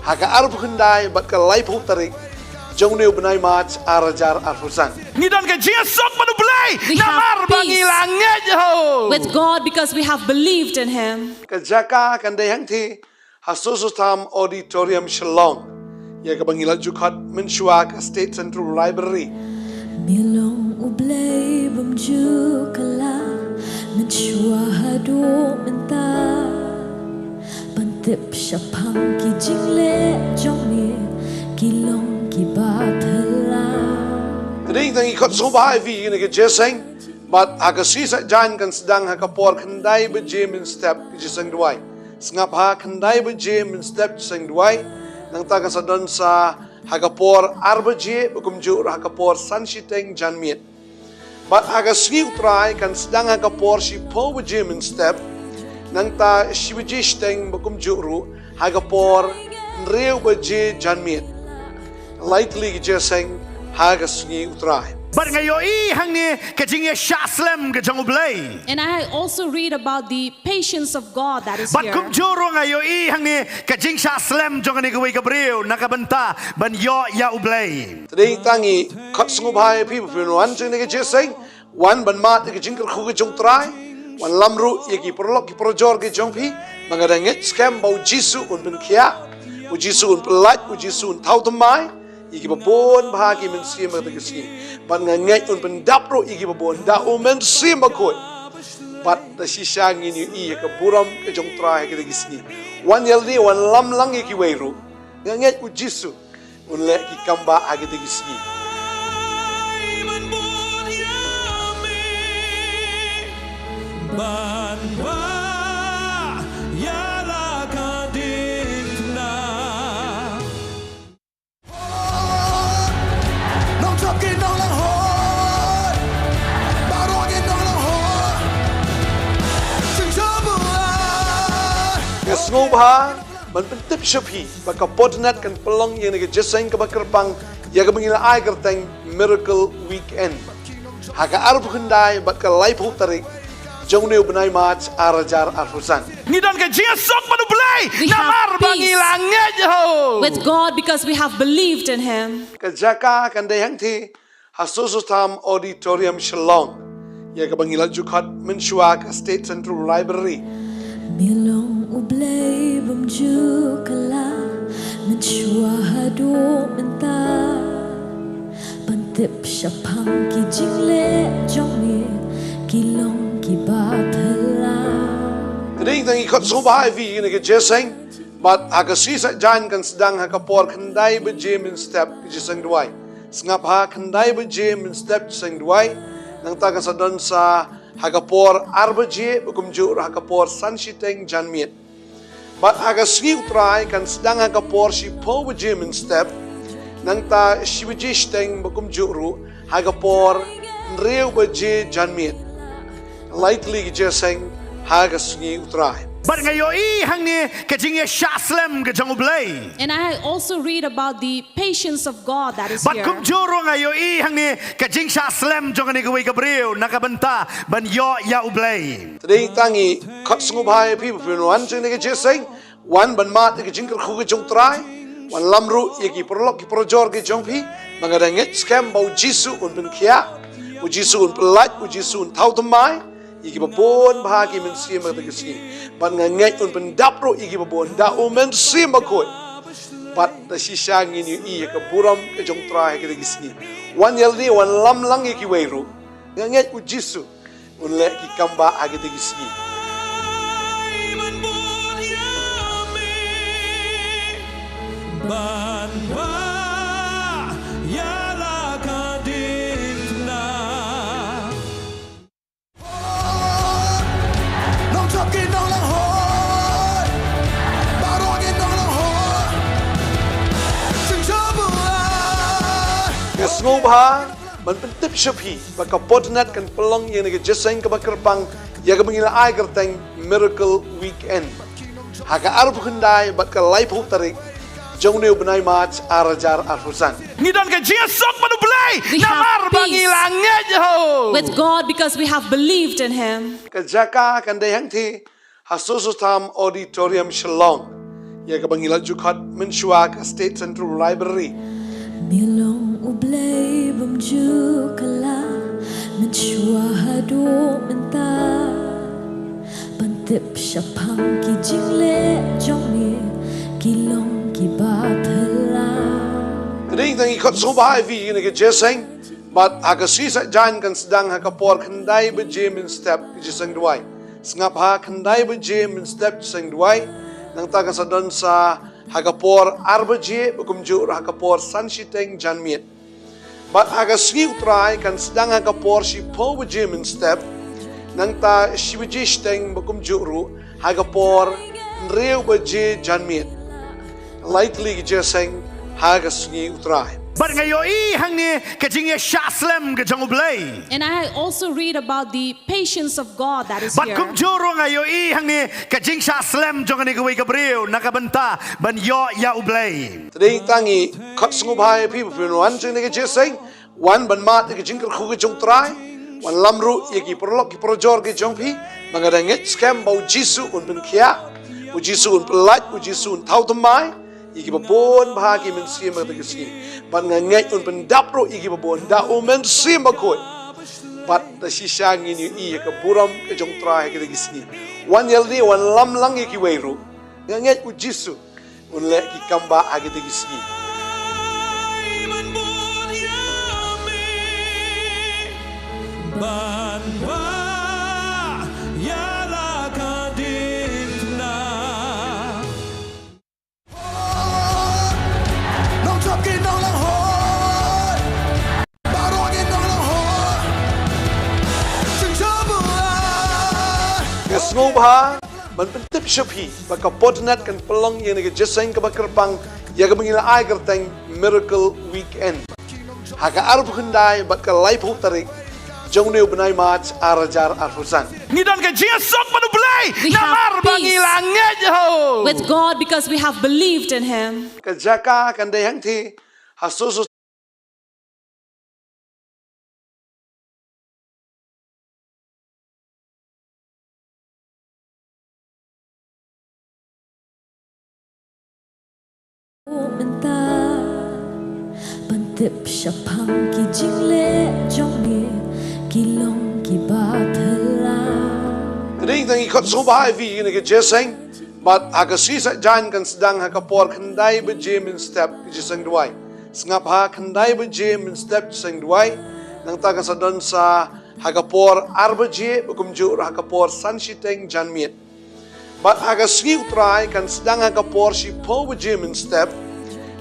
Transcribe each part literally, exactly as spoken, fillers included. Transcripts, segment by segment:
Ha ka arphew khyndai bad ka laiphew tarik jong une u bnai March ar hajar arphew san. Ngi don ka jingsuk bad U Blei. We have namar ba ngi peace la ngeit ho. With God because we have believed in Him. Ka jaka kan dei hangtei ha Soso Tham Auditorium Shillong, ïa kaba ngi la ju khot mynshuwa ka State Central Library. Me long U Blei bym ju kylla, mynshuwa haduh mynta. Ban tip shaphang ki jingleh jong me, ki long kiba phylla. Te dei tang ngi khot sngewbha ïa phi ïa kane ka jingïaseng. Bad ha ka sngi Saitjaiñ kan sdang ha ka por khyndai baje mynstep ka jingïaseng duwai. Sngap ha, khyndai baje mynstep jingïaseng duwai. Nangta kan sa don sa ha ka por ar baje, ba kumjuh ruh ha ka por san shiteng janmiet. Bad ha ka sngi U Trai kan sdang ha ka por shiphew baje mynstep, nangta shi baje shiteng, ba kumjuh ruh ha ka por hynriew baje janmiet. Lai tylli ki jingïaseng ha ka sngi U Trai. Bad nga ïohi hangne ka jingïashah slem ka jong U Blei. And I also read about the patience of God that is Bad here. Kumjuh ruh nga ïohi hangne ka jingshah slem jong kane kawei ka briew na ka bynta ban ïoh ïa U Blei. Te dei tang ngi khot sngewbha ïa phi ba phin wan jong kane ka jingïaseng. Wan ban mad ïa ka jingkyrkhu ka jong U Trai. Wan lam ruh ïa ki paralok ki parajor ki jong phi. Ba nga dang ngeit skhem ba U Jisu un pynkhiah, U Jisu un pyllait, U Jisu un thaw thymmai ïa kiba bun bha ki mynsiem ha kata ka sngi. Bad nga ngeit un pyndap ruh ïa kiba bun da U Mynsiem Bakhuid. Bad da shisha ngin ïohi ïa ka burom ka jong U Trai ha kata ka sngi. Wan ïa lade, wan lam lang ïa kiwei ruh. Nga ngeit U Jisu un leh ki kam ba ha kata ka sngi. Ban ba ïa la ka diengphna. Nongchop ki nonglang hoi, baroh ki nonglang hoi. Sing sha buai. Nga sngewbha ban pyntip sha phi ba ka Fortnite kan pynlong ïa kane ka jingïaseng kaba kyrpang ïa kaba ngi la ai kyrteng Miracle Weekend. Ha ka arphew khyndai bad ka laiphew tarik jong une u bnai March ar hajar arphew san. Ngi don ka jingïasuk bad U Blei. We have namar ba ngi peace. La ngeit ho. With God because we have believed in Him. Ka jaka kan dei hangtei ha Soso Tham Auditorium Shillong, ïa kaba ngi la ju khot mynshuwa ka State Central Library. Me long U Blei bym ju kylla, mynshuwa haduh mynta. Ban tip shaphang ki jingleh jong me, ki long kiba phylla. Te dei tang ngi khot sngewbha ïa phi ïa kane ka jingïaseng. Bad ha ka sngi Saitjaiñ kan sdang ha ka por khyndai baje mynstep ka jingïaseng duwai. Sngap ha, khyndai baje mynstep jingïaseng duwai. Nangta kan sa don sa ha ka por ar baje, ba kumjuh ruh ha ka por san shiteng janmiet. Bad ha ka sngi U Trai kan sdang ha ka por shiphew baje mynstep, nangta shi baje shiteng, ba kumjuh ruh ha ka por hynriew baje janmiet. Lai tylli ki jingïaseng ha ka sngi U Trai. Bad nga ïohi hangne ka jingïashah slem ka jong U Blei. And I also read about the patience of God that is Bad here. Kumjuh ruh nga ïohi hangne ka jingshah slem jong kane kawei ka briew na ka bynta ban ïoh ïa U Blei. Te dei tang ngi khot sngewbha ïa phi ba phin wan jong kane ka jingïaseng. Wan ban mad ïa ka jingkyrkhu ka jong U Trai. Wan lam ruh ïa ki paralok ki parajor ki jong phi. Ba nga dang ngeit skhem ba U Jisu un pynkhiah, U Jisu un pyllait, U Jisu un thaw thymmai ïa kiba bun bha ki mynsiem ha kata ka sngi. Bad nga ngeit un pyndap ruh ïa kiba bun da U Mynsiem Bakhuid. Bad da shisha ngin ïohi ïa ka burom ka jong U Trai ha kata ka sngi. Wan ïa lade, wan lam lang ïa kiwei ruh. Nga ngeit U Jisu un leh ki kam ba ha kata ka sngi. Ban ba ïa la ka diengphna. Nongchop ki nonglang hoi, baroh ki nonglang hoi. Sing sha buai. Nga sngewbha ban pyntip sha phi ba ka Fortnite kan pynlong ïa kane ka jingïaseng kaba kyrpang ïa kaba ngi la ai kyrteng Miracle Weekend. Ha ka arphew khyndai bad ka laiphew tarik jong une u bnai March ar hajar arphew san. Ngi don ka jingïasuk bad U Blei. We have namar ba ngi peace la ngeit ho. With God because we have believed in Him. Ka jaka kan dei hangtei ha Soso Tham Auditorium Shillong. Ïa kaba ngi la ju khot mynshuwa ka State Central Library. Me long U Blei bym ju kylla, mynshuwa haduh mynta. Ban tip shaphang ki jingleh jong me, ki long kiba phylla. Te dei tang ngi khot sngewbha ïa phi ïa kane ka jingïaseng. Bad ha ka sngi Saitjaiñ kan sdang ha ka por khyndai baje mynstep ka jingïaseng duwai. Sngap ha, khyndai baje mynstep jingïaseng duwai. Nangta kan sa don sa ha ka por ar baje, ba kumjuh ruh ha ka por san shiteng janmiet. Bad ha ka sngi U Trai kan sdang ha ka por shiphew baje mynstep. Nangta shi baje shiteng, ba kumjuh ruh ha ka por hynriew baje janmiet. Lai tylli ki jingïaseng ha ka sngi U Trai. Bad nga ïohi hangne ka jingïashah slem ka jong U Blei. And I also read about the patience of God that is Bad here. Kumjuh ruh nga ïohi hangne ka jingshah slem jong kane kawei ka briew na ka bynta ban ïoh ïa U Blei. Te dei tang ngi khot sngewbha ïa phi ba phin wan jong kane ka jingïaseng. Wan ban mad ïa ka jingkyrkhu ka jong U Trai. Wan lam ruh ïa ki paralok ki parajor ki jong phi. Ba nga da ngeit skhem ba U Jisu un pynkhiah, U Jisu un pyllait, U Jisu un thaw thymmai ïa kiba bun bha ki mynsiem ha kata ka sngi. Bad nga ngeit un pyndap ruh ïa kiba bun da U Mynsiem Bakhuid. Bad da shisha ngin ïohi ïa ka burom ka jong U Trai ha kata ka sngi. Wan ïalade, wan lam lang ïa kiwei ruh. Nga ngeit U Jisu un leh ki kam ba ha kata ka sngi. Nga sngewbha ban pyntip sha phi ba ka Podnet kan pynlong ïa kane ka jingïaseng kaba kyrpang, ïa kaba ngi la ai kyrteng Miracle Weekend, ha ka arphew khyndai bad ka laiphew tarik jong une u bnai March ar hajar arphew san. Ngi don ka jingsuk bad U Blei namar ba ngi la ngeit ha u. With God because we have believed in him. Ka jaka kan dei hangtei ha Soso. Mynta ban tip shaphang ki jingleh jong me, ki long kiba phylla. Te dei tang ngi khot sngewbha ïa phi ïa kane ka jingïaseng. Bad ha ka sngi Saitjaiñ kan sdang ha ka por khyndai baje mynstep ka jingïaseng duwai. Sngap ha, khyndai baje mynstep jingïaseng duwai. Nangta kan sa don sa ha ka por ar baje, ba kumjuh ruh ha ka por san shiteng janmiet. Bad ha ka sngi U Trai kan sdang ha ka por shiphew baje mynstep.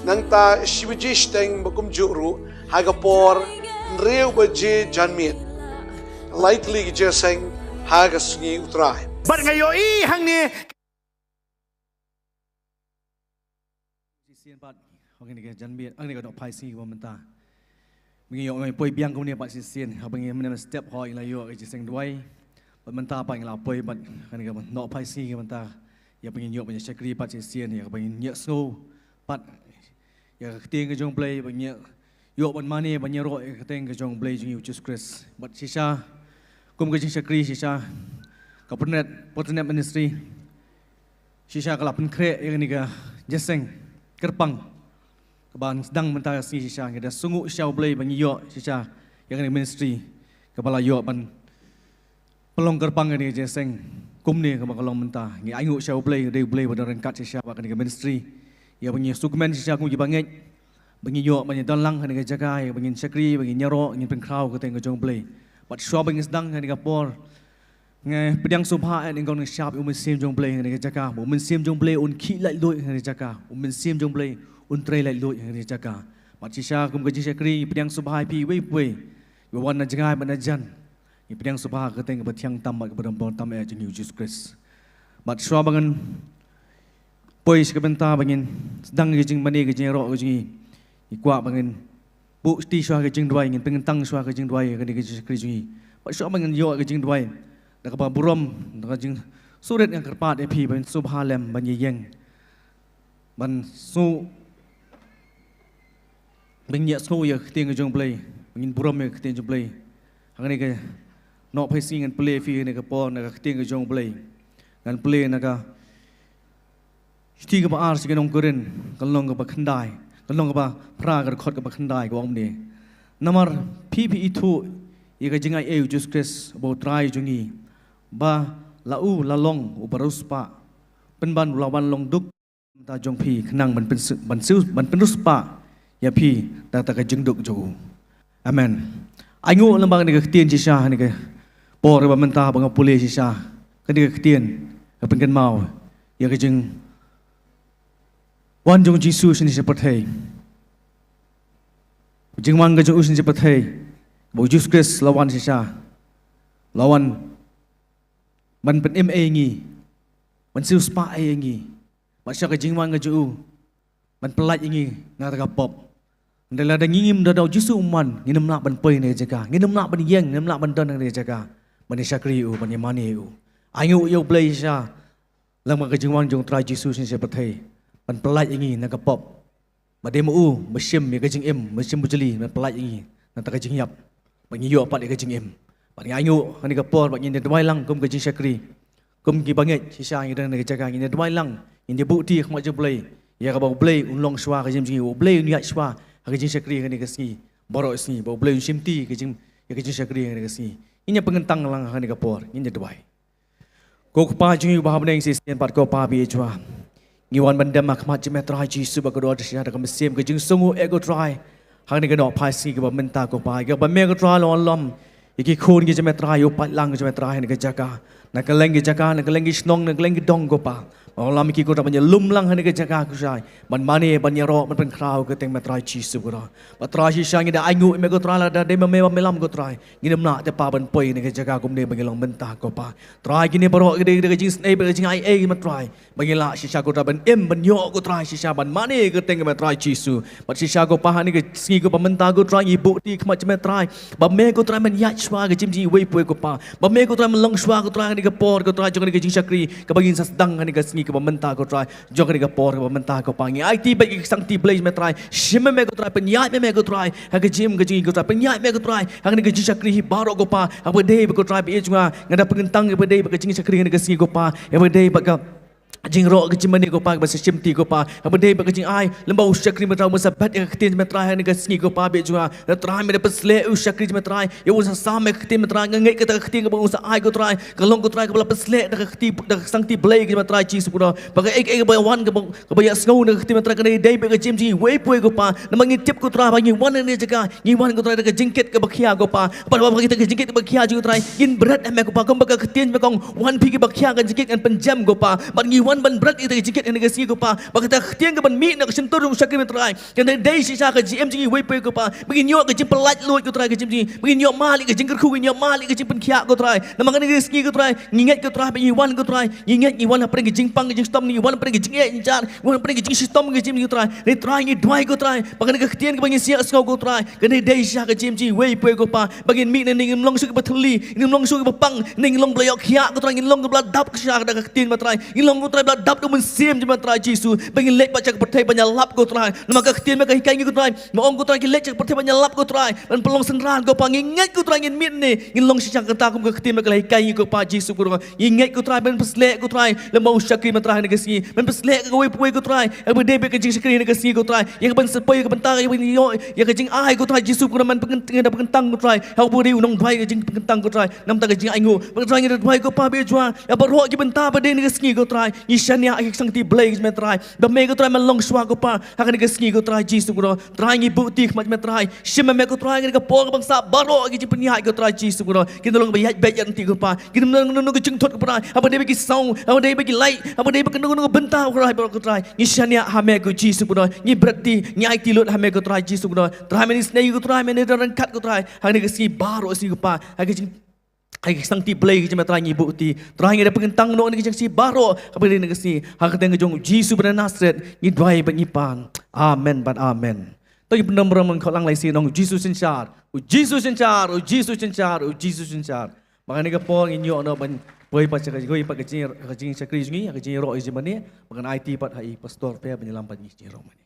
Nangta shi baje shiteng, ba kumjuh ruh ha ka por hynriew baje janmiet. Lai tylli ki jingïaseng ha ka sngi U Trai. Bad nga ïohi hangne shisien pat, hangne ka janmiet, hangne ka nohphai sngi kaba mynta. Ba ngi ïoh, ngi poi biang kumne pat shisien, haba ngi mynne mynstep hooid ngi la ïoh ka jingïaseng duwai. Bad mynta pat ngi la poi pat hangne ka nohphai sngi kaba mynta. Ïa ba ngin ïoh ban ïa shakri pat shisien, ïa ba ngin ïa sngew pat ïa ka ktien ka jong U Blei, ba ngin ïoh ban mane, ban ïaroh ïa ka ktien ka jong U Blei jong ngi U Jisu Khrist. Bad shisha kum ka jingshakri shisha ka Podnet, Podnet Ministry shisha ka la pynkhreh ïa kane ka jingïaseng kyrpang kaba sdang mynta ka sngi. Shisha ngi da sngewnguh shisha U Blei ba ngi ïoh shisha ïa kane ka ministry kaba la ïoh ban pynlong kyrpang kane ka jingïaseng kumne kaba ka long mynta. Ngi ainguh shisha U Blei, ka dei U Blei ba don ryngkat shisha bad kane ka ministry. Ïa ba ngi sngewkmen shisha kum kiba ngeit ba ngin ïoh ban ïadon lang ha kane ka jaka, ïa ba ngin shakri, ba ngin ïaroh, ngin pynkhraw ka ktien ka jong U Blei. Bad shuwa ba ngin sdang ha kane ka por, nga pdiang sngewbha ïa kane ka shap ïa U Mynsiem jong U Blei ha kane ka jaka, ba U Mynsiem jong U Blei un khih laitluid ha kane ka jaka, U Mynsiem jong U Blei un trei laitluid ha kane ka jaka. Bad shisha kum ka jingshakri ngi pdiang sngewbha ïa phi iwei pa iwei ba wan na jngai bad na jan. Ngi pdiang sngewbha ha ka kyrteng kaba thiang tam bad kaba don bor tam eh jong ngi U Jisu Khrist. Bad shuwa ba ngan poi sha ka bynta ba ngin sdang ka jingmane ka jingïaroh ka jong ngi, ngi kwah ba ngin buh shiti shuwa ka jingduwai, ngin pynkyntang shuwa ka jingduwai ha kane ka jingshakri jong ngi. Bad shuwa ba ngin ïoh ka jingduwai da kaba burom, da ka jingsngewrit nga kyrpad ïa phi ban sngewbha lem ban ïeng ban sngew, ban ïa sngew ïa ka ktien ka jong U Blei, ban ngin burom ïa ka ktien jong U Blei. Ha kane ka nohphai sngi ngan pule ïa phi ha kane ka por na ka ktien ka jong U Blei. Ngan pule na ka Shithi kaba ar sha ki nong Korinth, ka lynnong kaba khyndai, ka lynnong kaba phra, ka dkhot kaba khyndai, ka ong kumne: Namar phi phi ithuh ïa ka jingaiei u Jisu Khrist uba u Trai jong ngi, ba la u la long uba riewspah, pynban u la wan long duk mynta jong phi, khnang ban pynsu-, ban siew, ban pynriewspah ïa phi da kata ka jingduk jong u. Amen. Ai nguh lem bad kane ka ktien shisha ha kane ka por ba mynta ba nga pule shisha kane ka ktien, ka pynkynmaw ïa ka jingwan jong u Jisu shane sha pyrthei. Jingwan ka jong u shane sha pyrthei, ba u Jisu Khrist la wan shisha, la wan ban pynim ei ïa ngi, ban siewspah ei ïa ngi, bad sha ka jingwan ka jong u ban pyllait ïa ngi na kata ka pop. Hynrei lada ngi ngim, lada u Jisu um wan, ngin ym lah ban poi na ka jaka, ngin ym lah ban ïeng, ngin ym lah ban don na ka jaka ban ïa shakri ïa u, ban ïa mane ïa u. Ai nguh ïa U Blei shisha lem bad ka jingwan jong u Trai Jisu shane sha pyrthei ban pyllait ïa ngi na ka pop. Ba dei ma u ba shim ïa ka jingim, ba shim bujli, ban pyllait ïa ngi na kata ka jingïap, ba ngin ïoh pat ïa ka jingim. Bad ngi ai nguh ha kane ka por ba ngin ïa duwai lang kum ka jingshakri, kum ki bangeit shisha ngi don ha kane ka jaka, ngin ïa duwai lang, ngin ïa buh kti ha khmat jong U Blei ïa kaba U Blei un long shuwa ha ka jingim jong ngi, U Blei un ïaid shuwa ha ka jingshakri ha kane ka sngi baroh sngi, ba U Blei un shimti ka jing, ïa ka jingshakri ha kane ka sngi. Ngin ïa pynkyntang lang ha kane ka por, ngin ïa duwai. Ko Kpa jong ngi uba ha bneng, shisien pat ko Pa ba ïeit jong nga, ngi wan ban dem ha khmat jong Me Trai Jisu ba kordor shisha da ka mynsiem ka jingsngewnguh, eh ko Trai, ha kane ka nohphai sngi kaba mynta ko Pa, kaba Me ko Trai la wanlam ïa ki khun ki jong Me Trai, ïa u paidlang jong Me Trai, ha kane ka jaka, na kylleng ki jaka, na kylleng ki shnong, na kylleng ki dong ko Pa. Wanlam ïa ki ko Trai ban ïalum lang ha kane ka jaka ko Trai, ban mane, ban ïaroh, ban pynkhraw ha ka kyrteng Me Trai Jisu ko Trai. Bad Trai shisha ngi da ai nguh ïa Me ko Trai, lada dei ma Me ba Me lam ko Trai, ngin ym lah te Pa ban poi na ka jaka kumne ba ngi long mynta ko Pa. Trai kine baroh ki dei, dei ka jingisynei bad ka jingaiei Me Trai, ba ngin lah shisha ko Trai ban im, ban ïoh ko Trai shisha ban mane ha ka kyrteng Me Trai Jisu. Bad shisha ko Pa ha kane ka sngi ko Pa mynta ko Trai ngi buh kti ha khmat jong Me Trai, ba Me ko Trai Men ïaid shuwa ha ka jingim jong ngi iwei pa iwei ko Pa, ba Me ko Trai Men long shuwa ko Trai ha kane ka por ko Trai jong kane ka jingshakri kaba ngin sa sdang ha kane ka sngi kaba mynta ko Trai. Jong kane ka por kaba mynta ko Pa, ngi aiti bad ki ksangti Blei Me Trai, shim Me ko Trai, pynïaid Me ko Trai ha ka jingim ka jong ngi ko Trai, pynïaid Me ko Trai ha kane ka jingshakri hi baroh ko Pa. Haba dei bad ko Trai ba ïeit jong nga, nga da pynkyntang, haba dei bad ka jingshakri ha kane ka sngi ko Pa, haba dei bad ka jingroh ka jingmane ko Pa, kaba sa shimti ko Pa, haba dei bad ka jingai lem bad u shakri Me Trai, uba sa bat ïa ka ktien Me Trai ha kane ka sngi ko Pa ba ïeit jong nga. Trai Me da pynsleh u shakri Me Trai, ïa u sa sam ïa ka ktien Me Trai, nga ngeit kata ka ktien kaba u sa ai ko Trai, ka long ko Trai kaba la pynsleh da ka kti, da ka ksangti Blei Me Trai Jisu ko Trai, ba kaei kaei kaba wan kaba, kaba ïasngew na ka ktien Me Trai, kan ïadei bad ka jingim jong ngi iwei pa iwei ko Pa. Namar ngi tip ko Trai ba ngi wan ha kane ka jaka, ngi wan ko Trai da ka jingkit kaba khia ko Pa. Bad ba kita ka jingkit kaba khia jong ngi ko Trai, ngin bret ha Me ko Pa, kumba ka ktien Me ka ong, wan phi kiba khia ka jingkit, ngan pynjem ko Pa. Bad ngi wan ban bret ïa kita ka jingkit ha kane ka sngi ko Pa, ba kata ka ktien kaban mih na ka shyntur jong u shakri Me Trai, kan dei shisha ka jingim jong ngi iwei pa iwei ko Pa, ba ngin ïoh ka jingpyllait luid ko Trai ka jingim jong ngi, ba ngin ïoh mad ïa ka jingkyrkhu, ngin ïoh mad ïa ka jingpynkhiah ko Trai. Namar kane ka sngi ko Trai, ngi ngeit ko Trai ba ngi wan ko Trai, ngi ngeit ngi wan hapdeng ka jingpang ka jingshitom, ngi wan hapdeng ka jingeh jingjar, ngi wan hapdeng ka jingshitom ka jingim jong ngi ko Trai. Hynrei Trai ngi duwai ko Trai ba kane ka ktien kaba ngin sa ïasngew ko Trai, kan dei shisha ka jingim jong ngi iwei pa iwei ko Pa, ba ngin mih ne ngin long shuh kiba thylli, ngin long shuh kiba pang, ne ngin long ba la ïoh khiah ko Trai, ngin long ba la dap shisha da ka ktien Me Trai, ngin long ko Trai ba la dap da u Mynsiem jong Me Trai Jisu, ba ngin leit pat sha ka pyrthei ban ïalap ko Trai. Namar ka ktien Me ka hikai ngi ko Trai, Me ong ko Trai, ki leit sha ka pyrthei ban ïalap ko Trai, ban pynlong synran ko Pa. Ngi ngeit ko Trai ngin mih ne ngin long shisha kata kum ka ktien Me ka la hikai ngi ko Pa Jisu ko Trai. Ngi ngeit ko Trai, Men pynsleh ko Trai lem bad u shakri Me Trai ha kane ka sngi, Men pynsleh kawei pa kawei ko Trai, haba dei bad ka jingshakri ha kane ka sngi ko Trai, ïa kaban sa poi, ïa kaban tang, ïa kaban ïoh ïa ka jingai ko Trai Jisu ko Trai, Men pynkyntang, pynkyntang ko Trai, haba dei u nongduwai ka jingpynkyntang ko Trai. Namar kata ka jingainguh, bad Trai ngi da duwai ko Pa ba ïeit jong nga, ïa baroh ki bynta ba dei ha kane ka sngi ko Trai, ngi shaniah ha ki ksangti Blei Me Trai, ba Me ko Trai Men long shuwa ko Pa ha kane ka sngi ko Trai Jisu ko Trai. Trai ngi buh kti ha khmat Me Trai, shim Me ko Trai ha kane ka por kaba sah, baroh ki jingpynïaid ko Trai Jisu ko Trai, kin da long ba ïaid beit ïaid lynti ko Pa, kin da long ka jingthut ko Trai, haba dei bad ki sound, haba dei bad ki light, haba dei bad kano kano ka bynta ko Trai, baroh ko Trai, ngi shaniah ha Me ko Jisu ko Trai, ngi bret kti, ngi aiti lut ha Me ko Trai Jisu ko Trai. Trai Men isynei ko Trai, Men da ryngkat ko Trai ha kane ka sngi baroh sngi ko Pa, ha ka jing ha ki ksangti Blei ki jong Me Trai ngi buh kti. Trai ngi da pynkyntang noh kane ka jingsngew baroh kaba dei ha kane ka sngi ha ka kyrteng ka jong u Jisu ba na Nasareth ngi duwai bad ngi pan. Amen bad amen. To ngin pyndonkam burom lyngkot lang, lai sien ong: U Jisu synshar, U Jisu synshar, U Jisu synshar, U Jisu synshar. Ba ha kane ka por ngin ïoh noh ban poi pat sha ka, poi pat ka jing, ka jingshakri jong ngi, ka jingïaroh ïa jingmane, ba ngan aiti pat ha i Pastor Pia ban ïalam pat ïa ka jingïaroh mane.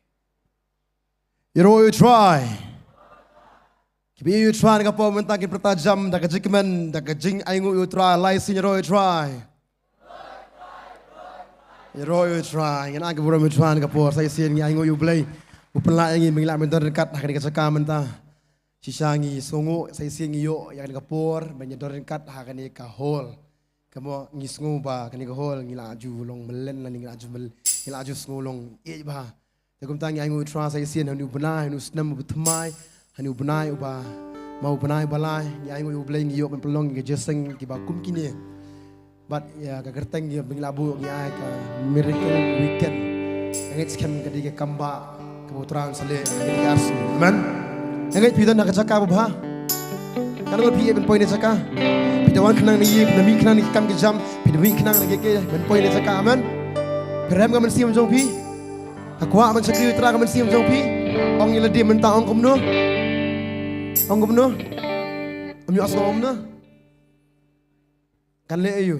Ïaroh ïa u Trai. Kiba ïeit ïa u Trai ha kane ka por mynta kin pyrta jam da ka jingkmen, da ka jingainguh ïa u Trai, lai sien ïaroh ïa u Trai. Ïaroh ïa u Trai, ngin ai ka burom ïa u Trai ha kane ka por, sa shisien ngi ainguh ïa u Blei. U pynlah ïa ngi ba ngi lah ban don ryngkat ha kane ka jaka mynta. Shisha ngi sngewnguh, sa shisien ngi ïoh ïa kane ka por ban ïa don ryngkat ha kane ka hall. Kumno ngi sngew ba kane ka hall ngi la ju long mlien lane ngi la ju ml-, ngi la ju sngew long ïeit bha. Te kumta ngi ainguh ïa u Trai sa shisien ha une u bnai, ha une u snem uba thymmai, ha une u bnai uba, ma u bnai uba lai, ngi ainguh ïa u Blei ngi ïoh ban pynlong ïa ka jingïaseng kiba kum kine. Bad ïa ka kyrteng ïa ba ngi la buh ngi ai ka Miracle Weekend. Nga ngeit skhem ka dei ka kambah kaba u Trai un sa leh ha kane ka sngi. Amen. Nga ngeit phi don ha ka jaka ba bha. Kan ngan phi ïa ban poi na jaka. Phi da wan khnang na ïing, phi da mih khnang na ki kam ki jam, phi da mih khnang na kiei kiei ban poi na jaka. Amen. Phi rem ka mynsiem jong phi. Ka kwah ban shakri u Trai ka mynsiem jong phi. Ong ïa lade mynta ong kumno? Ong kumno? Ym ïohsngew kumno? Kan leh aïu?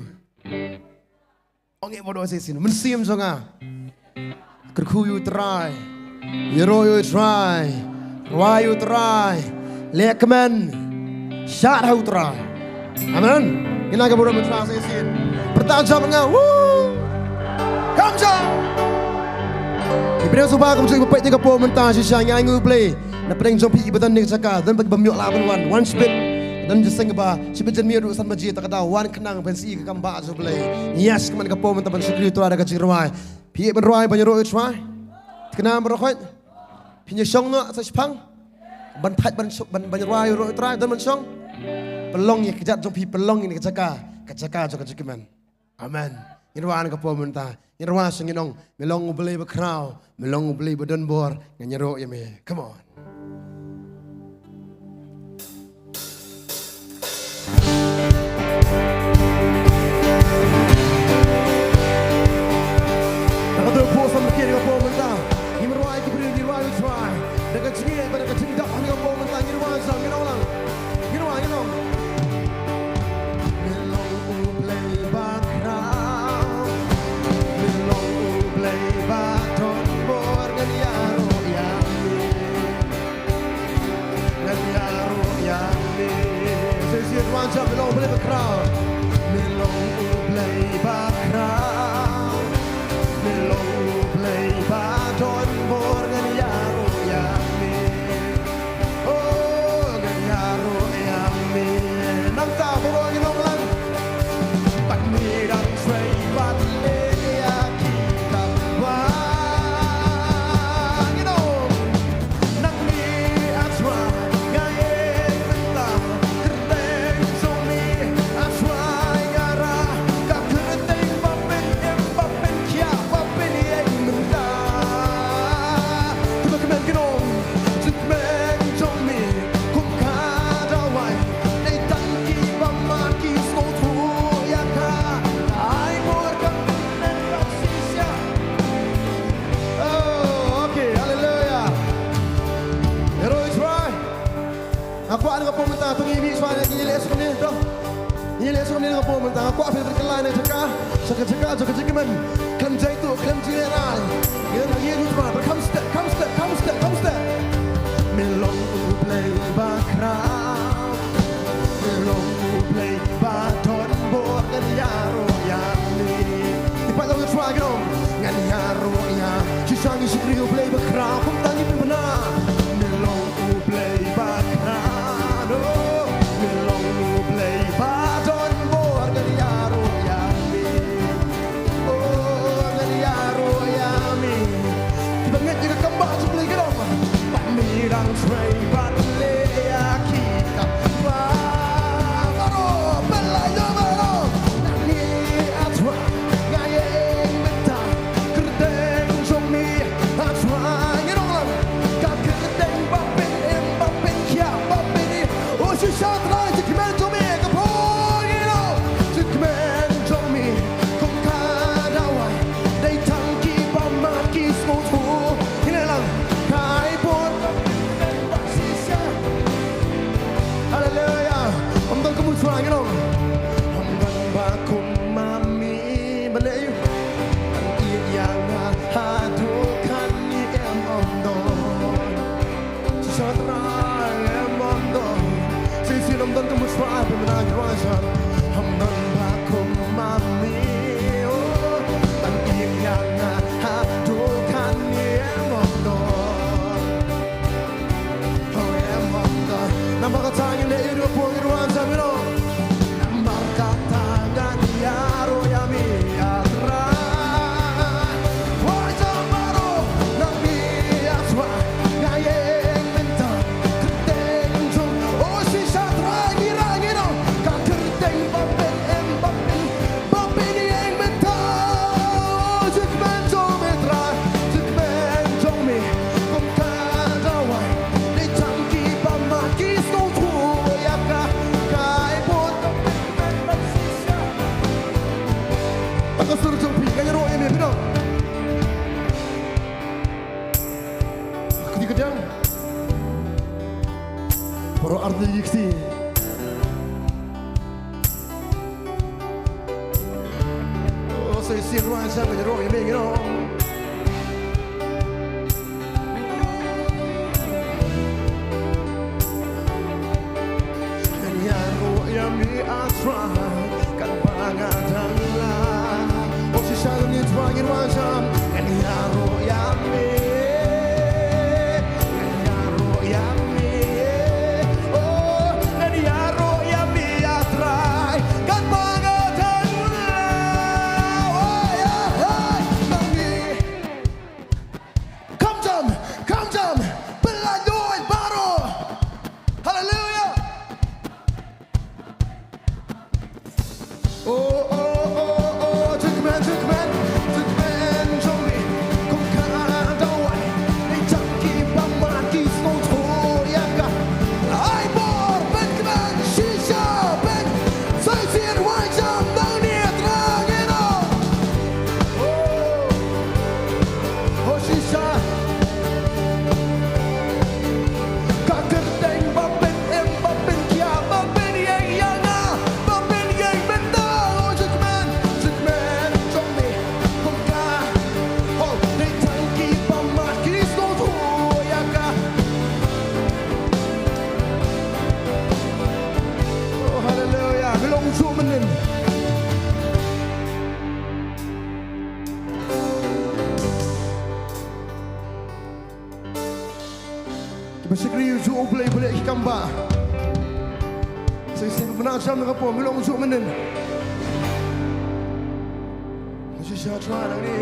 Ong ïa ba doh sa shisien. Mynsiem jong nga. Kyrkhu ïa u Trai. Ïaroh ïa u Trai. Rwai ïa u Trai. Leh kmen. Shad ha u Trai. Amen. Ngin ai ka burom ïa u Trai sa shisien. Pyrta jam nga. Woo! Kam jam. Ngi pdiang sngewbha kumjuh ba peit ïa ka por mynta shisha ngi ainguh ïa u Blei. Na pdeng jong phi iba don ha kane ka jaka, don ba, ba ym ïoh lah ban wan. Wan shibit. Don jingïaseng ba shibit janmier ruh san baje, ta ka daw wan khnang ban sngap ïa ka kambah jong u Blei. Ngi ïa sngewbha ka por mynta ban shakri u Trai da ka jingrwai. Phi ïeit ban rwai ban ïaroh ïa u Trai? Thikna baroh khoit. Phin ïa shong noh sa shiphang. Ban thait ban shong, ban, ban rwai ïaroh ïa u Trai, don ban shong. Pynlong ïa ka kjat jong phi, pynlong ïa ka jaka, ka jaka jong ka jingkmen. Amen. Ngin rwai ha kane ka por mynta. Ngin rwai sa ngin ong, me long u Blei bakhraw, me long u Blei badonbor, ngan ïaroh ïa me. Come on. Da ka dei por sa ma ki ha kane ka por mynta. Ngin rwai ki briew, ngin rwai, ngin rwai. Da ka jingïeit bad da ka jingdap ha kane ka por mynta ngin rwai sa, ngin ong lang. Ngin rwai, ngin ong. Me long u Blei bakhraw. Me long u Blei badonbor, ngan ïaroh ïa me. Ngan ïaroh ïa me. Sa shisien wan sa, me long u Blei bakhraw. Me long u Blei bakhraw. Me long u Blei badonbor, ngan ïaroh ïa me. Oh, ngan ïaroh ïa me. Nangta baroh ngin ong lang. Bad me dang trei bad leh ïa ki kam ba. Ngin ong. Nangne, ah Trai, nga ïeng mynta. Kyrteng jong me, ah Trai, nga rah. Ka kyrteng ba pyn-im, ba pynkhiah, ba pynïeng mynta. Kiba kmen kin ong, jingkmen jong me kum ka dawai. Dei tang kiba mad ki sngewthuh ïa ka. Ai bor ka kmen ka shisha. Oh, okay, hallelujah. Ïaroh ïa u Trai. Nga kwah ha kane ka por mynta, to ngin mih shuwa, ngin ïaleh sha kane, to. Ngin ïaleh sha kane ha kane ka por mynta, nga kwah phi ban kylla na ka jaka, sha ka jaka, sha ka jingkmen. Khlem jaituh, khlem jinglehraiñ. Ngin ïa, ngin ïa, come step, come step, come step, come step. Me long u Blei bakhraw. Me long u Blei badonbor, ngan ïaroh ïa me. Ngi peit lang ïa u Trai, ngan ïaroh ïa. Shisha ngi shakri ïa u Blei bakhraw, kumta ngi pynbna. Me long u Blei bakhraw, oh, me long u Blei badonbor, ngan ïaroh ïa me. Oh, ngan ïaroh ïa me. Kiba ngeit ïa ka kambah jong u Blei ki ong. Bad me dang trei bad leh ïa ki kam ba. Baroh, pynlait ïa baroh. Nangne, ah Trai, nga ïeng mynta. Kyrteng jong me, ah Trai, ngi ong lang. Ka kyrteng ba pyn-im, ba pynkhiah, ba pyn-i. Oh, shisha Trai, jingkmen jong me, ka poi, you know. Jingkmen jong me, kum ka dawai. Dei tang kiba mad ki sngewthuh. Ngin ong lang. Ka ai bor. Shisha. Hallelujah. Ym don kum u Trai, ngi ong. Ym don ba kum ma me. Balei? Tang ïa nga haduh kane em, ym don. Shisha Trai em, ym don. Shisien ym don kum u Trai, pynbna ïa u Trai shisha. Ym don ba kum ma me, oh. Tang ïa Oh, so you see it right, so you know, you make it on. Ngan ïaroh ïa me, I try, katba nga dang lah. Oh, shisha, ngan ïaroh ïa me, ngan ïaroh ïa me. Oh, ngan ïaroh ïa me, I try, katba nga dang lah. Oh, yeah, hey, ngan ïa- Come down, come down, pynlait noh baroh. Hallelujah. Oh, oh, oh, oh, jingkmen, jingkmen, jingkmen jong me. Kum ka dawai, dei tang kiba mad ki sngewthuh ïa ka. Ai bor, pynkmen shisha, pyn. Sa shisien wai jam nangne, trai ngi noh. Oh, oh, shisha. Ka kyrteng ba pyn-im, ba pynkhiah, ba pynïeng ïa nga, ba pynïeng mynta. Oh, jingkmen, jingkmen jong me. Kum ka, oh, dei tang kiba mad ki sngewthuh ïa ka. Oh, haleluya. Ngi long shuh mynnin. Kiba shakri ïa U Blei, U Blei ki kam ba. Sa shisien ba na jam na ka pom, ngi long shuh mynnin. Shisha trai nangne.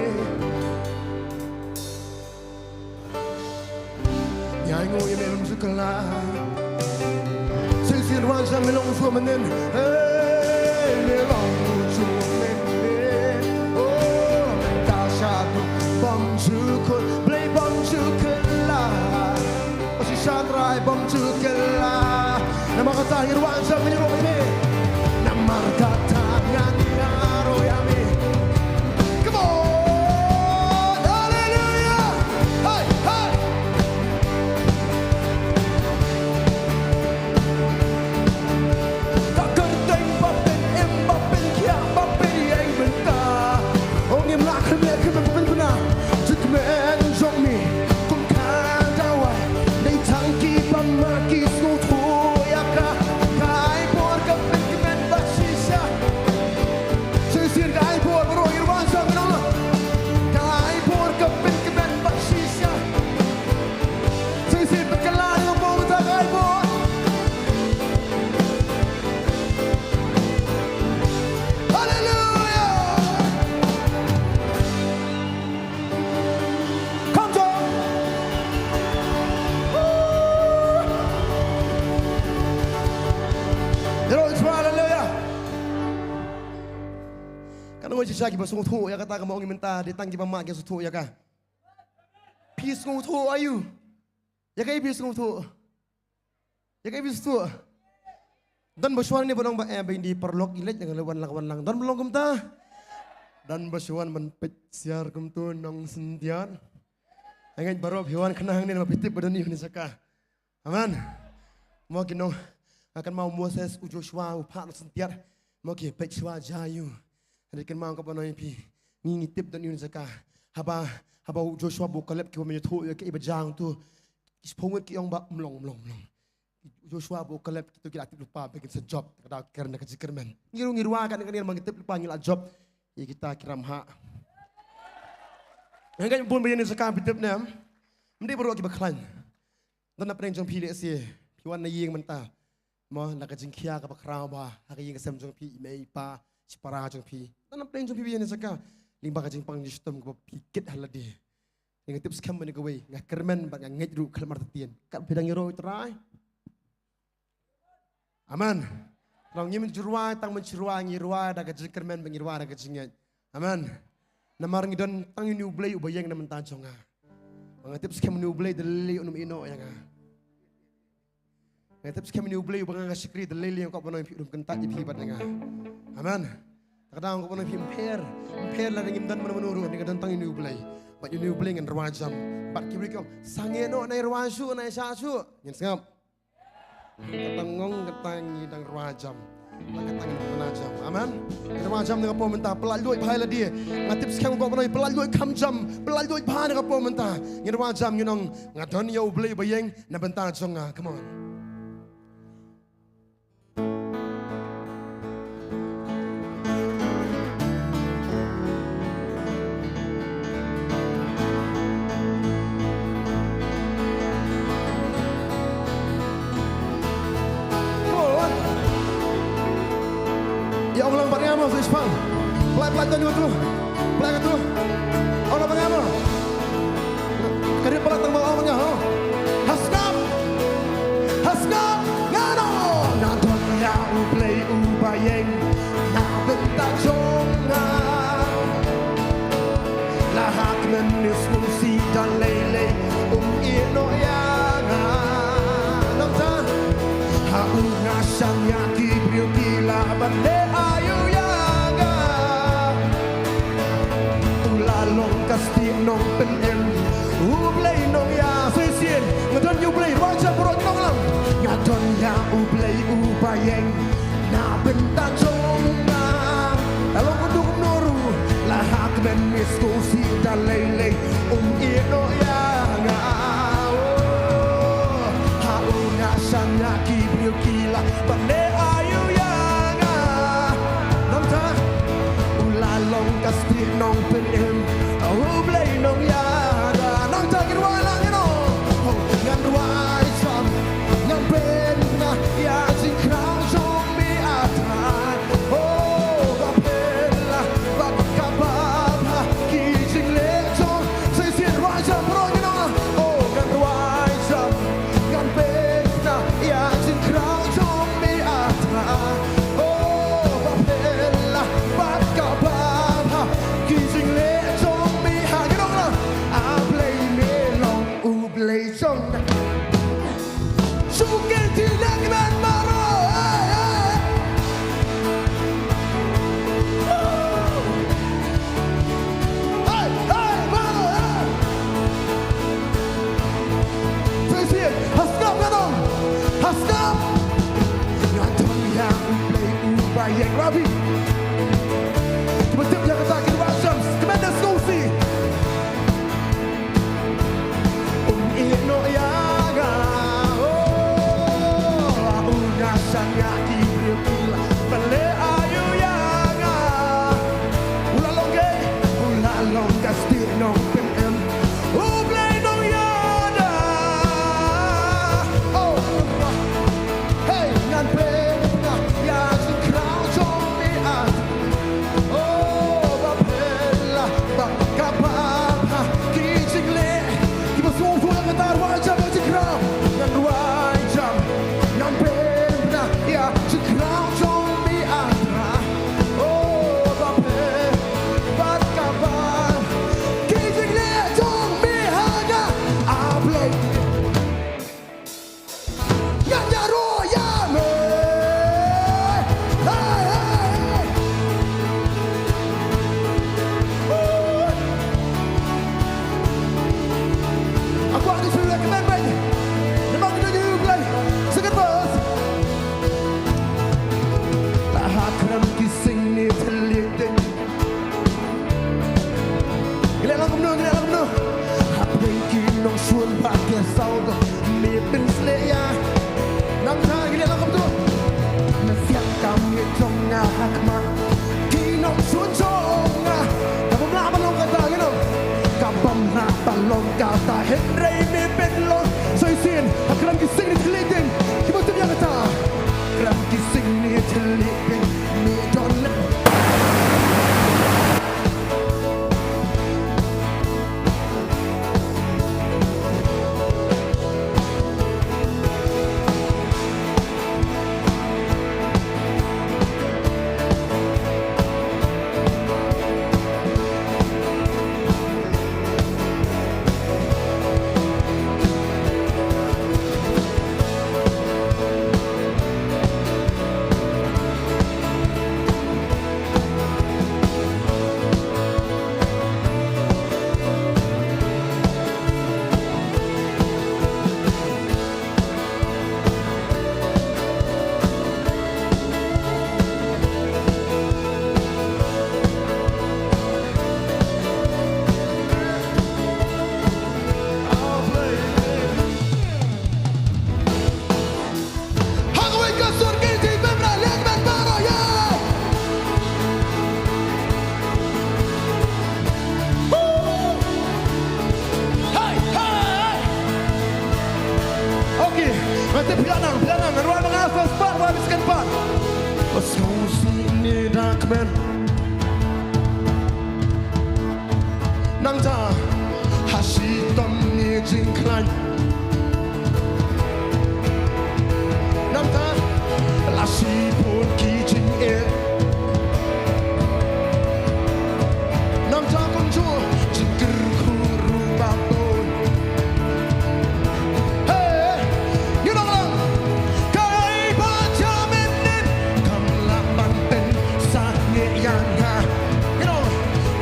Ïa ngo ïa me long shu kylla. Shisien wan sha me long shu mynnin. Hey, me long shu mynnin. Oh, mynta sha tu bym shu kylla. Blei bym shu kylla. Oh, shisha trai bym shu kylla. Namar kata ngin wan sha me long mynnin. Namar kata ngan ïaroh ïa me. Come on! Hallelujah! Hey, hey! Ka kyrteng ba pyn-im, ba pynkhiah, ba pynïeng mynta. Oh, ngim lah khmih, khmih, khmih, khmih. Jingkmen jong me. Kum ka dawai, dei tang kiba mad ki sngewthuh ïa ka. Ka ai bor ka pynkmen bad shisha. Shisien ka ai bor baroh, ïa wan sha me long. Ka ai bor ka pynkmen bad shisha. Shisien pynkylla ïa ka bor, ka ai bor. Hallelujah. Come on. Woo! Hallelujah. Katno ngi shisha kiba sngewthuh ïa kata, kaba ong mynta dei tang kiba mad ki sngewthuh ïa ka. Phi sngewthuh aïu? Ïa kaei phi sngewthuh? Ïa kaei phi sngewthuh? Don ba shu wan ne ba ong ba, eh, ba ïa ini paralok i leit ïa nga leh wan lang wan lang. Don ba long kumta? Don ba shu wan ban peit syiar kumto nongshyntiat. Nga ngeit baroh phi wan khnang ne ba phi tip ba don ïa une sha ka. Amen. Mo ki nong, nga kynmaw u Moses, u Joshua, u phah nongshyntiat. Mo ki peit shuwa jaiu. Hynrei kynmaw ka ba nong ïa phi. Ngi ngi tip don ïa une sha ka. Haba, haba u Joshua bad u Caleb ki wan ïathuh ïa kaei ba jia hangto. Ki shiphew ngut ki ong ba mlong, mlong, mlong. U Joshua bad u Caleb kito ki la tip lypa ba kin sa jop. Ka daw kren na ka jingkyrmen. Ngi ruh ngi ruh ka ngi ngi ma ngi tip lypa ngi la jop. Ïa kita ki ram ha. Nga ngeit bun ba ïa une sha ka phi tip ne em. Ym dei baroh kiba khlaiñ. Don na pdeng jong phi lehse phi wan na ïing mynta. Mo, na ka jingkhia kaba khraw bha ha ka ïing ka sem jong phi, i mei i pa, shipara jong phi. Don na pdeng jong phi ba ïa une sha ka. Lyngba ka jingpang jingshitom kaba phi kit ha lade. Nga tip skhem ba ïa kawei nga kyrmen bad nga ngeit ruh khlem artatien. Kat phi dang ïaroh Trai. Amen. Tang ngim ju rwai, tang mynta ju rwai, ngi rwai da ka jingkyrmen bad ngi rwai da ka jingngeit. Amen. Namar ngi don tang ïa une U Blei uba ïeng na bynta jong nga. Nga tip skhem une U Blei da lei lei un ym ïehnoh ïa nga. Nga tip skhem une U Blei uba nga nga shakri da lei lei ïa nga, kwah ban ong ïa phi un ym kyntait ïa phi bad ïa nga. Amen. Te ka daw kwah ban ong ïa phi ym pher, ym pher lada ngim don mano mano ruh, ngi ka don tang ïa une U Blei. Bad ïa une U Blei ngan rwai jam. Bad ki briew ki ong sangeh noh, nai rwai shuh, nai shah shuh. Ngin sngap. Kata ngong kata ngi dang rwai jam. La kata ngi dang rwai jam. Amen. Ngi rwai jam na ka por mynta, pyllait luid bha ïa lade. Nga tip skhem ko bnai, pyllait luid kham jam, pyllait luid bha na ka por mynta. Ngi rwai jam, ngi ong, nga don ïa U Blei ba ïeng na bynta jong nga. Come on. Come on. Ïa ong lang bad nga mo, sa ïa shipang. Pynlait, pynlait, tang ïa tu. Pynlait ïa tu. Ong lang bad nga mo. Ka rit palat tang ba ong nga ho. Ha sngap. Ha sngap. Ngan ong. Nga don ïa U Blei uba ïeng na bynta jong nga. La ha kmen ne sngewsih da lei lei um ïeh noh ïa nga. Nangta ha u nga shaniah ki briew ki lah ban leh aïu ïa nga. U la long ka stieh nongpynim, U Blei nongïashisien. Nga don ïa U Blei, rwai jam baroh ngi ong lang. Nga don ïa U Blei uba ïeng na bynta jong nga. La long kumno kumno ruh, la ha kmen ne sngewsih da lei lei um ïeh noh ïa nga. Oh, ha u nga shaniah ki briew ki lah ban leh aïu ïa nga. Nangta u la long ka stieh nongpynim, U Blei nongïada. Nangta ngi rwai lang, you know. Oh, ngan rwai jam, ngan pynbna ïa jingkhraw jong me, A Trai. Oh, ba pynlah bad kaba bha ki jingleh jong. Sa shisien rwai jam baroh ngi ong. Oh, ngan rwai jam, ngan pynbna ïa jingkhraw jong me, A Trai. Oh, ba pynlah bad kaba bha ki jingleh jong me. Ha ngi ong lang. A Blei me long U Blei jong nga. Shu kynti leh kmen baroh. Hey, hey. Hey, hey, baroh, hey. Sa shisien, ha sngap ngan ong. Ha sngap. Nga don ïa U Blei uba ïeng, Rabi. Kiba tip ïa kata ki rwai jam, kmen ne sngewsih. Um ïeh noh ïa nga, oh, u nga shaniah ki briew ki lah ban leh aïu ïa nga. U la long kaei, u la long ka stieh nongpynim, U Blei nongïada. Oh, hey, ngan pynbna ïa jingkhraw jong me, A Oh, ba pynlah bad kaba bha ki jingleh. Kiba sngewthuh ïa kata rwai jam ïa jingkhraw. Ngan rwai jam, ngan pynbna ïa jingkhraw jong me, A Trai. Oh, ba pynlah bad kaba bha ki jingleh jong me ha nga, A Blei. Ngan ïaroh ïa me. Hey, hey, hey. Nga kwah ki shu recommend bad namar kito ki U Blei. Second verse. La ha khlem ki sing ne thylliej ding. Ngi leh lang kumno, ngi leh lang kumno. Hapdeng ki nongshun ba ki saw, me pynsleh ïa. Nangta ngi leh lang kumno. Me siang ka miej jong nga ha khmat ki nongshun jong nga. Ka bym lah ban long kata, you know. Ka bym lah ban long kata, hynrei me pynlong. Sa shisien, ha khlem ki sing ne thylliej ding, kiba tip ïa kata. Khlem ki sing ne thylliej ding, me don leh. Amen. Nangta ha shitom ni jingkhlaiñ. Nangta la shibun ki jingeh. Nangta kumjuh jingkyrkhu ruh ba bun. Hey, ngi ong lang. Kaei ba jia mynnin kam lah ban pynsangeh ïa nga. Ngi ong,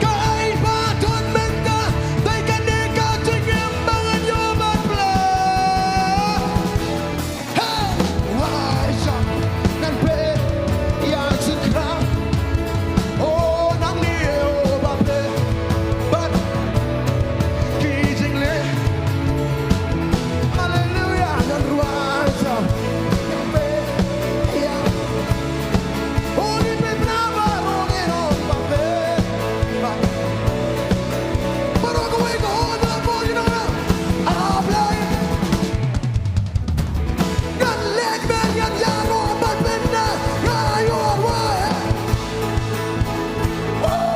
kaei ba don mynta dei kane ka jingim ba ngan ïoh ban pla. Hey! Wai shong ngan peit ïa jingkyrkhu. Oh, nangne, oh, ba peit bad ki jingleh. Haleluya, ngan wai shong ngan peit ïa. Oh, ngi peit bynta ba, oh, ngi ong ba peit bad. Baroh kawei ka hon na bor ïa ngi. Ah, Blei. Ngan leh kmen, ngan ïaroh bad pynda nga ïoh wai. Woo!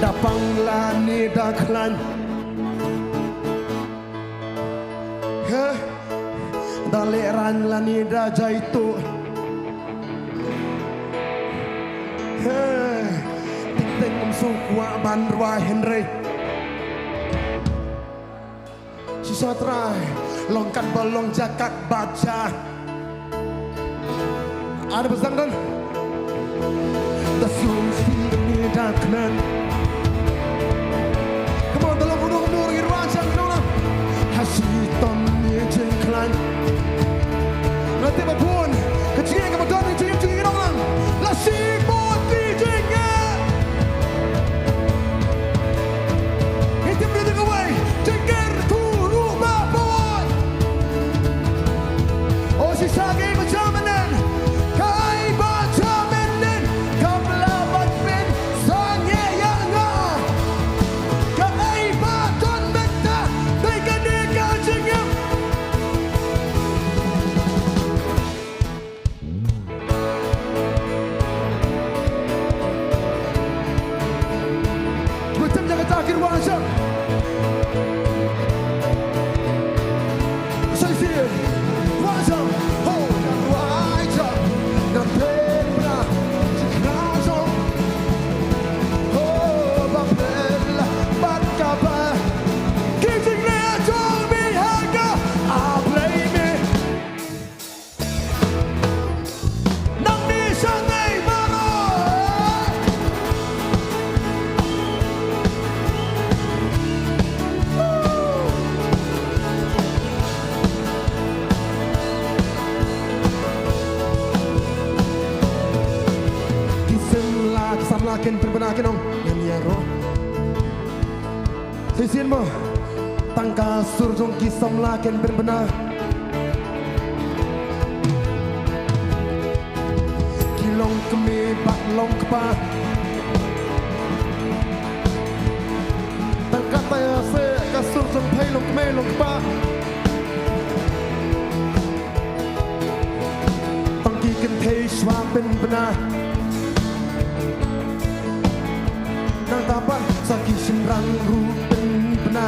Da pang lane da khlaiñ. He, da lehraiñ lane da jaituh. He, teng teng ym shu kwah ban rwai hynrei shisha Trai, long katba long jaka ba jia. Ada ba sdang don. Da sum sih ni da kmen. Come on, da long u dong mur ngi rwai shang ngi ong lang. Ha shitom ni jingkhlaiñ. La tip ba bun ka jingeh kaba don ha jingim jong ngi, ngi ong lang. La shibun ki jingeh. Ngi tip ïa kawei, jingkyrkhu ruh ba bun. Oh, shisha kaei ba jia mynnin, kaei ba jia mynnin kam lah ban pynsangeh ïa nga. Kaei ba don mynta dei kane ka jingim. Betem ïa kata ki rwai shang. Sa shisien rwai shang. Ho, ngan rwai shang. Ngan pynbna jingkyrkhu jong. Ho, ba pynlah bad kaba ki jingleh jong me ha nga. A Blei me. Nangne shatei baroh. Ki samla, ki samla kin pynbna, kin ong ngan ïaroh. Shisien mo, tang ka sur jong ki samla kin pynbna. Ki longkmie bad longkpa. Tang kata se ka sur jong phi longkmie longkpa. Tang ki kynthei shuwa pynbna. Nangta pat sa ki shynrang ruh pynbna.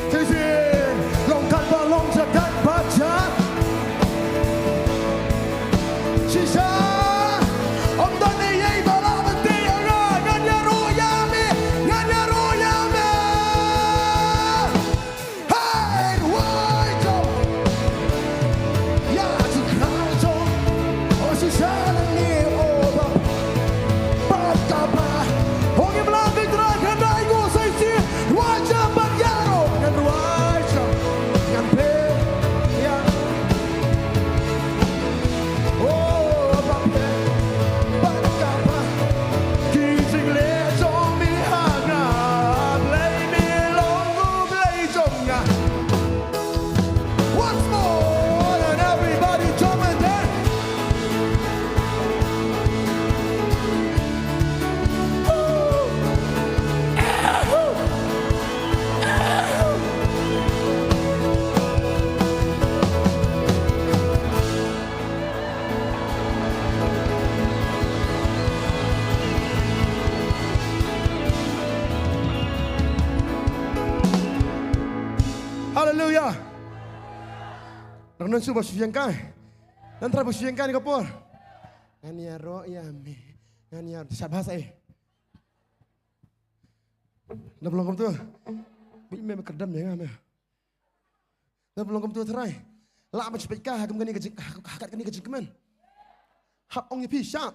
Shisien, long katba long jia katba jia. Shisha, ym don ei ei ba lah ban tih ïa nga, ngan ïaroh ïa me, ngan ïaroh ïa me. Hey, wai jong. Ïa jingkyrkhu Haleluya. Nang non shu ba shu ïeng kai. Nang trai ba shu ïeng kai ni ka por. Ngan ïaroh ïa me. Ngan ïaroh. Syabas eh. Nang ba long kumto. Bit me kerdam ïa nga me. Nang ba long kumto trai. Lah ban shu peit kai ha kum kane ka jing, ha kat kane ka jingkmen. Hap ong ïa phi shad.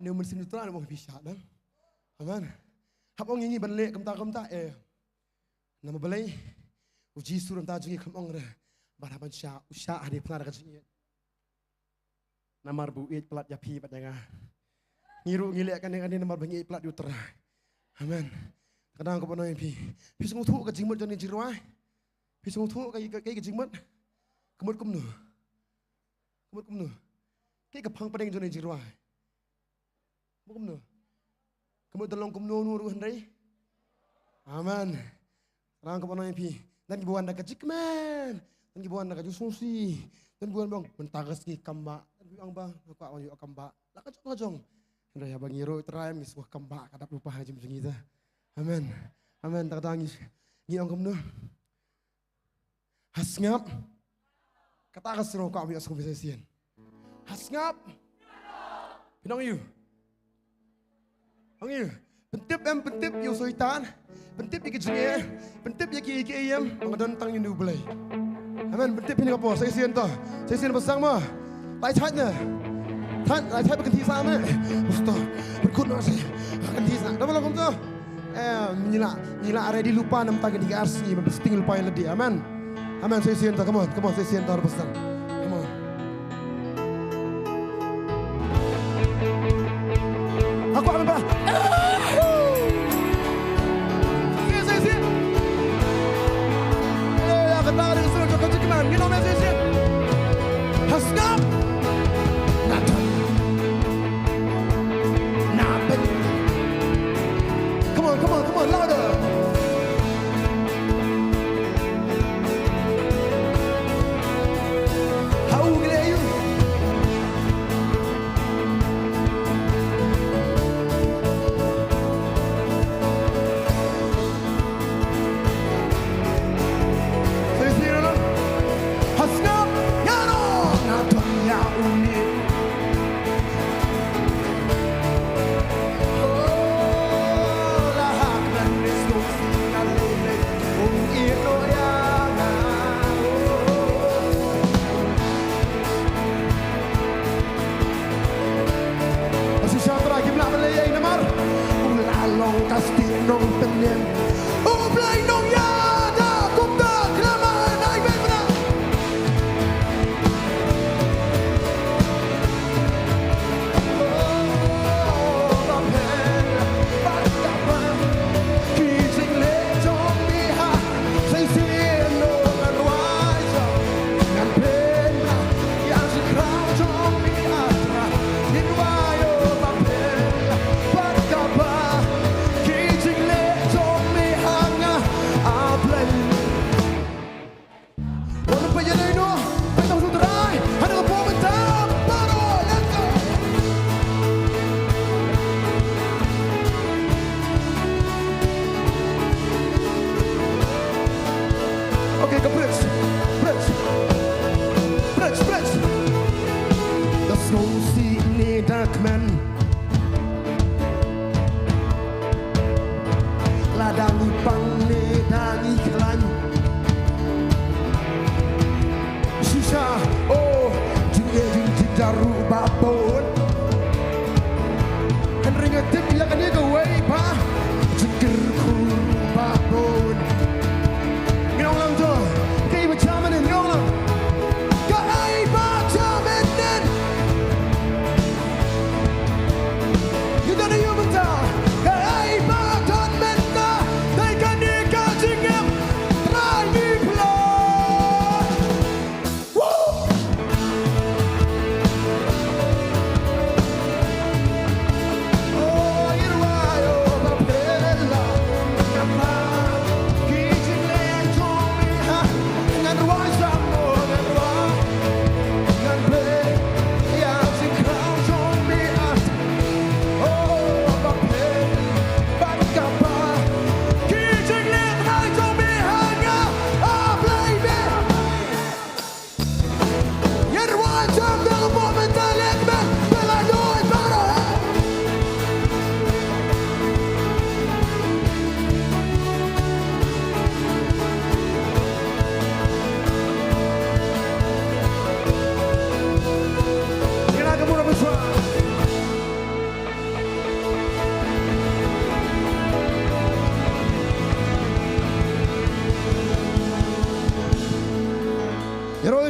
Ne u Mynsiem Trai ne ong ïa phi shad dang. Amen. Hap ong ïa ngi ban leh kumta kumta eh. Namar balei? U Jisu namar jong ngi kham ong re. Ba hap ban shah, u shah ha dei pynlong ka jingïeit. Namar ba u ïeit palat ïa phi bad ïa nga. Ngi ruh ngi leh kane kane namar ba ngi ïeit palat ïa u Trai. Amen. Ka dang ka ba ong ïa phi. Phi sngewthuh ka jingmut jong ngi jingrwai. Phi sngewthuh ka ka ka jingmut. Ka mut kumno? Ka mut kumno? Ka ka phang pdeng jong ngi jingrwai. Ka mut kumno? Ka mut da long kumno no ruh hynrei. Amen. Rang ka ba ong ïa phi. Dan ki ba wan da ka jingkmen. Dan ki ba wan da ka jingsngewsih. Dan ki ba wan bang mynta ka sngi kam ba. Dan ki ong ba ka wan ïoh kam ba. La ka jong ka jong. Hynrei haba ngi ruh Trai ngi sngewkam ba ka dap lypa ha jingim jong ngi ta. Amen. Amen. Ta ka dang ngi ngi ong kumno. Ha sngap. Kata ka sngewkam ïa sngewbha shisien. Ha sngap. Phi nang ïa u. Ong ïa u. Pyntip em pyntip ïa u Soitan. Pyntip ïa ki jingeh. Pyntip ïa ki ki em. Ong don tang ïa u Blei. Amen. Pyntip phi ni ka por. Sa shisien to. Sa shisien ba sang ma. Lai chait na. Thait lai chait ba kynti sa me. Usto. Pynkut na si. Kynti sa. Dah ba long kumto. Eh, ngi la, ngi la ready lypa namar ta ka dei ka ar sngi, ba sting lypa ïa lade. Amen. Amen, sa shisien ta, come on, come on, sa shisien ta, pastor. Come on. Aku amen ba. Sa shisien. Haleluya, kata ka dei ka suruh jong ka jingkmen. Ngi nang sa shisien. Ha sngap. Nathan. Nathan. Come on, come on, come on, louder. How will you? Say, say, no, no. Ha sngap, ïa no, nga don ïa u ni. Shisha Trai kim lah ban leh ei namar u la long ka stieh nongpynim. U Blei nongïada kumta khlem ai ban bna. Okay, ka bridge. Bridge. Bridge, bridge. Da sngewsih ne da kmen. Lada ngi pang ne da ngi khlaiñ. Shisha, oh, jingeh jingjied ruh ba bun. Hynrei nga tip ïa kane kawei ba jingkyrkhu ruh ba bun. Ngi ong lang to, kaei ba jia mynnin, ngi ong lang. Kaei ba jia mynnin. Ngi don ïa u mynta, kaei ba don mynta, dei kane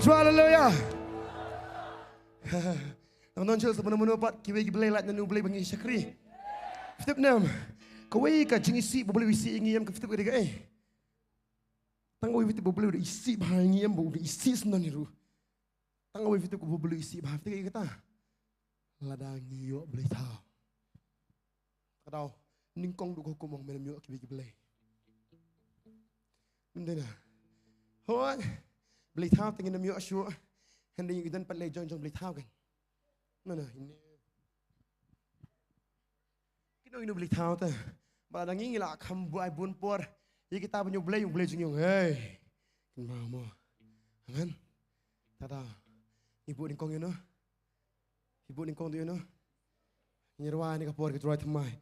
Hallelujah. Nang don chel sa mano mano pat kiwei ki blei lait na u blei ba ngi shakri. Phi tip ne em? Kawei ka jingisih ba u blei u isih ïa ngi em, ka phi tip ka dei kaei? Tang kawei phi tip ba u blei u da isih bha ïa ngi em, ba u da isih sngewdon ïa ngi ruh. Tang kawei phi tip ba u blei u isih bha, phi tip kaei kata? Lada ngi ïoh blei thaw. Ka daw nyngkong duh ka hukum ong men ym ïoh kiwei ki blei. Ym dei na. Hooid. Blei thaw te ngin ym ïoh shuh. Hynrei ngi don pat lei jong jong blei thaw kan. Na na ine. Kin ong ino blei thaw te. Ba lada ngi ngi la kham buai bun por. Ïa kita ba ngi ïoh blei, ïoh blei jong ngi ong, hei. Kin ma mo. Amen. Tada. Ngi buh nyngkong ïa no. Ngi buh nyngkong ïa no. Ngi rwai ne ka por ki rwai thymmai.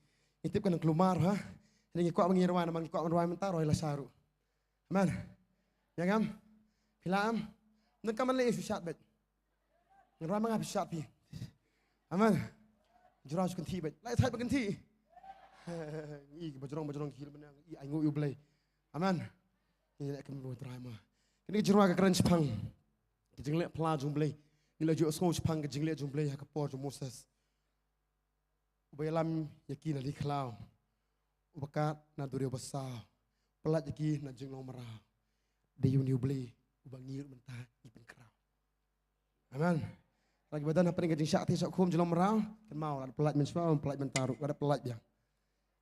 Ngi tip ka nang klumar ha. Hynrei ngi kwah ba ngi rwai namar ngi kwah ban rwai mynta rwai la sha ruh. Amen. Ïa ngam. Phi la am. Nang ka man lei shu shat bad. Ngi rwai ma nga phi shat phi. Amen. Jrong shu kynthih bad. Lai thait ba kynthih. Ngi ba jrong ba jrong khil ba nang i ai nguh ïa u Blei. Amen. Ngi leh kum u Trai ma. Kine ki jingrwai ka kren shaphang ka jingleh pla jong u Blei. Ngi la ju sngew shaphang ka jingleh jong u Blei ha ka por jong u Moses. Uba ïalam ïa ki na ri khlaw. Uba kat na duriaw basaw. Pyllait ïa ki na jinglong mraw. Dei une u Blei uba ngi ruh mynta ngi pynkhraw. Amen. Lada kiba don hapdeng ka jingshakri shakri kum jinglong mraw, kynmaw lada pyllait mynshuwa, pyllait mynta ruh, lada pyllait biang.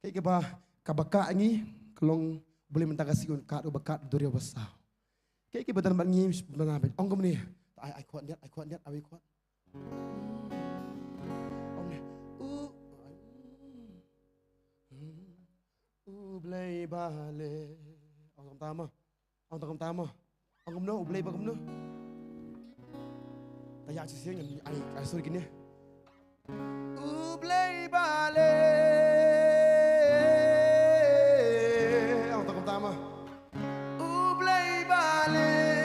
Kaei kaba, kaba kah ngi, ka long u Blei mynta ka sngi un kah, uba kah duriaw basaw. Kaei kaba don bad ngi, bad ngi, ong kumne, ai, ai khot niat, ai khot niat, ai khot. Ong ne, u, u Blei ba leh. Ong tang tama. Ong tang kumta mo. Ong kumno, u Blei ba kumno. Ta ïa shisien ngan ai, ai, sorry kine. U Blei ba leh. Ong tang kumta mo. U Blei ba leh.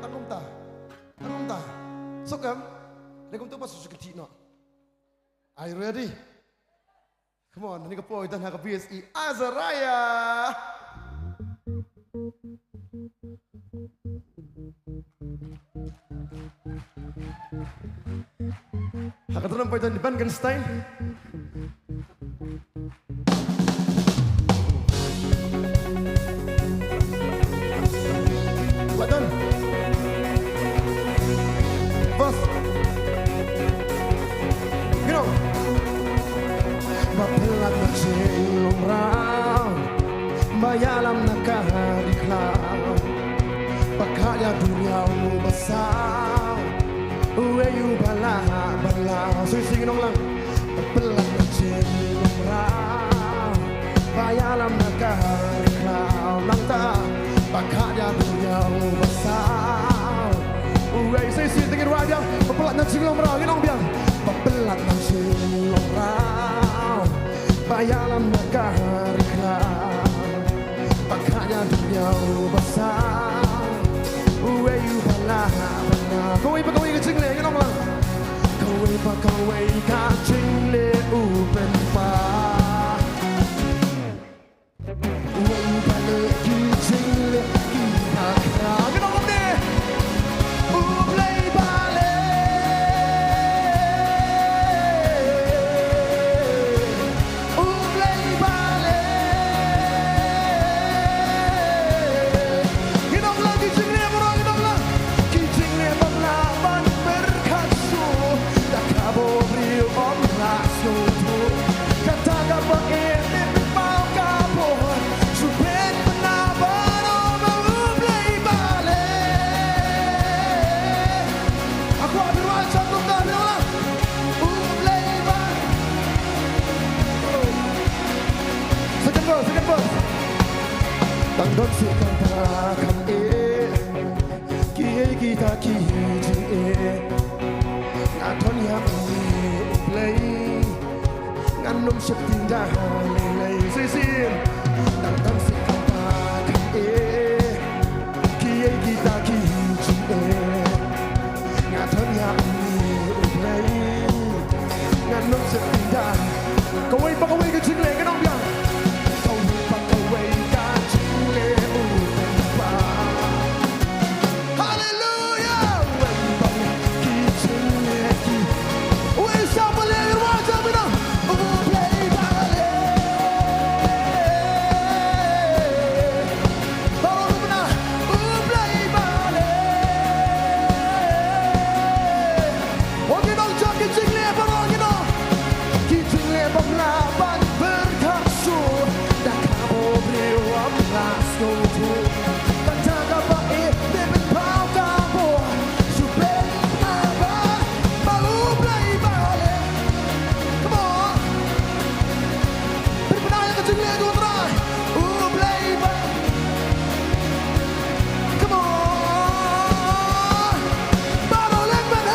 Tang kumta. Tang kumta. Suk em. Dei kumta ba suk kynthih noh. Are you ready? Come on, ngi ka poi don ha ka B S E Azariah. Ha ka drum poi don Van Genstein. Well done. Verse. You know. Ba pyllait na jinglong mraw, ba ïalam na ka ri khlaw, ba kah ïa duriaw basaw, uei uba lah ban law. Sngewsih ngi ong lang. Ba pyllait na jinglong mraw, ba ïalam na ka ri khlaw, nangta ba kah ïa duriaw basaw. Uei, sngewsih te ngin rwai biang. Ba pyllait na jinglong mraw, ngin ong biang. Ba pyllait na jinglong mraw, ba ïalam na ka ri khlaw, ba kah ïa duriaw basaw. Uei uba lah ban law. Kawei pa kawei ka jingleh, ngin ong lang. Kawei pa kawei ka jingleh u pynpaw. Uei ba leh ki jingleh kiba khraw. Ngin ong kumne. U Blei ba leh. U Blei ba leh. Ngin ong lang ki jingleh baroh, ngin ong lang. Ki jingleh bym lah ban pyrkhat shuh. Da kaba u briew um lah sngewthuh. Kata kaba eh ne pynpaw ka bor. Shu pynbna baroh ba U Blei ba leh. Hakhmat ruh sha kumta, ngin ong lang. U Blei ba. Second verse, second verse. Tang don shuh kata kham eh. Kiei kita ki jingeh. Nga don ïa une U Blei. Ngan ym sheptieng da lei lei. Shisien. Tang don shuh kata kham eh. Kiei kita ki jingeh. Nga don ïa une U Blei. Ngan ym sheptieng da. Kawei pa kawei ka jingleh, ngin ong biang. Kawei pa kawei ka jingleh u pynpaw. Come on. Baroh lehbeiñ.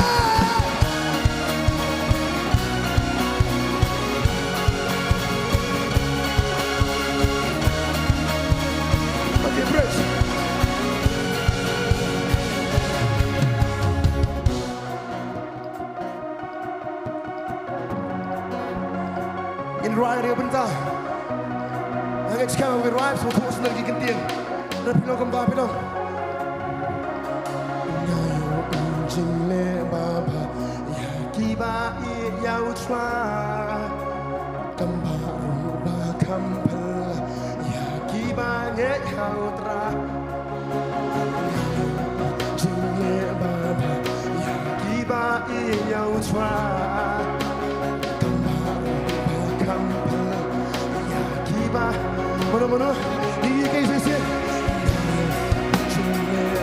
Okay, praise. Ngin rwai ïa ka bynta. Nga ngeit skhem ba ngin rwai, sngewthuh sngewthuh ki kyntien. Rep phi long kumta phi long. Nga ïoh i jingleh babha ïa kiba ïeit ïa U Trai. Tang ba ruh ba kham phylla ïa kiba ngeit ha U Trai. Jingleh babha ïa kiba ïeit ïa U Trai. Tang ba ruh ba kham phylla ïa kiba. Mano, mano? Ïa ki, ïa ki, ïa ki. Jingleh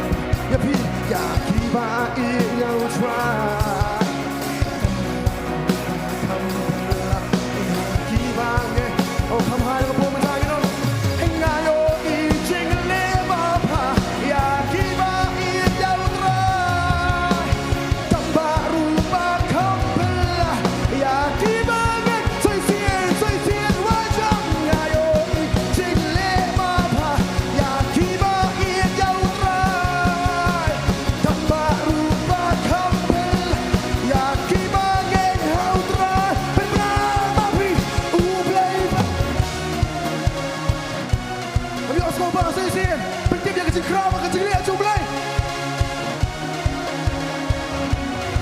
ïa phi ïa kiba ïeit ïa U Trai. Tang ba ruh ba kham phylla ïa kiba ngeit ha U Trai. Pynbna ma phi U Blei ba. Ngam ïohsngew ba sa shisien. Pyntip ïa ka jingkhraw bad ka jingleh jong U Blei.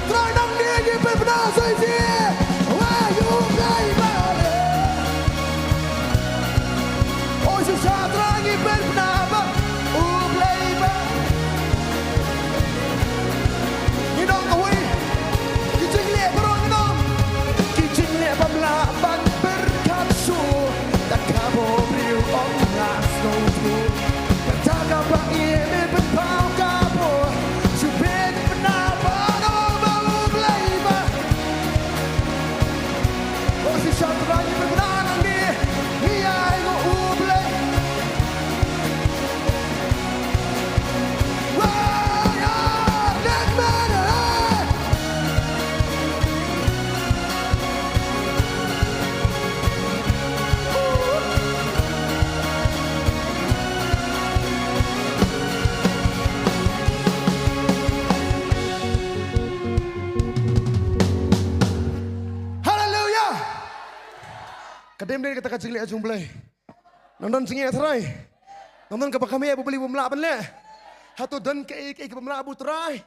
Trai nangne ngi pynbna sa shisien. Wah, U Blei ba. O shisha Trai ngi pynbna ba U Blei ba. Ngi ong kawei. Ki jingleh baroh ngi ong. Ki jingleh bym lah ban pyrkhat shuh. Da kaba u briew um lah sngewthuh. Kata kaba ïeit me pynpaw ka bor. Shu pynbna baroh ba U Blei ba. O shisha Trai ngi pynbna nangne. Ngi ai ïa U Blei. Haleluya. Ka dem de kata ka jingleh jong U Blei. Nang don jingeh Trai. Nang don kaba kham eh ba U Blei um lah ban leh. Hato don kaei kaei kaba um lah ba U Trai.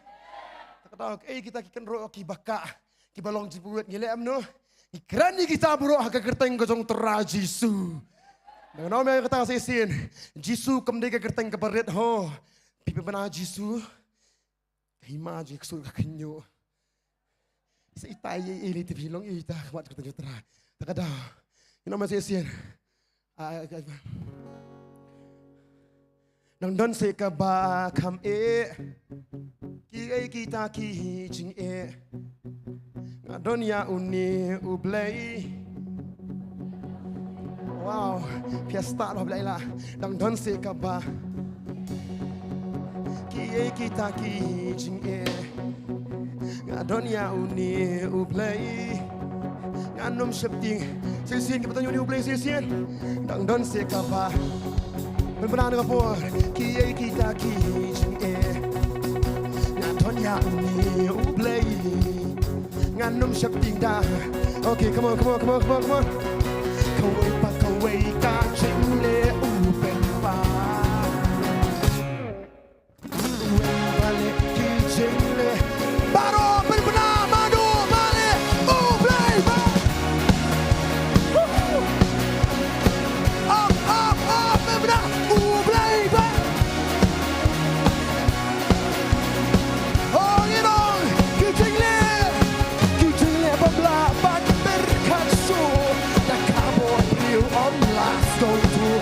Kata kaei kita ki kynroh kiba kah, kiba long jingpyrkhat ngi leh em no. Ngi kren ïa kita baroh ha ka kyrteng ka jong U Trai Jisu. Nang ong ïa kata sa shisien. Jisu kam dei ka kyrteng kaba rit ho. Phi pynbna Jisu. Ka hima jong ka sur ka khynñiuh. Sa ita i i li te phi long ita ka mat ka tang jutra. Ta ka da. Ina ma shisien. Dang don se kaba kham eh. Kiei kita ki jingeh. Nga don ïa une U Blei. Wow, phi start ba Blei la. Dang don se kaba. Kiei kita ki jingeh. Nga don ïa une U Blei. Ngan ym sheptieng. Shisien kiba don ïa une U Blei shisien. Dang don se kaba. Pynbna na ka por. Kiei kita ki jingeh. Nga don ïa une U Blei. Ngan ym sheptieng da. Okay, come on, come on, come on, come on, come on. Kawei pa kawei ka jingleh u pynpaw. Kawei pa leh ki jingleh. Baroh pynbna mano ba leh U Blei ba. Woo! Up, up, up, pynbna U Blei ba. Ong ïa nong, ki jingleh, ki jingleh bym lah ban pyrkhat shuh, da kaba u briew um lah sngewthuh.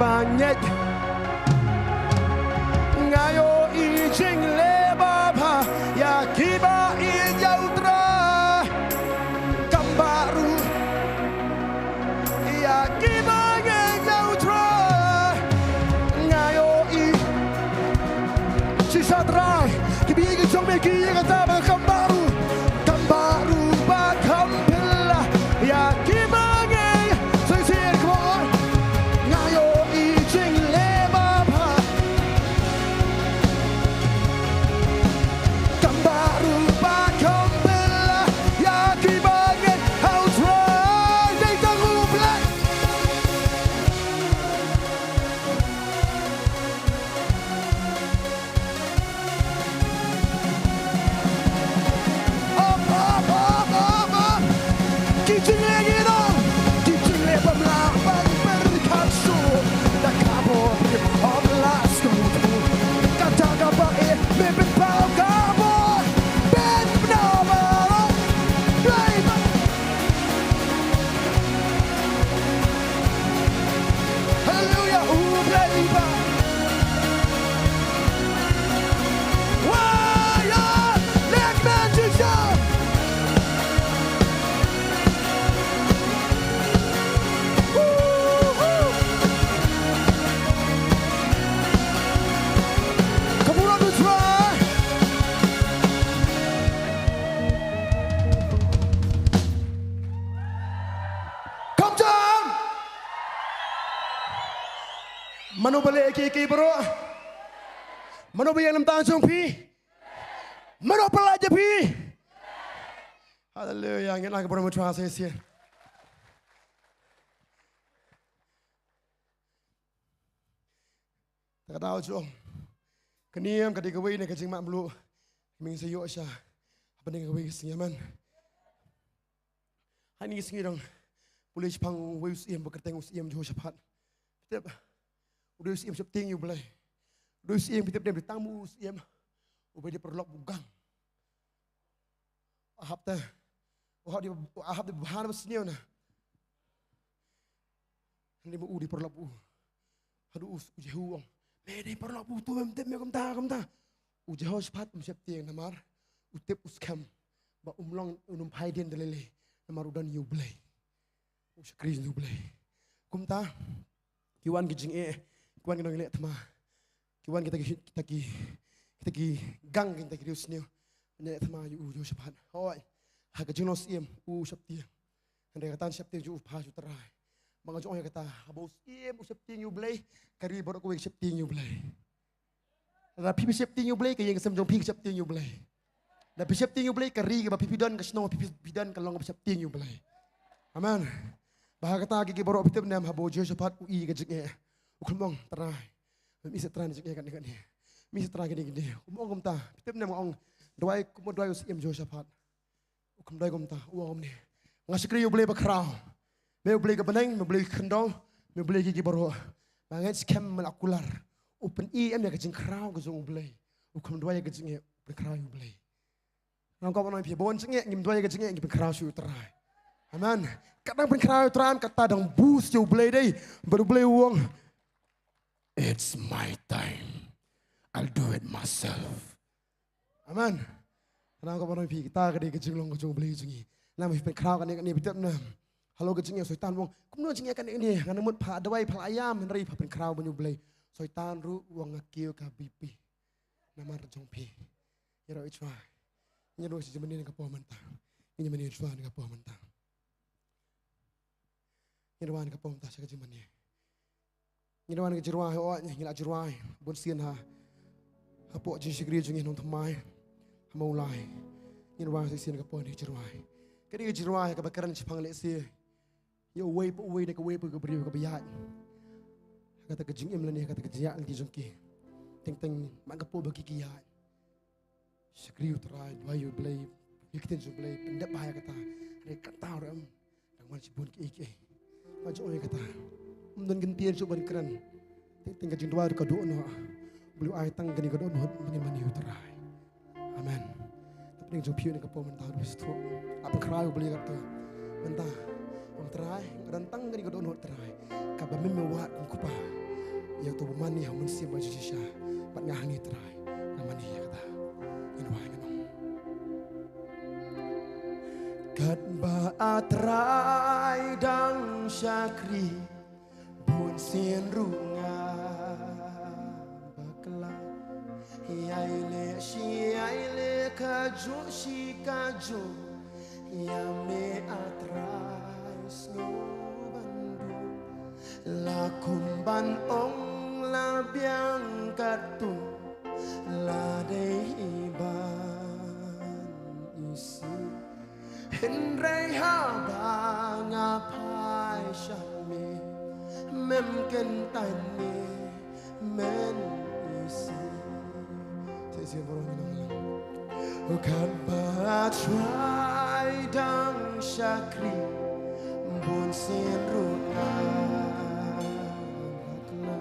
Ba ngeit. Nga ïohi jingleh babha ïa kiba ïeit ïa U Trai. Kam bha ruh ïa kiba ngeit ïa U Trai. Nga ïohi. Shisha Trai, kiba ïeit ki jong me ki ïa kata ba kam bha ruh. Kam bha ruh bad kam phylla ïa kiba ngeit. Shisien, come on. Nga ïohi jingleh babha. Kam bha ruh bad kam phylla ïa kiba ngeit ha U Trai. Dei tang U Blei. Up, up, up, up, up. Ki jingleh ngi nong, ki jingleh bym lah ban pyrkhat shuh. Da ka bor hip hop la sngewthuh. Kata kaba eh me pynpaw ka bor. Ben bna ba long. Dei ba. Haleluya, U Blei ba. Wah, ïa, leh man jingshai. Woohoo. Come on, let's try. Come down. Mano ba leh kiei kiei baroh? Mano ba ïeng na bynta jong phi? Mano ba lait ïa phi? Haleluya, ngin ai ka burom U Trai sa shisien. Ta ka daw jong. Ka niam ka dei kawei na ka jingmut mluh. Ngin sa ïoh sha hapdeng kawei ka sngi, amen. Ha kine ki sngi dang pule shaphang uwei u syiem ba kyrteng u Syiem Jehoshaphat. Phi tip, u dei u syiem sheptieng ïa U Blei. U dei u syiem, phi tip, dei tang u syiem uba dei paralok u gang. Ahab te, u Ahab dei, u Ahab dei ba bha na ba sniew na. Hynrei ma u dei paralok u. Haduh u Jehu u ong, me dei paralok u, to mem tip me kumta kumta. U Jehoshaphat um sheptieng namar u tip, u skhem ba um long, um phai dien da lei lei namar u don ïa U Blei. U shakri ïa U Blei. Kumta ki wan ki jingeh, ki wan ki nongleh thma, ki wan kita ki, kita ki, kita ki gang, kita ki riewsniew. Nongleh thma ïa u Jehoshaphat. Hooid, ha ka jinglong syiem u sheptieng. Hynrei kata sheptieng jong u pha sha U Trai. Ba nga ju ong ïa kata, haba u syiem u sheptieng ïa U Blei, ka ri baroh kawei ka sheptieng ïa U Blei. Lada phi, phi sheptieng ïa U Blei, ka ïing ka sem jong phi ka sheptieng ïa U Blei. Lada phi sheptieng ïa U Blei, ka ri kaba phi, phi don, ka shnong phi, phi don, ka long kaba sheptieng ïa U Blei. Amen. Bad ha kata ki, ki baroh, phi tip ne em, haba u Jehoshaphat u i ka jingeh, u khlem ong, Trai, mem i sa, Trai, na jingeh kane kane. Mem i sa, Trai, kane kane. Um ong kumta. Phi tip ne em, nga ong, duwai, kumno duwai u Syiem Jehoshaphat? U khlem duwai kumta, u ong kumne, nga shakri ïa U Blei bakhraw. Me U Blei ka bneng, me U Blei ka khyndew, me U Blei ki, ki baroh. Ba ngeit skhem me la kular. U pyni em ïa ka jingkhraw ka jong U Blei. U khlem duwai ïa ka jingeh, u pynkhraw ïa U Blei. Nangkop nang phi, ba wan jingeh, ngim duwai ïa ka jingeh, ngi pynkhraw sha U Trai. Amen. Kat dang pynkhraw ïa U Trai, kata dang boost ïa U Blei dei. Bad U Blei u ong, it's my time. I'll do it myself. Amen. Nangkop nang phi, kata ka dei ka jinglong ka jong U Blei jong ngi. Nang phi pynkhraw kane kane, phi tip ne em, halor ka jingeh, Soitan u ong, kumno jingeh kane kane, nga nang mut pha duwai, pha la ïam, hynrei pha pynkhraw ban ïa U Blei. Soitan ruh u ong, nga kiew ka B P namar jong phi. Ïaroh ïa U Trai. Ngin ïaroh sha jingmane na ka por mynta. Ngin ïamane ïa U Trai na ka por mynta. Ngin wan na ka por mynta sha ka jingmane. Ngin wan na ka jingrwai, oh, ngin la jingrwai. Bun sien ha, hapoh jingshakri jong ngi nongthymmai, ha Mawlai. Ngin wan shisien na ka por na ka jingrwai. Ka dei ka jingrwai kaba kren shaphang lehse ïa uwei pa uwei na kawei pa ka briew kaba ïaid ha kata ka jingim lane ha kata ka jingïaid lynti jong ki. Teng teng man ka por ba ki, ki ïaid, shakri U Trai, duwai ïa U Blei, ïa ka ktien jong U Blei, pyndep bha ïa kata. Hynrei kata ruh em, dang wan shibun kiei kiei. Nga ju ong ïa kata, ym don kyntien shuh ban kren. Teng teng ka jingduwai ruh ka dohnud. U Blei u ai tang kane ka dohnud ba ngin mane ïa U Trai. Amen. Te pdeng jong phi na ka por mynta, ruh sngewthuh, la pynkhraw ïa U Blei kato. Mynta, ong, Trai, nga don tang kane ka dohnud, Trai, kaba me, me wad kum u kpa. ïa uto ba mane ha u Mynsiem Baieit shisha. Bad nga hangne Trai nga mane ïa kata. Ngin wai, ngin ong. Katba A Trai dang shakri, bun sien ruh nga bakla. Ïai leh shi ïai leh, kajuh shi kajuh, ïa me A Trai sngew ban duh. La kum ban ong la biang katto, la dei hi ban isih. Hynrei haba nga phai sha me, mem kyntait ne men isih. Sa shisien baroh ngi ong lang. Katba A Trai dang shakri, bun sien ruh nga bakla.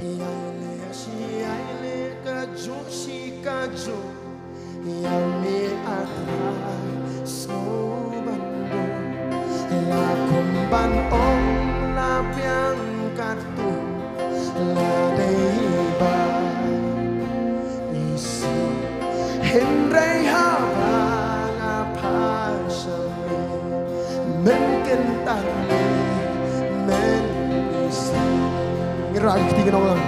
Ïai leh shi ïai leh, kajuh shi kajuh, ïa me A Trai sngew ban duh. La kum ban ong la biang katto, la dei ban isih. Hynrei haba nga phai sha me, men kyntait ne men isih. Ngi rah ki kti, ngin ong lang.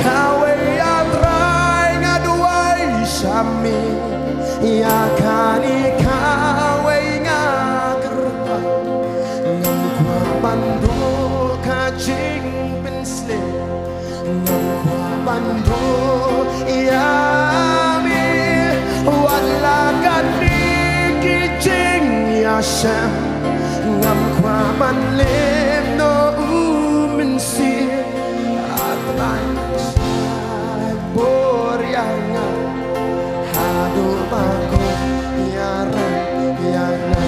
Kawei A Trai nga duwai sha me, ïa kane kawei nga kyrpad. Ngam kwah ban duh ka jingpynshlur, ngam kwah ban duh ïa me. Wat la katne ki jingïashem, ngam kwah ban leh noh u Mynsiem. A Trai, sa bor ïa nga, haduh ba kut ïarap ïa nga.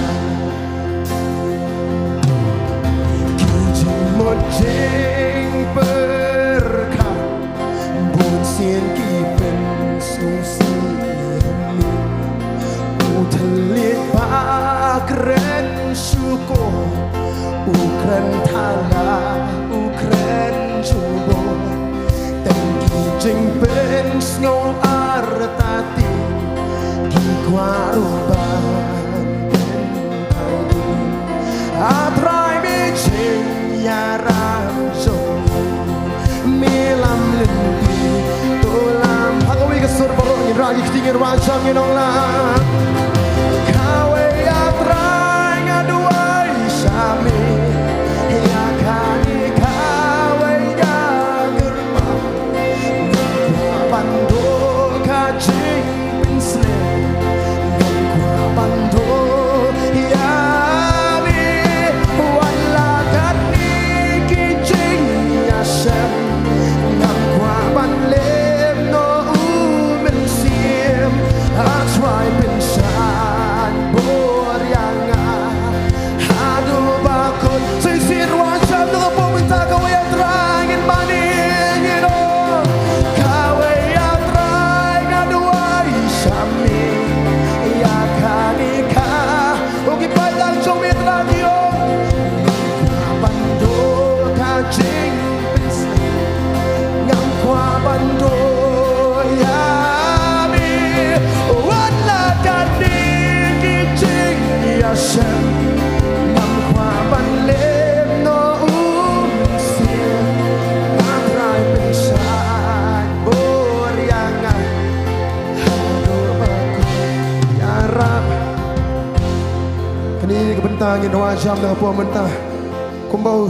Ki jingmut jingpyrkhat, bun sien ki pynsngewsih ïa me. U thylliej ba kren shukor, u kren thala, u kren jubor. Tang ki jingpynsngew artatien, ki kwah ruh ban pynpaw. A Trai, me jingïarap jong ngi, me lam lynti, to lam. Ha kawei ka sur baroh ngin rah ki kti, ngin wad jam, ngin ong lang. Kawei A Trai nga duwai sha me, ïa kane kawei nga kyrpad. Ngam kwah ban duh ka jingpynshlur, ngam kwah ban duh ïa me. Wat la katne ki jingïashem, ngam kwah ban leh noh u Mynsiem. A Trai, pynshait bor ïa nga, haduh ba kut. Sa shisien, rwai jam na ka por mynta, kawei A Trai ngin mane, ngin ong. Kawei A Trai nga duwai sha me, ïa kane ka. Oh, ki paidlang jong me A Trai, ngi ong. Ngam kwah ban duh ka jingpynshlur, ngam kwah ban duh ïa me. Wat la katne ki jingïashem, ngam kwah ban leh noh u Mynsiem. A Trai, pynshait bor ïa nga, haduh ba kut ïarap. Kane ka bynta ngin rwai jam na ka por mynta. Kumba u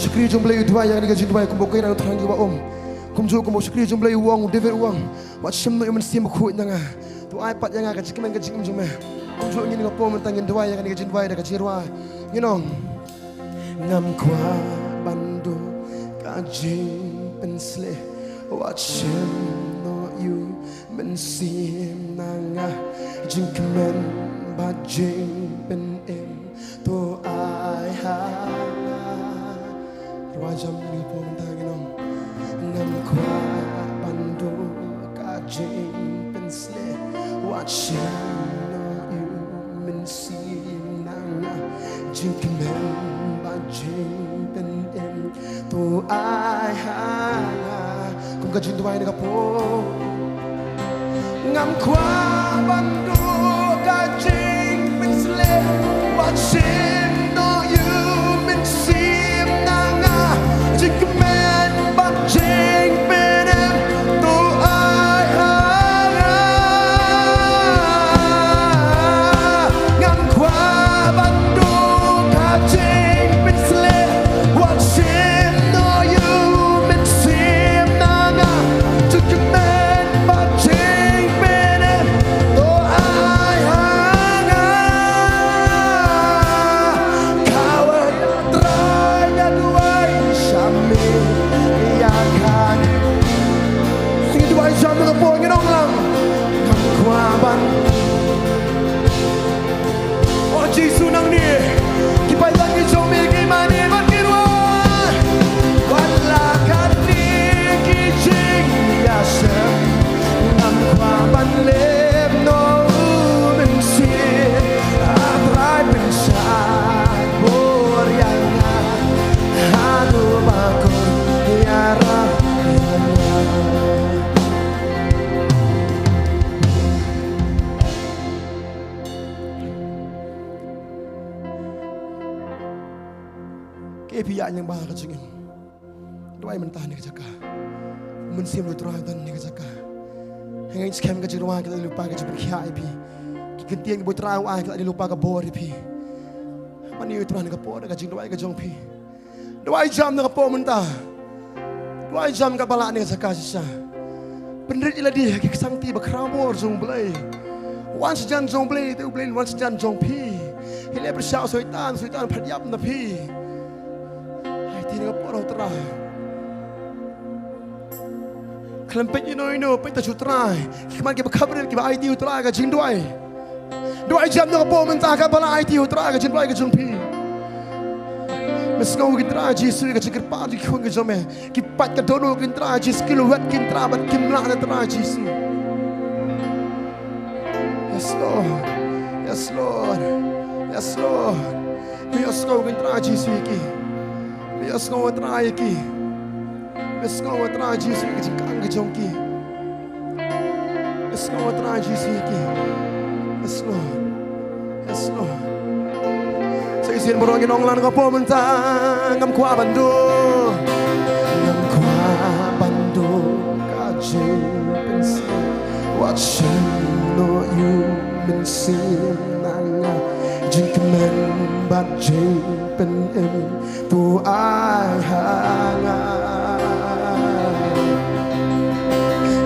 shakri jong u Blei u duwai ïa kane ka jingduwai, kumba u Kairos u thrang ïa u ba um. Kumjuh kumba u shakri jong u Blei u ong, u David u ong, wat shim noh ïa u Mynsiem Bakhuid na nga. To ai pat ïa nga ka jingkmen ka jingim jong me. Kumjuh ngin, na ka por mynta ngin duwai ïa kane ka jingduwai da ka jingrwai. Ngin ong. Ngam kwah ban duh ka jingpynshlur, wat shim noh ïa u Mynsiem na nga. Jingkmen bad jingpynim to ai ha nga. Rwai jam na ka por mynta, ngin ong. Ngam kwah ban duh ka jingpynshlur, wat shim noh ïa u Mynsiem na nga. Jingkmen bad jingpynim to Ai ha nga kum ka jingduwai na ka por. Ngam kwah ban duh ka jingpynshlur, wat shim noh ïa u mynsiem na nga. Jingkmen bad jingpynim to ai ha nga. Ngam kwah ban duh ka jingpynshlur, wat shim noh ïa u mynsiem na nga. Jingkmen bad jingpynim to ai ha nga. Kawei, Trai, nga duwai, shah miet ïa kane. Ngi duwai jam na ka por, ngi ong lang. Ngam kwah ban O Jisu, nangne ki paidbah ki jong me ki mane bad ki rwai. Wat la katne ki jingïashem, ngam kwah ban leh noh u mynsiem. A Trai, pynshai bor ïa nga haduh ba kun ïarap ïa nga. Kaei phi ïaid lyngba ka jingim? Duwai mynta ha kane ka jaka. Mynsiem U Trai don ha kane ka jaka. Ngin skhem ka jingrwai ka la ïa lypa ka jingpynkhiah ïa phi. Ki kyntien U Trai u ai ka la ïa lypa ka bor ïa phi. Mane U Trai ha kane ka por ka jingduwai ka jong phi. Duwai jam na ka por mynta. Duwai jam katba lah ha kane ka jaka shisha. Pynrit ïa lade ha ki ksangti bakhraw bor jong U Blei. Wan shajan jong U Blei, te U Blei un wan shajan jong phi. Hynrei pyrshah u Soitan, u Soitan pynïap na phi. Aiti ha kane ka por, Trai. Khlem peit ïano ïano, peit tang sha U Trai. Ki khmat kiba khapbriew kiba aiti ha U Trai ka jingduwai. Duwai jam na ka por mynta, katba lah aiti ha U Trai ka jingduwai ka jong phi. Me sngew, ko Trai Jisu, ka jingkyrpad ki khun ki jong me. Ki pait ka dohnud, ko Trai Jisu, ki lwet, ko Trai, bad kim lah, ko Trai Jisu. Yes, Lord. Yes, Lord. Yes, Lord. Me ïohsngew, ko Trai Jisu, ïa ki. Me ïohsngew, Trai, ïa ki. Me sngew, Trai Jisu, ïa ki jingkang ki jong ki. Me sngew, Trai Jisu, ïa ki. Yes, Lord. Yes, Lord. Sa shisien baroh ngin ong lang na ka por mynta, ngam kwah ban duh. Ngam kwah ban duh ka jingpynshlur. Wat shim noh ïa u mynsiem na nga. Jingkmen bad jingpynim to ai ha nga.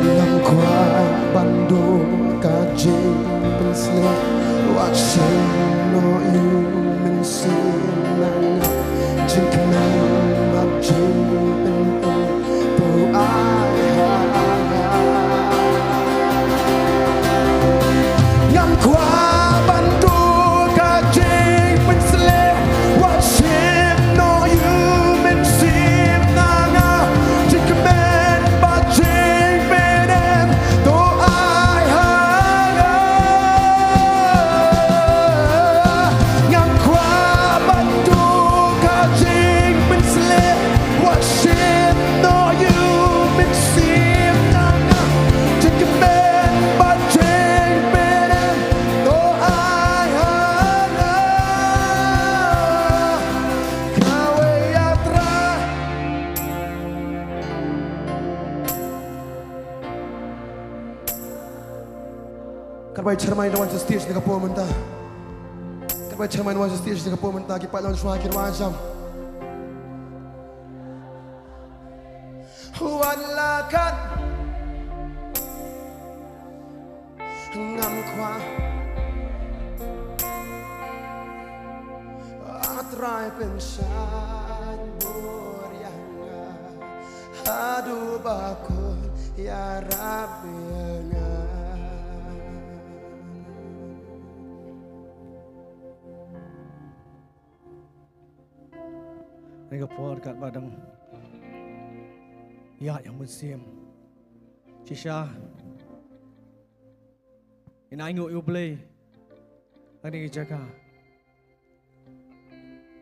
Ngam kwah ban duh ka jingpynshlur, wat shim noh ïa u mynsiem na nga. Jingkmen bad jingpynim to ai ha nga. Ngam kwah ban duh ka jingpynshlur, wat shim noh ïa u mynsiem na nga. Jingkmen bad jingpynim to ai ha nga. Ngam kwah ban duh ka jingpynshlur, wat shim noh ïa u mynsiem na nga. Jingkmen bad jingpynim to ai ha nga. Kawei, Trai. Katba i chairman i da wan sha stage na ka por mynta. Katba i chairman i da wan sha stage na ka por mynta, ki paidbah shuwa ki rwai jam. Wat la kat ngam kwah, A Trai, pynshai bor ïa nga haduh ba kun ïarap ïa nga. Kane ka por katba dang ïaid ha u mynsiem, shisha ngin ainguh ïa U Blei ha kane ka jaka.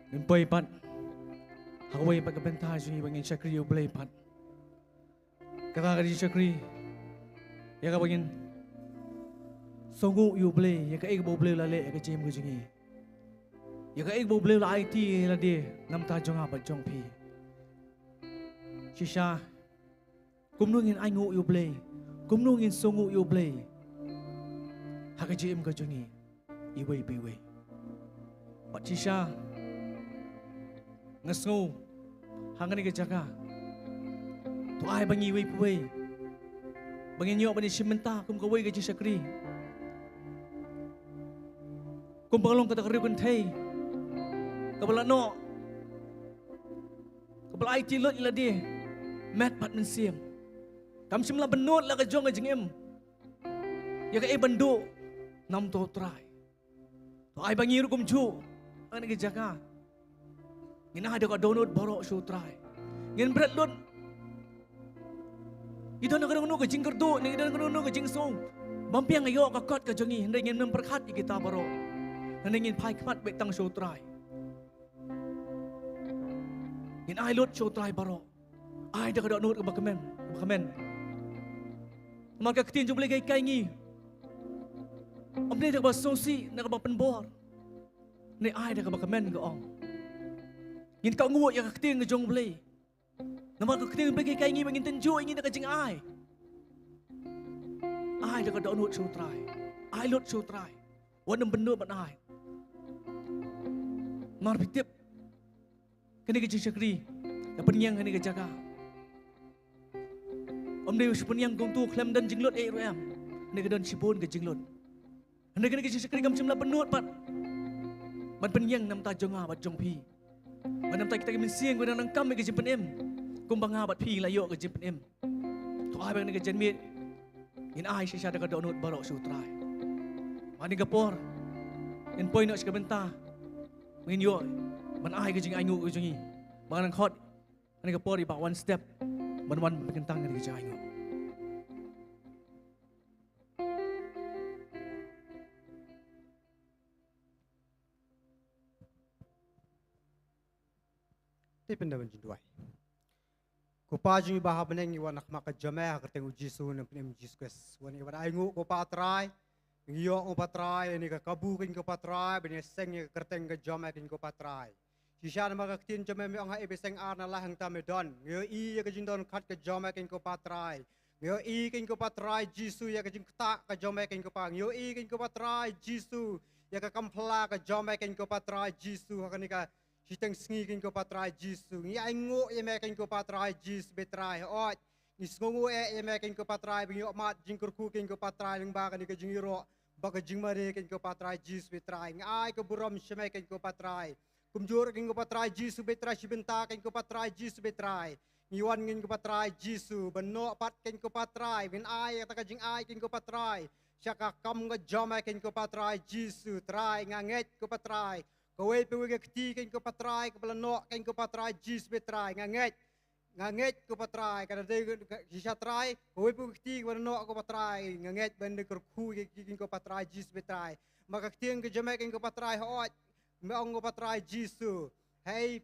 Ngin poi pat Ha kawei pat ka bynta jong ngi ba ngin shakri ïa U Blei pat. Kata ka jingshakri ïa kaba ngin sngewnguh ïa U Blei ïa kaei kaba U Blei u la leh ïa ka jingim ka jong ngi, ïa kaei kaba U Blei u la aiti ïa lade na ka bynta jong nga bad jong phi. Shisha, kumno ngin ainguh ïa U Blei, kumno ngin sngewnguh ïa U Blei ha ka jingim ka jong ngi iwei pa iwei. Bad shisha nga sngew ha kane ka jaka, to ai ba ngi iwei pa iwei ba ngin ïoh ban ïashim bynta kum kawei ka jingshakri, kum ba ka long kata ka riew kynthei kaba la noh, kaba la aiti lut ïa lade met bad mynsiem. Kam shym la bynnud la ka jong ka jingim ïa kaei ban duh namar U Trai. To ai ba ngi ruh kumjuh ha kane ka jaka ngin ai da ka dohnud baroh sha U Trai. Ngin bret lut. Ngi don ha kano kano ka jingkyrduh, ngi don ha kano kano ka jingsngew bym biang ïoh ka kot ka jong ngi, hynrei ngin ym pyrkhat ïa kita baroh, hynrei ngin phai khmat beit tang sha U Trai. Ngin ai lut sha U Trai baroh. Ai da ka dohnud kaba kmen, kaba kmen. Namar ka ktien jong U Blei ka hikai ngi, ym dei da kaba sngewsih, da kaba pynbor, ne ai da kaba kmen, ka ong. Ngin kohnguh ïa ka ktien ka jong U Blei. Namar ka ktien U Blei ka hikai ngi ba ngin tynjuh ïa ngi da ka jingai. Ai da ka dohnud sha U Trai. Ai lut sha U Trai. Wat nym bynnud ban ai. Namar phi tip, kane ka jingshakri ka pynïeng ha kane ka jaka. Ym dei shu pynïeng kumto khlem don jinglut eh ruh em. Kane ka don shibun ka jinglut. Hynrei kane ka jingshakri kam shym la bynnud pat ban pynïeng na ka bynta jong nga bad jong phi, bad na ka bynta kita ki mynsiem kiba dang donkam ïa ka jingpynim kumba nga bad phi la ïoh ka jingpynim. To ai ba kane ka janmiet ngin ai shisha da ka dohnud baroh sha U Trai. Mynta ka por ngin poi noh sha ka bynta ba ngin ïoh ban ai ka jingainguh ka jong ngi. Ba ngan khot kane ka por i Bah One Step ban wan pynkyntang kane ka jingainguh. Te pynda ban jingduwai. Ko Pa jong ngi ba ha bneng, ngi wan ha khmat ka jingma ha ka kyrteng U Jisu, na ka bynta U Jisu Khrist. Wan ngi wan ainguh ko Pa Trai. Ngi ïoh ko Pa Trai ïa kane ka kabu kane ko Pa Trai, ban ïaseng ïa ka kyrteng ka jingma kane ko Pa Trai. Shisha namar ka ktien jong me, me ong ha Ephesia ar, na la hangta me don. Ngi ïohi ïa ka jingdon khat ka jingma kane ko Pa Trai. Ngi ïohi kane ko Pa Trai Jisu ïa ka jingktah ka jingma kane ko Pa. Ngi ïohi kane ko Pa Trai Jisu ïa ka kam phla ka jingma kane ko Pa Trai Jisu ha kane ka shiteng sngi kane ko Pa Trai Jisu. Ngi ainguh ïa me kane ko Pa Trai Jisu ba Trai hooid. Ngi sngewnguh eh ïa me kane ko Pa Trai ba ngi ïoh mad jingkyrkhu kane ko Pa Trai lyngba kane ka jingïaroh bad ka jingmane kane ko Pa Trai Jisu ba Trai. Ngi ai ka burom sha me kane ko Pa Trai. Kumjuh ruh kane ko Pa Trai Jisu ba Trai, shi bynta kane ko Pa Trai Jisu ba Trai. Ngi wan kane ko Pa Trai Jisu ban noh pat kane ko Pa Trai, ban ai kata ka jingai kane ko Pa Trai sha ka kam ka jingma kane ko Pa Trai Jisu Trai. Nga ngeit ko Pa Trai, kawei pa kawei ka kti kane ko Pa Trai kaba la noh kane ko Pa Trai Jisu ba Trai. Nga ngeit, nga ngeit ko Pa Trai, ka dei ka shisha Trai, kawei pa kawei ka kti kaba la noh ko Pa Trai, nga ngeit ban da kyrkhu ïa ki kane ko Pa Trai Jisu ba Trai. Ma ka ktien ka jingma kane ko Pa Trai hooid, me ong ko Pa Trai Jisu. Hei,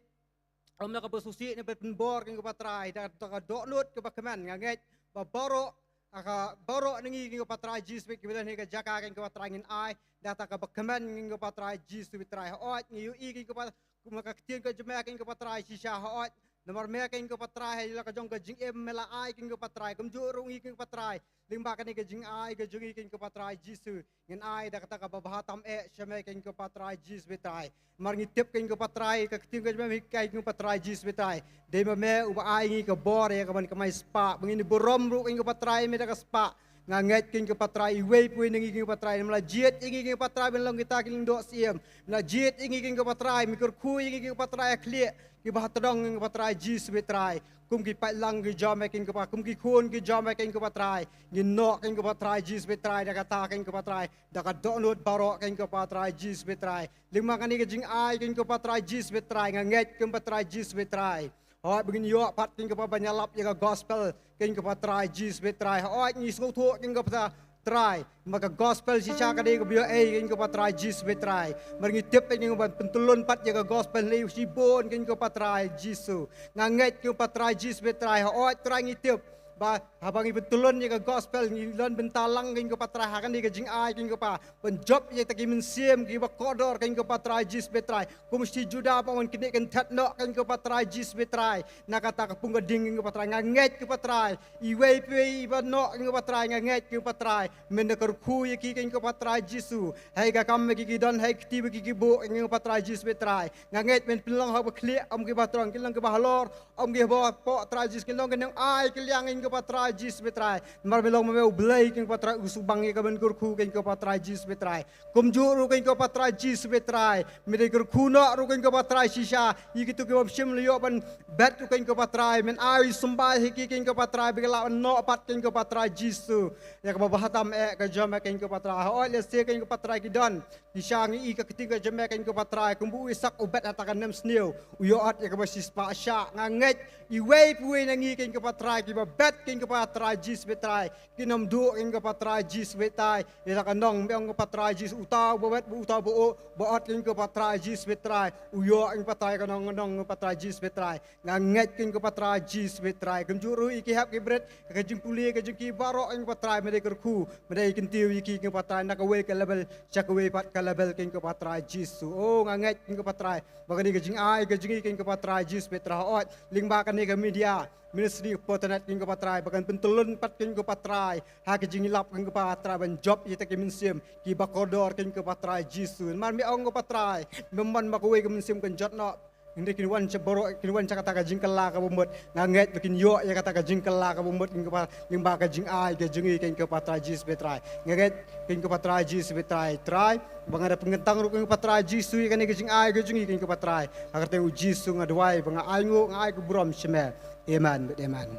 ym da kaba sngewsih ne ba pynbor kane ko Pa Trai, da, da ka dohnud kaba kmen. Nga ngeit ba baroh, ka baroh na ngi kane ko Pa Trai Jisu ba kiba don ha ka jaka kane ko Pa Trai ngin ai da kata kaba kmen kane ko Pa Trai Jisu ba Trai. Hooid ngi ïohi kane ko Pa, kumba ka ktien ka jingma kane ko Pa Trai shisha hooid. Namar me kane ko Pa Trai ha la ka jong ka jingim me la ai kane ko Pa Trai. Kumjuh ruh ngi kane ko Pa Trai lyngba kane ka jingai ka jong ngi kane ko Pa Trai Jisu. Ngin ai da kata kaba bha tam eh sha me kane ko Pa Trai Jisu ba Trai. Namar ngi tip kane ko Pa Trai ka ktien ka jingma me hikai kane ko Pa Trai Jisu ba Trai. Dei ma me uba ai ngi ka bor ïa kaban kamai spah. Ba ngin burom ruh kane ko Pa Trai me da ka spah. Nga ngeit kane ko Pa Trai iwei pa iwei na ngi kane ko Pa Trai, me la jied ïa ngi kane ko Pa Trai ban long kita ki lyngdoh syiem. Me la jied ïa ngi kane ko Pa Trai, me kyrkhu ïa ngi kane ko Pa Trai ha khlieh kiba ha tdong kane ko Pa Trai Jisu ba Trai. Kum ki paidlang ki jingma kane ko Pa, kum ki khun ki jingma kane ko Pa Trai. Ngin noh kane ko Pa Trai Jisu ba Trai, da kata kane ko Pa Trai, da ka dohnud baroh kane ko Pa Trai Jisu ba Trai. Lyngba kane ka jingai kane ko Pa Trai Jisu ba Trai, nga ngeit kane ko Pa Trai Jisu ba Trai. Hooid ba ngin ïoh pat kane ko Pa ban ïalap ïa ka gospel kane ko Pa Trai Jisu ba Trai. Hooid ngi sngewthuh kane ko Pa Trai. Namar ka gospel shisha ka dei kaba ïoh ei, keiñ ko Pa Trai Jisu bad Trai. Namar ngi tip ei, ngi ban pyntylun pat ïa ka gospel ne shibun, keiñ ko Pa Trai Jisu. Nga ngeit, keiñ ko Pa Trai Jisu bad Trai, hooid Trai, ngi tip ba haba ngi pyntylun ïa ka gospel, ngi don bynta lang, keiñ ko Pa Trai, ha kane ka jingai, keiñ ko Pa, ban jop ïa kita ki mynsiem kiba kordor, keiñ ko Pa Trai Jisu bad Trai. Kum shi Judah ba wan knieh kynthet noh, keiñ ko Pa Trai Jisu bad Trai, na kata ka pung ka ding, keiñ ko Pa Trai. Nga ngeit, keiñ ko Pa Trai, iwei pa iwei iba noh, keiñ ko Pa Trai, nga ngeit, keiñ ko Pa Trai, men da kyrkhu ïa ki, keiñ ko Pa Trai Jisu. Hei ka kam ba ki ki don, hei ka kti ba ki ki buh, keiñ ko Pa Trai Jisu bad Trai. Nga ngeit men pynlong ha ba khlieh, ym kiba trong, kin long kiba halor, ym kiba poh, Trai Jisu, kin long ki nongai ki liang, keiñ ko Pa Trai Jisu bad Trai. Namar men long ma me U Blei, keiñ ko Pa Trai, u shu bang ïa ka ban kyrkhu, keiñ ko Pa Trai Jisu bad Trai. Kumjuh ruh, keiñ ko Pa Trai Jisu bad Trai, men da kyrkhu noh ruh, keiñ ko Pa Trai, shisha ïa kito ki bym shym la ïoh ban bet ruh, keiñ ko Pa Trai, men ai symbai ha ki, keiñ ko Pa Trai, ba ki lah ban noh pat, keiñ ko Pa Trai Jisu, ïa kaba bha tam eh ka jong me, keiñ ko Pa Trai. Hooid lehse, keiñ ko Pa Trai, ki don, shisha ngi i ka ktien ka jong me, keiñ ko Pa Trai, kumba u Isaak u bet ha kata ka nemsniew, u ïoh ot ïa kaba shispah shah. Nga ngeit iwei pa iwei na ngi, keiñ ko Pa Trai, kiba bet, keiñ ko Pa Trai Jisu bad Trai, kin ym duh, keiñ ko Pa Trai Jisu bad Trai. Ïa kata ka nong me ong ko Pa Trai Jisu, uta uba bet, uta uba u, ba ot, keiñ ko Pa Trai Jisu bad Trai, u ïoh, keiñ ko Pa Trai, ka nong, nong, keiñ ko Pa Trai Jisu bad Trai. Nga ngeit, keiñ ko Pa Trai Jisu bad Trai, kumjuh ruh ïa ki hep ki bret, ka jingpule ka jong ki baroh, keiñ ko Pa Trai, men da kyrkhu, men da kyntiew ïa ki, keiñ ko Pa Trai, na kawei ka level sha kawei pat ka level, keiñ ko Pa Trai Jisu. Oh, nga ngeit, keiñ ko Pa Trai, ba kane ka jingai ka jong ngi, keiñ ko Pa Trai Jisu bad Trai, hooid lyngba kane ka media ministry Potternet, keiñ ko Pa Trai, ba kan pyntylun pat, keiñ ko Pa Trai, ha ka jingïalap, keiñ ko Pa Trai, ban jop ïa kita ki mynsiem kiba kordor, keiñ ko Pa Trai Jisu. Namar me ong ko Pa Trai, mem mon ba kawei ka mynsiem kan jot noh, hynrei kin wan sha baroh, kin wan sha kata ka jingkylla kaba mut. Nga ngeit ba kin ïoh ïa kata ka jingkylla kaba mut, keiñ ko Pa, lyngba ka jingai ka jong ngi, keiñ ko Pa Trai Jisu bad Trai. Nga ngeit, keiñ ko Pa Trai Jisu bad Trai, Trai, ba nga da pynkyntang ruh, keiñ ko Pa Trai Jisu, ïa kane ka jingai ka jong ngi, keiñ ko Pa Trai. Ha ka kyrteng U Jisu nga duwai, ba nga ai nguh, nga ai ka burom sha me. Amen bad amen.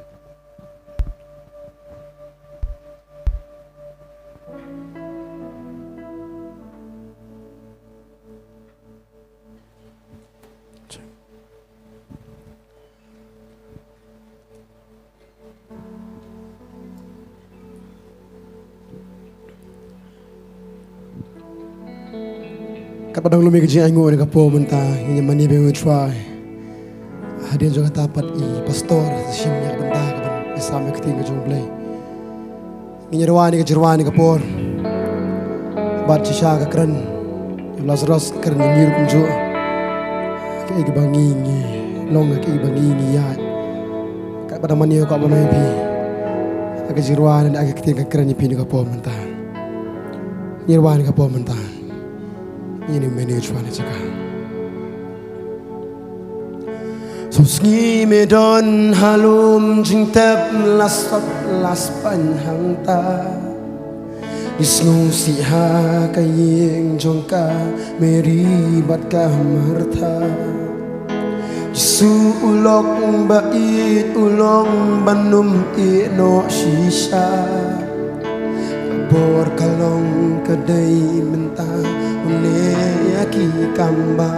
Katba dang lum ïa ka jingainguh ha kane ka por mynta, ngin ïa mane bad U Trai. Hadien jong kata pat i pastor sa shim ïa ka bynta ka ban ïasam ïa ka ktien ka jong U Blei. Ngin ïa rwai ïa ka jingrwai ha kane ka por. Bad shisha ka kren jong u Lazarus, ka kren jong ngi ruh kumjuh. Kaei kaba ngi ngi long, kaei kaba ngi ngi ïaid. Katba dang mane ïa ka ba mane ïa phi. Ha ka jingrwai ne ha ka ktien ka kren ïa phi ha kane ka por mynta. Ngin ïa rwai ha kane ka por mynta. Ngin ïa mane ïa U Trai na jaka. Saw sngi me don ha lum jingtep, la sot la spaiñ hangta. Ngi sngewsih ha ka ïing jong ka Mary bad ka Martha. Jisu u long ba ïeit, u long ban ym ïehnoh shisha. Ka por ka long ka dei mynta, un leh ïa ki kam ba.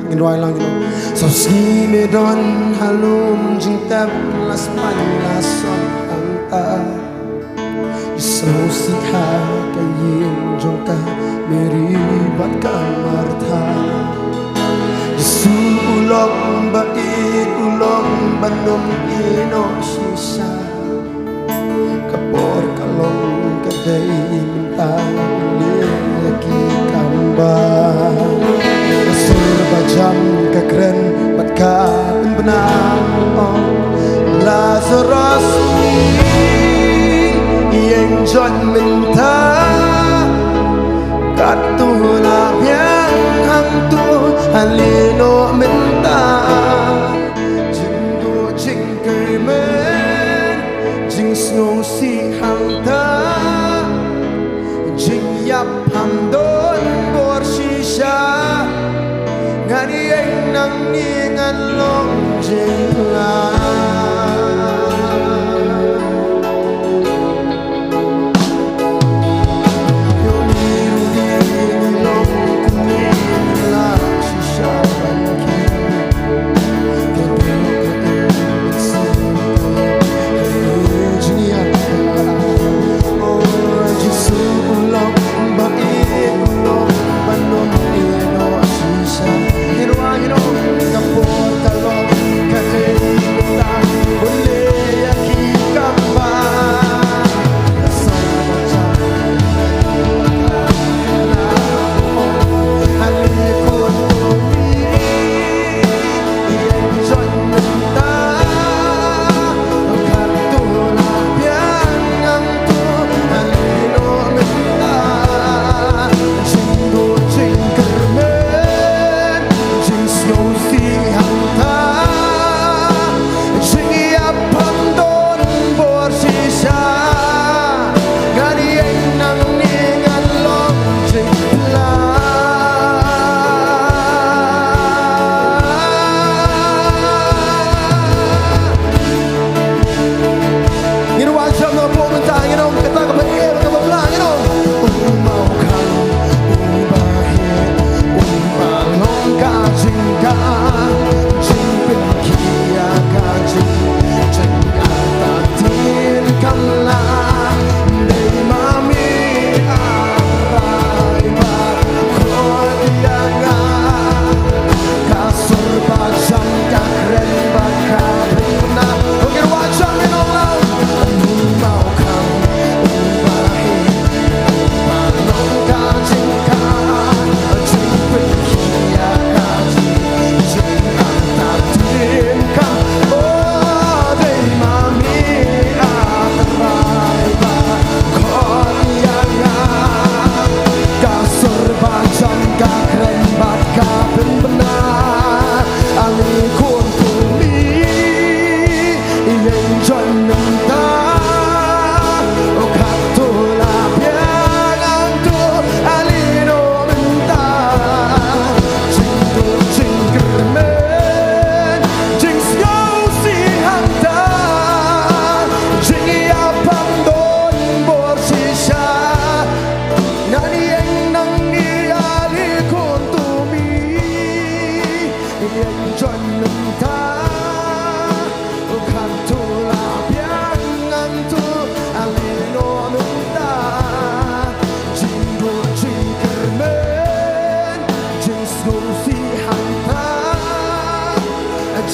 Ngin rwai lang, ngin rwai. Saw sngi me don ha lum jingtep, la spaiñ la sot hangta. Ngi sngewsih ha ka ïing jong ka Mary bad ka Martha. Jisu u long ba ïeit, u long ban ym ïehnoh shisha. Ka por ka long ka dei mynta, leh ïa ki kam ba. Ka sur ba jam ka kren bad ka pynbna, ong Lazarus, ïeng joit mynta. Katto la biang hangto, ha lehnoh mynta. Jingduh jingkyrmen, jingsngewsih hangta. Jingïap ham don bor shisha. Ngan ïeng nangne ngan long jingla.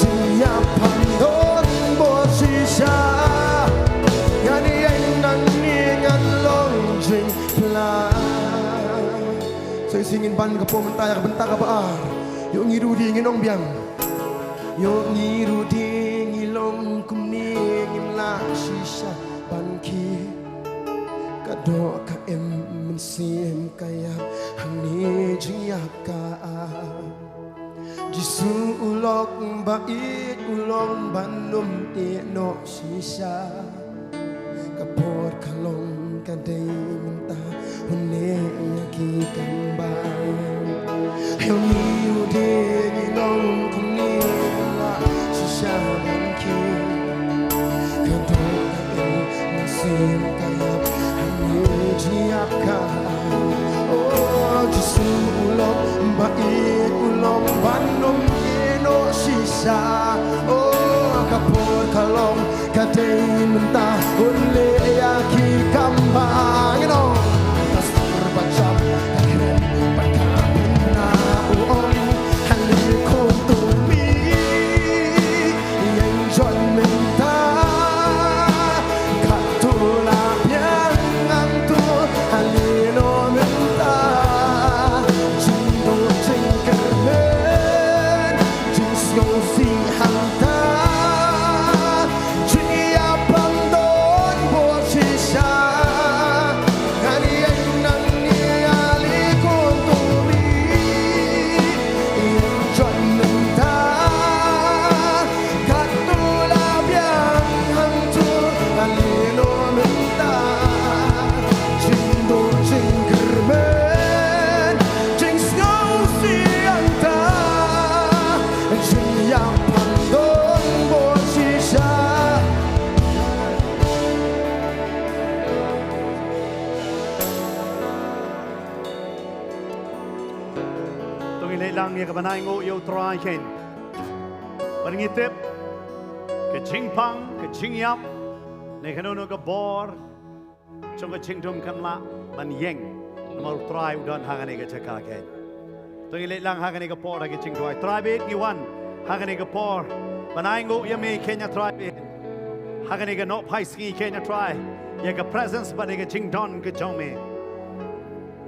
Jingïap phang don bor shisha. Ngan ïeng nangne ngan long jingpyllait. Sa shisien ngin ban ka por mynta ïa ka bynta kaba ar. Ïoh ngi ruh de ngin ong biang. Ïoh ngi ruh de ngi long kumne ngim lah shisha ban kiew. Ka doh ka im mynsiem ka ïap hangne jingïap ka ar. Jisu u lok ba ïeit u long ban ym ïeh noh shisha. Ka por ka long ka dei mynta un leh ïa ki kambah. Ïoh ngi ruh de ngi long kumne lah shisha ban kiew. Ka doh ka im mynsiem ka ïap hangne jingïap ka ar. Oh Jisu u long ba ïeit u long ban ym ïeh noh shisha. Oh ka por ka long ka dei mynta un leh ïa ki kambah. Ngin ong ka sur ba jam ka kren bad ka pynna u ong, ha le khun tu mi ïeng join mynta. Katto la biang hangto ha le noh mynta. Jingduh jingkyrmen jingsngewsih hangta. Jingïap phang don bor shisha. Ngan ïeng nangne ha le khun tu mi ïeng join mynta. Katto la biang hangto ha le noh mynta. Jingduh jingkyrmen jingsngewsih hangta. Jingïap phang don bor shisha. To ngin leit lang ïa ka ban ainguh ïa U Trai keiñ. Bad ngi tip ka jingpang ka jingïap ne kano kano ka bor jong ka jingdum kan lah ban ïeng namar U Trai u don ha kane ka jaka keiñ. To ngin leit lang ha kane ka por ha ka jingduwai. Trai bad ngi wan ha kane ka por ban ainguh ïa me keiñ A Trai bad ha kane ka nohphai sngi keiñ A Trai ïa ka presence bad ïa ka jingdon ka jong me.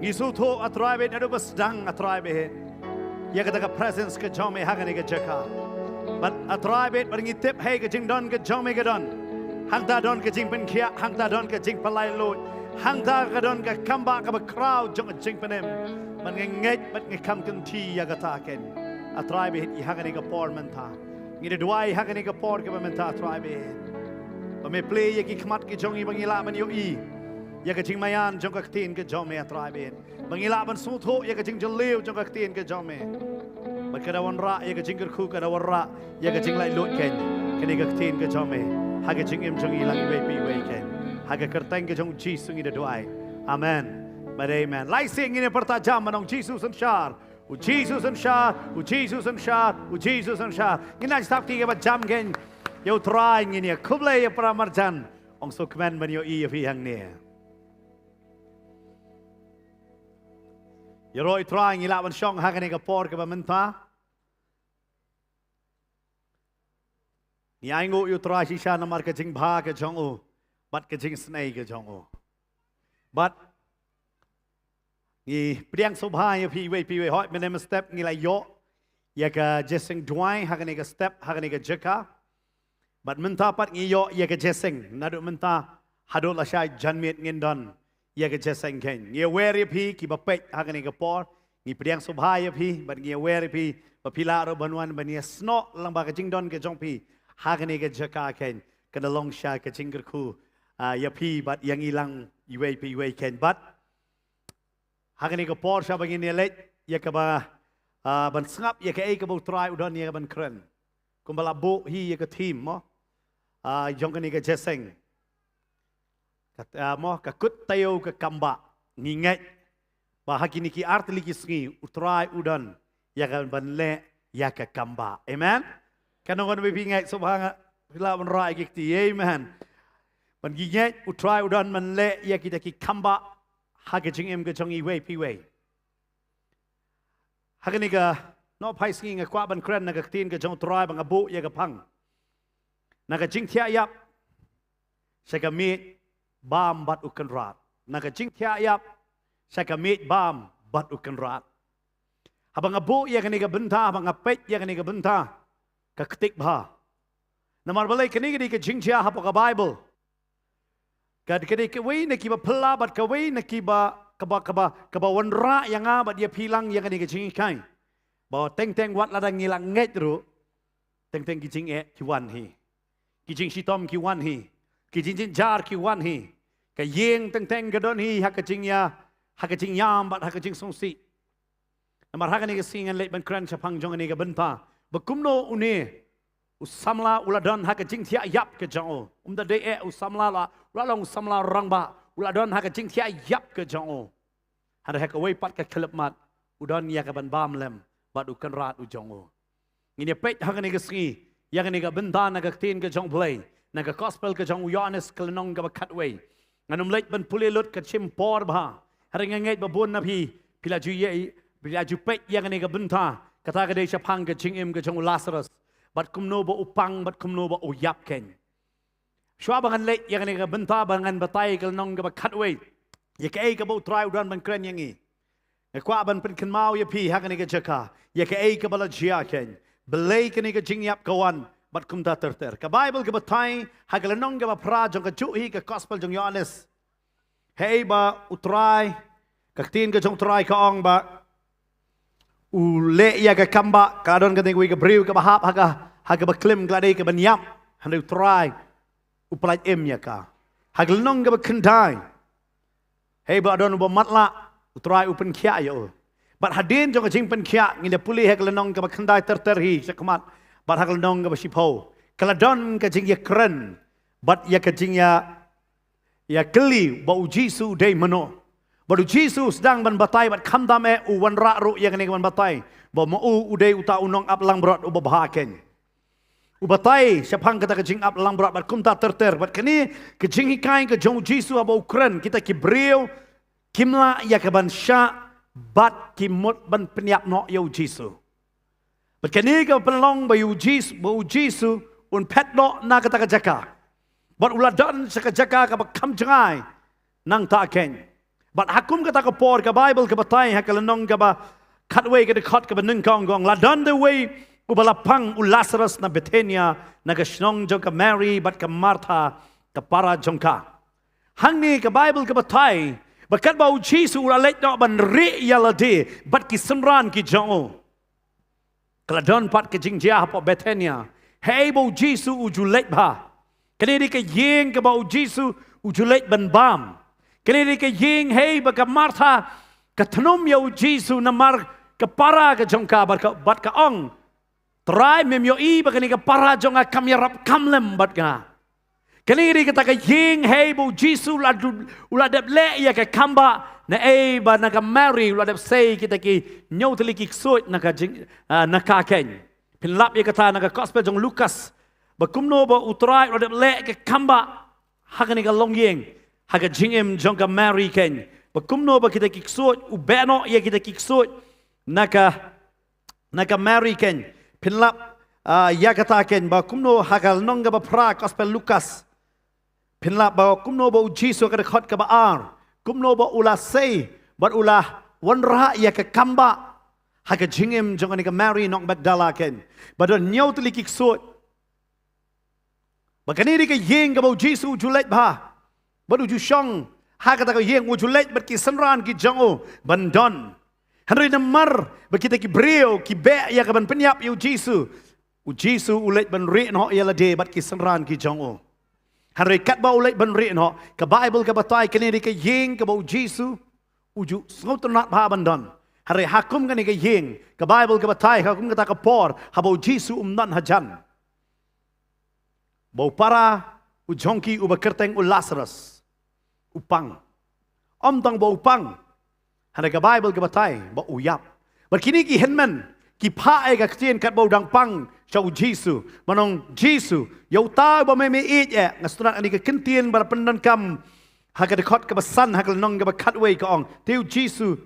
Ngi sngewthuh A Trai bad naduh ba sdang A Trai bad ïa kata ka presence ka jong me ha kane ka jaka. Bad A Trai bad bad ngi tip hei ka jingdon ka jong me ka don. Hangta don ka jingpynkhiah, hangta don ka jingpynlait luid, hangta ka don ka kambah kaba khraw jong ka jingpynim. Bad ngi ngeit bad ngi kham kynti ïa kata keiñ. A Trai bad ha kane ka por mynta ngi da duwai ha kane ka por kaba mynta A Trai bad ba me plie ïa ki khmat ki jong ngi ba ngi lah ban ïohi ïa ka jingmaïan jong ka ktien ka jong me A Trai bad ba ngi lah ban sngewthuh ïa ka jingjylliew jong ka ktien ka jong me. Bad ka da wanrah ïa ka jingkyrkhu, ka da wanrah ïa ka jinglaitluid keiñ kane ka ktien ka jong me ha ka jingim jong ngi lang iwei pa iwei keiñ. Ha ka kyrteng ka jong U Jisu ngi da duwai. Amen. Bad amen. Lai sien ngin ïa pyrta jam ban ong Jisu synshar. U Jisu synshar, U Jisu synshar, U Jisu synshar. Ngin ïa sdang ïa kaba jam keiñ ïa U Trai, ngin ïa khublei ïa para marjan. Ong sngewkmen ban ïohi ïa phi hangne. Ïaroh ïa U Trai, ngi lah ban shong ha kane ka por kaba mynta. Ngi ainguh ïa U Trai shisha namar ka jingbha ka jong u bad ka jingisynei ka jong u. Bad ngi pdiang sngewbha ïa phi iwei pa iwei, hooid mynne mynstep ngi la ïoh ïa ka jingïaseng duwai ha kane ka step, ha kane ka jaka. Bad mynta pat ngi ïoh ïa ka jingïaseng, naduh mynta haduh lashai janmiet ngin don ïa ka jingïaseng keiñ. Ngi wer ïa phi kiba peit ha kane ka por, ngi pdiang sngewbha ïa phi bad ngi wer ïa phi ba phi lah ruh ban wan ban ïasnoh lang ba ka jingdon ka jong phi ha kane ka jaka keiñ kan da long sha ka jingkyrkhu, ah, ïa phi bad ïa ngi lang iwei pa iwei keiñ. Bad ha kane ka por shaba ngin ïa leit ïa kaba, ah, ban sngap ïa kaei kaba U Trai u don ïa ka ban kren. Kumba la buh hi ïa ka theme mo, ah, jong kane ka jingïaseng. Ka, ah, mo, ka kut taïew ka kambah. Ngi ngeit ba ha kine ki artylli ki sngi U Trai u don ïa ka ban leh ïa ka kambah. Amen. Katno ngan ba phi ngeit sngewbha nga phi lah ban rah ïa ki kti. Amen. Bad ngi ngeit U Trai u don ban leh ïa kita ki kambah ha ka jingim ka jong iwei pa iwei. Ha kane ka Noh phai sngi nga kwah ban kren na ka ktien ka jong u Trai ba nga buh ïa ka phang. Na ka jingthiah ïap sha ka miej bam bad u kynrad. Na ka jingthiah ïap sha ka miej bam bad u kynrad. Haba nga buh ïa kane ka bynta, haba nga peit ïa kane ka bynta, ka ktik bha. Namar balei, kane ka dei ka jingjia hapoh ka Baibl. Ka, ka dei kawei na kiba phylla bad kawei na kiba, kaba, kaba, kaba wanrah ïa nga bad ïa phi lang ïa kane ka jinghikai. Ba teng teng wat lada ngi la ngeit ruh, teng teng ki jingeh ki wan hi. Ki jingshitom ki wan hi. Ki jingjynjar ki wan hi. Ka ïing teng teng ka don hi ha ka jingïa, ha ka jingïam bad ha ka jingsngewsih. Namar ha kane ka sngi ngan leit ban kren shaphang jong kane ka bynta ba kumno une u samla u la don ha ka jingthiah ïap ka jong u. Um da dei eh u samla la, u la long u samla rangbah, u la don ha ka jingthiah ïap ka jong u. Hynrei ha kawei pat ka khyllipmat u don ïa ka ban bam lem bad u kynrad u jong u. Ngin ïa peit ha kane ka sngi ïa kane ka bynta na ka ktien ka jong U Blei, na ka gospel ka jong u Ïoannis ka lynnong kaba khatwei. Ngan ym leit ban pule lut ka shim por bha. Hynrei nga ngeit ba bun na phi, phi la ju ïa, phi la ju peit ïa kane ka bynta, kata ka dei shaphang ka jingim ka jong u Lasarus. Bad kumno ba u pang, bad kumno ba u ïap kein. Shuwa ba ngan leit ïa kane ka bynta, ba ngan batai ka lynnong kaba khatwei ïa kaei kaba u Trai u don ban kren ïa ngi, nga kwah ban pynkynmaw ïa phi ha kane ka jaka ïa kaei kaba la jia kein, balei kane ka jingïap ka wan, bad kumta ter ter. Ka Baibl ka batai ha ka lynnong kaba phra jong ka juh hi ka gospel jong u Ïoannis, hei ba u Trai, ka ktien ka jong u Trai ka ong ba u leh ïa ka kambah, ka don kane kawei ka briew kaba hap ha ka, ha kaba klim, ka la dei ka ban ïap, hynrei u Trai u pyllait im ïa ka. Ha ka lynnong kaba khyndai, hei ba don uba matlah, u Trai u pynkhiah ïa u. Bad hadien jong ka jingpynkhiah, ngin da pule ha ka lynnong kaba khyndai ter ter hi shakhmat, bad ha ka lynnong kaba shiphew, ka la don ka jingïakren bad ïa ka jingïa, ïa kylli ba u Jisu u dei mano. Bad u Jisu u sdang ban batai bad khamtam eh u wanrah ruh ïa kane ka ban batai ba ma u u dei uta u nongap langbrot uba bha kein. U batai shaphang kata ka jingap langbrot bad kumta ter ter. Bad kane ka jinghikai ka jong u Jisu haba u kren, kita ki briew kim lah ïa ka ban shah bad ki mut ban pynïap noh ïa u Jisu. Bad kane ka pynlong ba u Jisu, ba u Jisu un phet noh na kata ka jaka. Bad u la don sha ka jaka kaba kham jngai nangta kein. Bad ha kum kata ka por, ka Baibl ka batai ha ka lynnong kaba khatwei ka dkhot kaba nyngkong ka ong, la don da uwei uba la pang, u Lasarus na Bethania, na ka shnong jong ka Mary bad ka Martha ka para jong ka. Hangne ka Baibl ka batai ba katba u Jisu u la leit noh ban rieh ïa lade bad ki synran ki jong u, ka la don pat ka jingjia hapoh Bethania, hei ba u Jisu u ju leit bha. Kane dei ka ïing kaba u Jisu u ju leit ban bam. Kane dei ka ïing hei ba ka Martha ka thnum ïa u Jisu namar ka para ka jong ka, bad ka, bad ka ong, Trai, mem ïohi ba kane ka para jong nga kam ïarap kam lem bad nga. Kane dei kata ka ïing hei ba u Jisu u la du-, u la dep leh ïa ka kambah, naei ba na ka Mary u la dep sei kita ki hynñiew tylli ki ksuid na ka jing, ah, na ka kein. Phin lap ïa kata na ka gospel jong u Lukas ba kumno ba u Trai u la dep leh ka kambah ha kane ka longïing, ha ka jingim jong ka Mary kein. Ba kumno ba kita ki ksuid, u beh noh ïa kita ki ksuid na ka, na ka Mary kein. Phin lap, ah, ïa kata kein ba kumno ha ka lynnong kaba phra gospel Lukas. Phin lap ba kumno ba u Jisu ha ka dkhot kaba ar, kumno ba u la sei bad u la wanrah ïa ka kambah ha ka jingim jong kane ka Mary nong Magdala kein. Ba don hynñiew tylli ki ksuid. Ba kane dei ka ïing kaba u Jisu u ju leit bha bad u ju shong ha kata ka ïing, u ju leit bad ki synran ki jong u ban don. Hynrei namar ba kita ki briew ki beh ïa ka ban pynïap ïa u Jisu, u Jisu u leit ban rieh noh ïa lade bad ki synran ki jong u. Hynrei katba u leit ban rieh noh, ka Baibl ka batai kane dei ka ïing kaba u Jisu u ju sngewtynnat bha ban don. Hynrei ha kum kane ka ïing, ka Baibl ka batai ha kum kata ka por, haba u Jisu um don hajan, ba u para u jong ki uba kyrteng u Lasarus u pang. Ym tang ba u pang, hynrei ka Baibl ka batai ba u ïap. Bad kine ki hynmen ki phah ïa ka ktien katba u dang pang sha u Jisu, ban ong, Jisu, ïa uta uba me me ïeit eh. Nga sngewtynnat kane ka ktien ba la pyndonkam ha ka dkhot kaba san ha ka lynnong kaba khatwei, ka ong, te u Jisu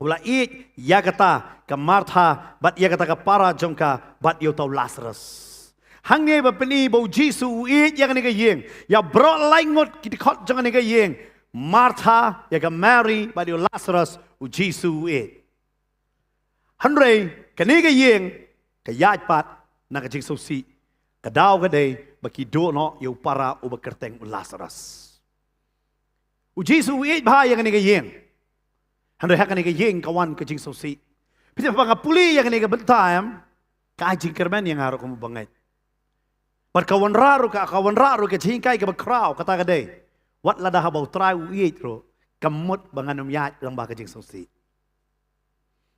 U la ïeit ïa kata ka Martha bad ïa kata ka para jong ka bad ïa uta u Lasarus. Hangne ba pyni ba u Jisu u ïeit ïa kane ka ïing. Ïa baroh lai ngut ki dkhot jong kane ka ïing, Martha, ïa ka Mary bad ïa u Lasarus, u Jisu u ïeit. Hynrei kane ka ïing ka ïaid pat na ka jingsngewsih. Ka daw ka dei ba ki duh noh ïa u para uba kyrteng u Lasarus. U Jisu u ïeit bha ïa kane ka ïing. Hynrei ha kane ka ïing ka wan ka jingsngewsih. Phi tip, haba nga pule ïa kane ka bynta, em, ka ai jingkyrmen ïa nga ruh kum u bangeit. Bad ka wanrah ruh ka, ka wanrah ruh ka jinghikai kaba khraw, kata ka dei, wat lada haba U Trai u ïeit ruh, kam mut ba ngan ym ïaid lyngba ka jingsngewsih.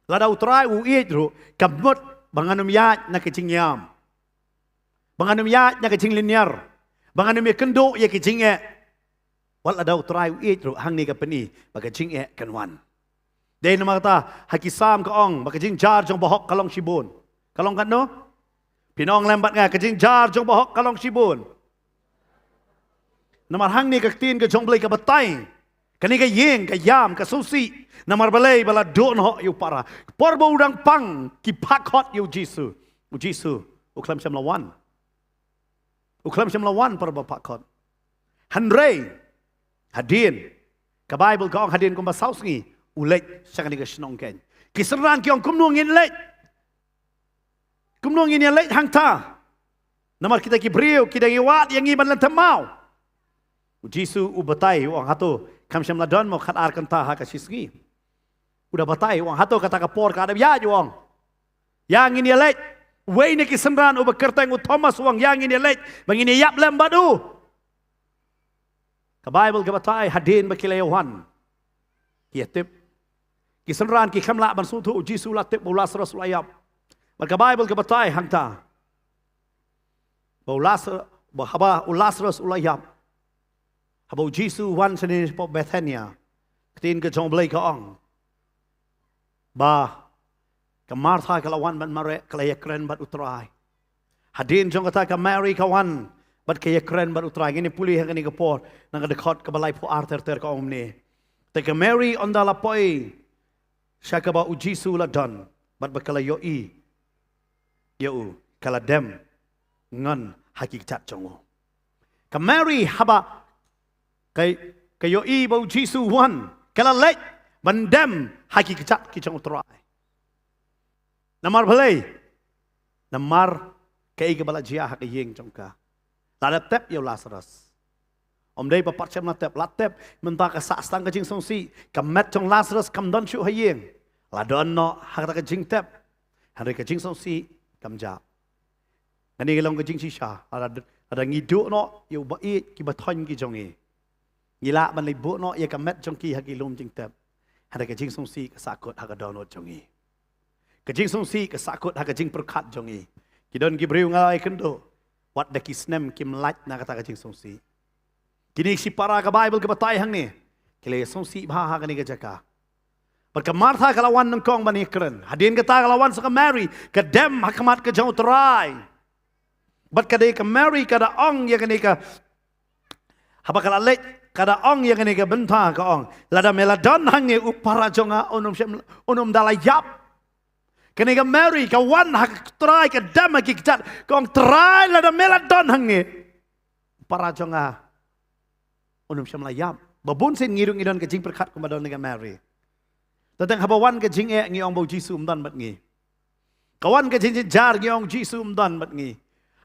Lada U Trai u ïeit ruh, kam mut ba ngan ym ïaid na ka jingïam, ba ngan ym ïaid na ka jinglynñiar, ba ngan ym ïakynduh ïa ka jingeh. Wat lada U Trai u ïeit ruh, hangne ka pyni ba ka jingeh kan wan. Dei namar kata ha ki Salm ka ong ba ka jingjia jong bahok ka long shibun. Ka long katno? Phin ong lem bad nga, ka jingjia jong bahok ka long shibun. Namar hangne ka ktien ka jong U Blei ka batai, kane ka ïing ka ïam, ka sngewsih. Namar balei? Ba la duh noh ïa u para. Por ba u dang pang, ki phah khot ïa u Jisu. U Jisu u khlem shym la wan. U khlem shym la wan por ba phah khot. Hynrei hadien, ka Baibl ka ong hadien kumba saw sngi u leit sha kane ka shnong kein. Ki synran ki ong, kumno ngin leit? Kumno ngin ïa leit hangta? Namar kita ki briew ki dang ïa wad ïa ngi ban leit thymmai. U Jisu u batai, u ong, hato kam shym la don mo khatar kynta ha ka shisngi? U da batai, u ong, hato kata ka por ka da ïaid, u ong. Ïa ngin ïa leit. Uwei na ki synran uba kyrteng u Thomas u ong, ïa ngin ïa leit ba ngin ïa ïap lem bad u. Ka Baibl ka batai hadien ba ki la ïa wan, ki ïa tip. Ki synran ki khlem lah ban sngewthuh, u Jisu u la tip ba u Lasarus u la ïap. Bad ka Baibl ka batai hangta ba u Lasar-, ba haba u Lasarus u la ïap, haba u Jisu u wan shane shapoh Bethania, ka ktien ka jong U Blei ka ong ba ka Martha ka la wan ban mareh, ka la ïakren bad U Trai. Hadien jong kata ka Mary ka wan bad ka ïakren bad U Trai. Ngin ïa pule ha kane ka por na ka dkhot kaba laiphew ar ter ter, ka ong kumne: Te ka Mary ynda la poi sha kaba u Jisu u la don bad ba ka la ïohi ïa u, ka la dem ngon ha ki kjat jong u. Ka Mary haba ka, ka ïohi ba u Jisu u wan, ka la leit ban dem ha ki kjat ki jong U Trai. Namar balei? Namar kaei kaba la jia ha ka ïing jong ka. La dep tep ïa u Lasarus? Ym dei ba pat shym la tep, la tep. Mynta ka sah sdang ka jingsngewsih, ka met jong u Lasarus kam don shuh ha ïing. La don noh ha kata ka jingtep. Hynrei ka jingsngewsih kam jah. Kane ka long ka jingshisha, lada, lada ngi duh noh ïa u ba ïeit, ki ba thoiñ ki jong ngi, ngi lah ban leit buh noh ïa ka met jong ki ha ki lum jingtep. Hynrei ka jingsngewsih ka sahkut ha ka dohnud jong ngi. Ka jingsngewsih ka sahkut ha ka jingpyrkhat jong ngi. Ki don ki briew, nga la ïakynduh, wat da ki snem kim lait na kata ka jingsngewsih. Kine ki shipara, ka Baibl ka batai hangne, ki la ïasngewsih bha ha kane ka jaka. Bad ka Martha ka la wan nyngkong ban ïakren. Hadien kata ka la wan sa ka Mary, ka dem ha khmat ka jong U Trai. Bad ka dei ka Mary ka da ong ïa kane ka, haba ka la leit, ka da ong ïa kane ka bynta, ka ong, lada me la don hangne, u para jong nga un ym shym, un ym da la ïap. Kane ka Mary ka wan ha ka Trai, ka dem ha ki kjat, ka ong, Trai, lada me la don hangne, u para jong nga un ym shym la ïap. Ba bun sien ngi ruh ngi don ka jingpyrkhat kumba don ka Mary. Tang ba wan ka jingeh, ngi ong ba u Jisu um don bad ngi. Ka wan ka jingjynjar, ngi ong u Jisu um don bad ngi.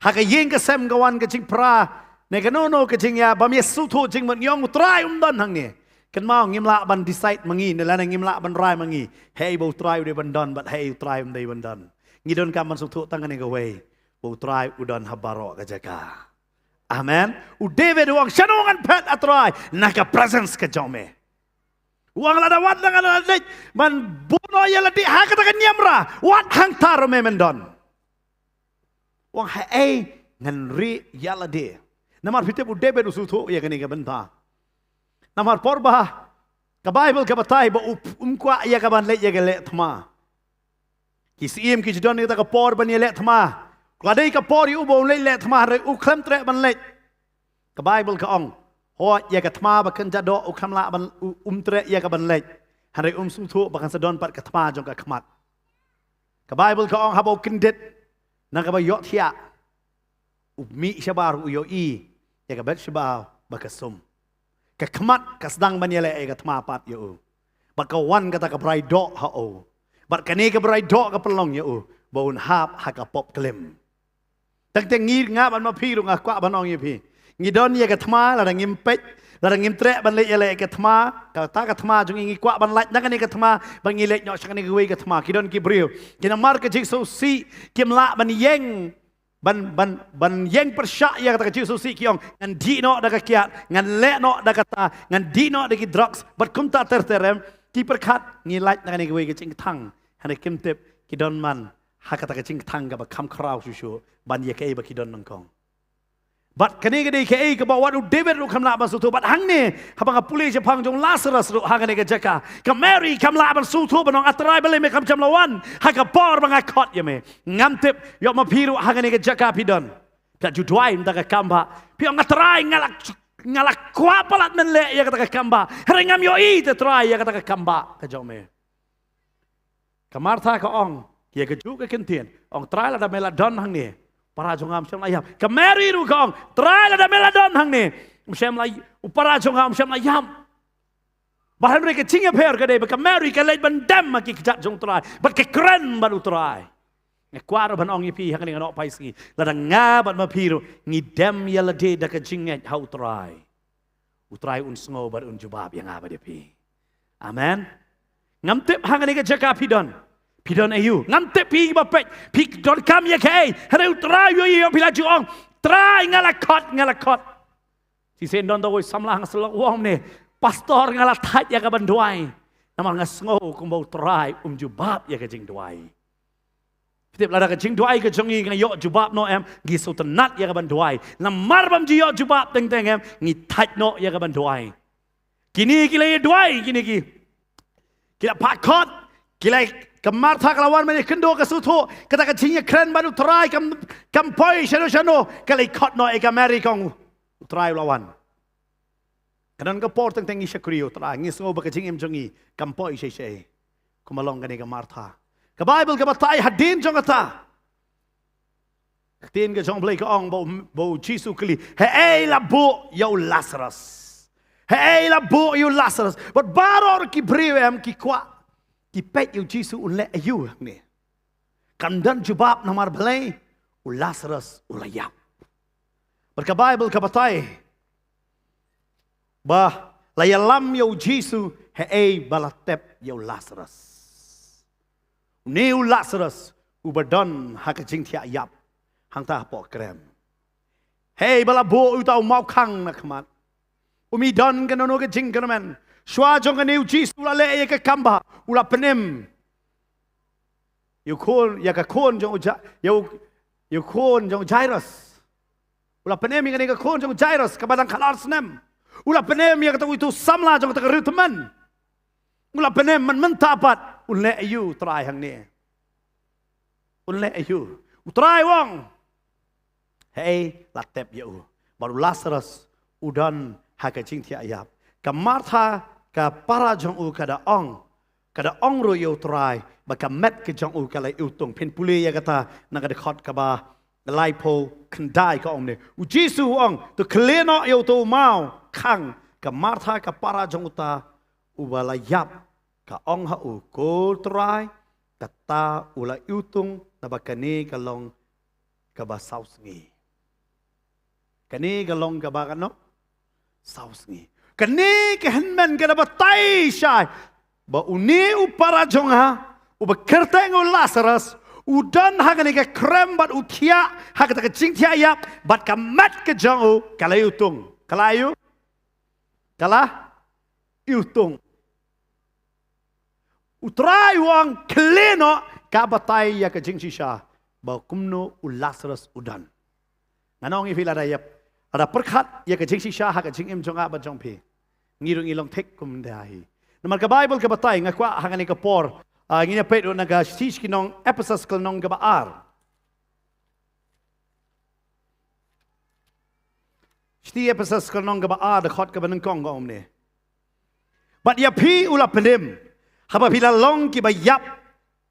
Ha ka ïing ka sem ka wan ka jingphra, ne kano kano ka jingïa, bym ïasngewthuh jingmut, ngi ong u Trai um don hangne. Kynmaw, ngim lah ban decide ma ngi, ne lane ngim lah ban rai ma ngi haei ba u Trai u dei ban don bad haei u Trai um dei ban don. Ngi donkam ban sngewthuh tang kane kawei, ba u Trai u don ha baroh ka jaka. Amen. U David u ong, shano ngan phet, A Trai? Na ka presence ka jong me. U ong, lada wat la ngan leit ban buh noh ïa lade ha kata ka niamra, wat hangta ruh me men don. U ong, haei ngan rieh ïa lade? Namar phi tip, u David u sngewthuh ïa kane ka bynta. Namar por ba ka Baibl ka batai ba u, um kwah ïa ka ban leit ïa ka leh thma. Ki syiem ki ju don ïa kata ka por ban ïa leh thma. Ka dei ka por ïa u ba un leit leh thma, hynrei u khlem treh ban leit. Ka Baibl ka ong, hooid, ïa ka thma ba kynja doh u khlem lah ban, u, um treh ïa ka ban leit. Hynrei um sngewthuh ba kan sa don pat ka thma jong ka khmat. Ka Baibl ka ong haba u kyndit na kaba ïohthiah, u mih shabar u ïohi ïa ka Bathsheba ba ka sum. Ka khmat ka sdang ban ïaleh ïa ka thma pat ïa u. Bad ka wan kata ka brai doh ha u. Bad kane ka brai doh ka pynlong ïa u ba un hap ha ka pop klim. Tang tang ngi, nga bad ma phi ruh nga kwah ban ong ïa phi, ngi don ïa ka thma, lada ngim peit, lada ngim treh ban leh ïaleh ïa ka thma, kata ka thma jong ngi, ngi kwah ban lait na kane ka thma, ba ngi leit noh sha kane kawei ka thma. Ki don ki briew ki namar ka jingsngewsih kim lah ban ïeng, ban, ban, ban ïeng pyrshah ïa kata ka jingsngewsih, ki ong, ngan dih noh da ka kiad, ngan leh noh da kata, ngan dih noh da ki drugs, bad kumta ter ter, em. Ki pyrkhat ngi lait na kane kawei ka jingkthang, hynrei kim tip ki don man ha kata ka jingkthang kaba kham khraw shuh shuh ban ïa kaei ba ki don nyngkong. Bad kane ka dei kaei kaba wat u David ruh kam lah ban sngewthuh. Bad hangne haba nga pule shaphang jong u Lasarus ruh ha kane ka jaka, ka Mary kam lah ban sngewthuh ban ong, A Trai, balei me kam shym la wan ha ka por ba nga khot ïa me? Ngam tip ïoh ma phi ruh ha kane ka jaka phi don, phi la ju duwai mynta ka kam ba phi ong, A Trai, nga la, nga la kwah palat men leh ïa kata ka kam ba, hynrei ngam ïohi te Trai ïa kata ka kam ba ka jong me. Ka Martha ka ong ïa kajuh ka kyntien, ong, Trai, lada me la don hangne, para jong nga um shym la ïap. Ka Mary ruh ka ong, Trai, lada me la don hangne, um shym la, u para jong nga um shym la ïap. Bad hynrei ka jingïapher ka dei ba ka Mary ka leit ban dem ha ki kjat jong u Trai bad ka kren bad u Trai. Nga kwah ruh ban ong ïa phi ha kane ka nongpeit sngi, lada nga bad ma phi ruh ngi dem ïa lade da ka jingngeit ha u Trai, u Trai un sngew bad un jubab ïa nga bad ïa phi. Amen. Ngam tip ha kane ka jaka phi don, phi don aïu. Ngam tip phi ba peit phi donkam ïa kaei, hynrei u Trai u ïohi, phi la ju ong, Trai, nga la khot, nga la khot. Shisien don da kawei samla ha nga sylok, u ong ne, Pastor, nga la thait ïa ka ban duwai. Namar nga sngew kumba u Trai um jubab ïa ka jingduwai. Phi tip, lada ka jingduwai ka jong ngi ka ïoh jubab noh, em, ngi sngewtynnat ïa ka ban duwai. Namar bym ju ïoh jubab teng teng, em, ngi thait noh ïa ka ban duwai. Kine ki la ïa duwai, kine ki, ki la phah khot, ki la, ka Martha ka la wan ban ïa kynduh, ka sngewthuh kata ka jingïakren bad u Trai kam, kam poi shano shano, ka la ïa khot noh ïa ka Mary, ka ong, u Trai u la wan. Ka don ka por teng teng ngi shakri ïa u Trai, ngi sngew ba ka jingim jong ngi kam poi shei shei, kumba long kane ka Martha. Ka Baibl ka batai hadien jong kata, ka ktien ka jong u Blei ka ong ba u, ba u Jisu u kylli, haei la buh ïa u Lasarus? Haei la buh ïa u Lasarus? Bad baroh ki briew, em, ki kwah, ki peit ïa u Jisu un leh aïu hangne. Kam don jubab namar balei? U Lasarus u la ïap. Bad ka Baibl ka batai ba la ïalam ïa u Jisu haei ba la tep ïa u Lasarus. Une u Lasarus uba don ha ka jingthiah ïap hangta hapoh krem. Haei ba la buh ïa uta u mawkhang na khmat? Um don kano kano ka jingkyrmen. Shuwa jong kane u Jisu u la leh ïa ka kam ba, u la pynim ïa u khun, ïa ka khun jong u Ja-, ïa u, ïa u khun jong u Jairus. U la pynim ïa kane ka khun jong u Jairus kaba dang khatar snem. U la pynim ïa kata uto u samla jong kata ka riewtymmen. U la pynim, man mynta pat un leh aïu u Trai hangne? Un leh aïu? U Trai u ong, haei la tep ïa u? Bad u Lasarus u don ha ka jingthiah ïap. Ka Martha, ka para jong u, ka da ong, ka da ong ruh ïa u Trai ba ka met ka jong u ka la iwtung. Phin pule ïa kata na ka dkhot kaba laiphew khyndai, ka ong ne, u Jisu u ong, to khlieh noh ïa uto u mawkhang. Ka Martha, ka para jong uta uba la ïap, ka ong ha u, ko Trai, kata u la iwtung, naba kane ka long kaba saw sngi. Kane ka long kaba kano? Saw sngi. Kane ka hynmen ka da batai shai ba une u para jong nga uba kyrteng u Lasarus u don ha kane ka krem bad u thiah ha kata ka jingthiah ïap, bad ka met ka jong u ka la iwtung. Ka la aïu? Ka la iwtung. U Trai u ong khlieh noh, ka batai ïa ka jingshisha ba kumno u Lasarus u don. Ngan ong ïa phi, lada ïap, lada pyrkhat ïa ka jingshisha ha ka jingim jong nga bad jong phi, ngi ruh ngi long thik kumta hi. Namar ka Baibl ka batai, nga kwah ha kane ka por, ah, ngin ïa peit ruh na ka shithi sha ki nong Ephesus ka lynnong kaba ar. Shithi Ephesus ka lynnong kaba ar, dkhot kaba nyngkong, ka ong kumne. Bad ïa phi u la pynim Haba phi la long kiba ïap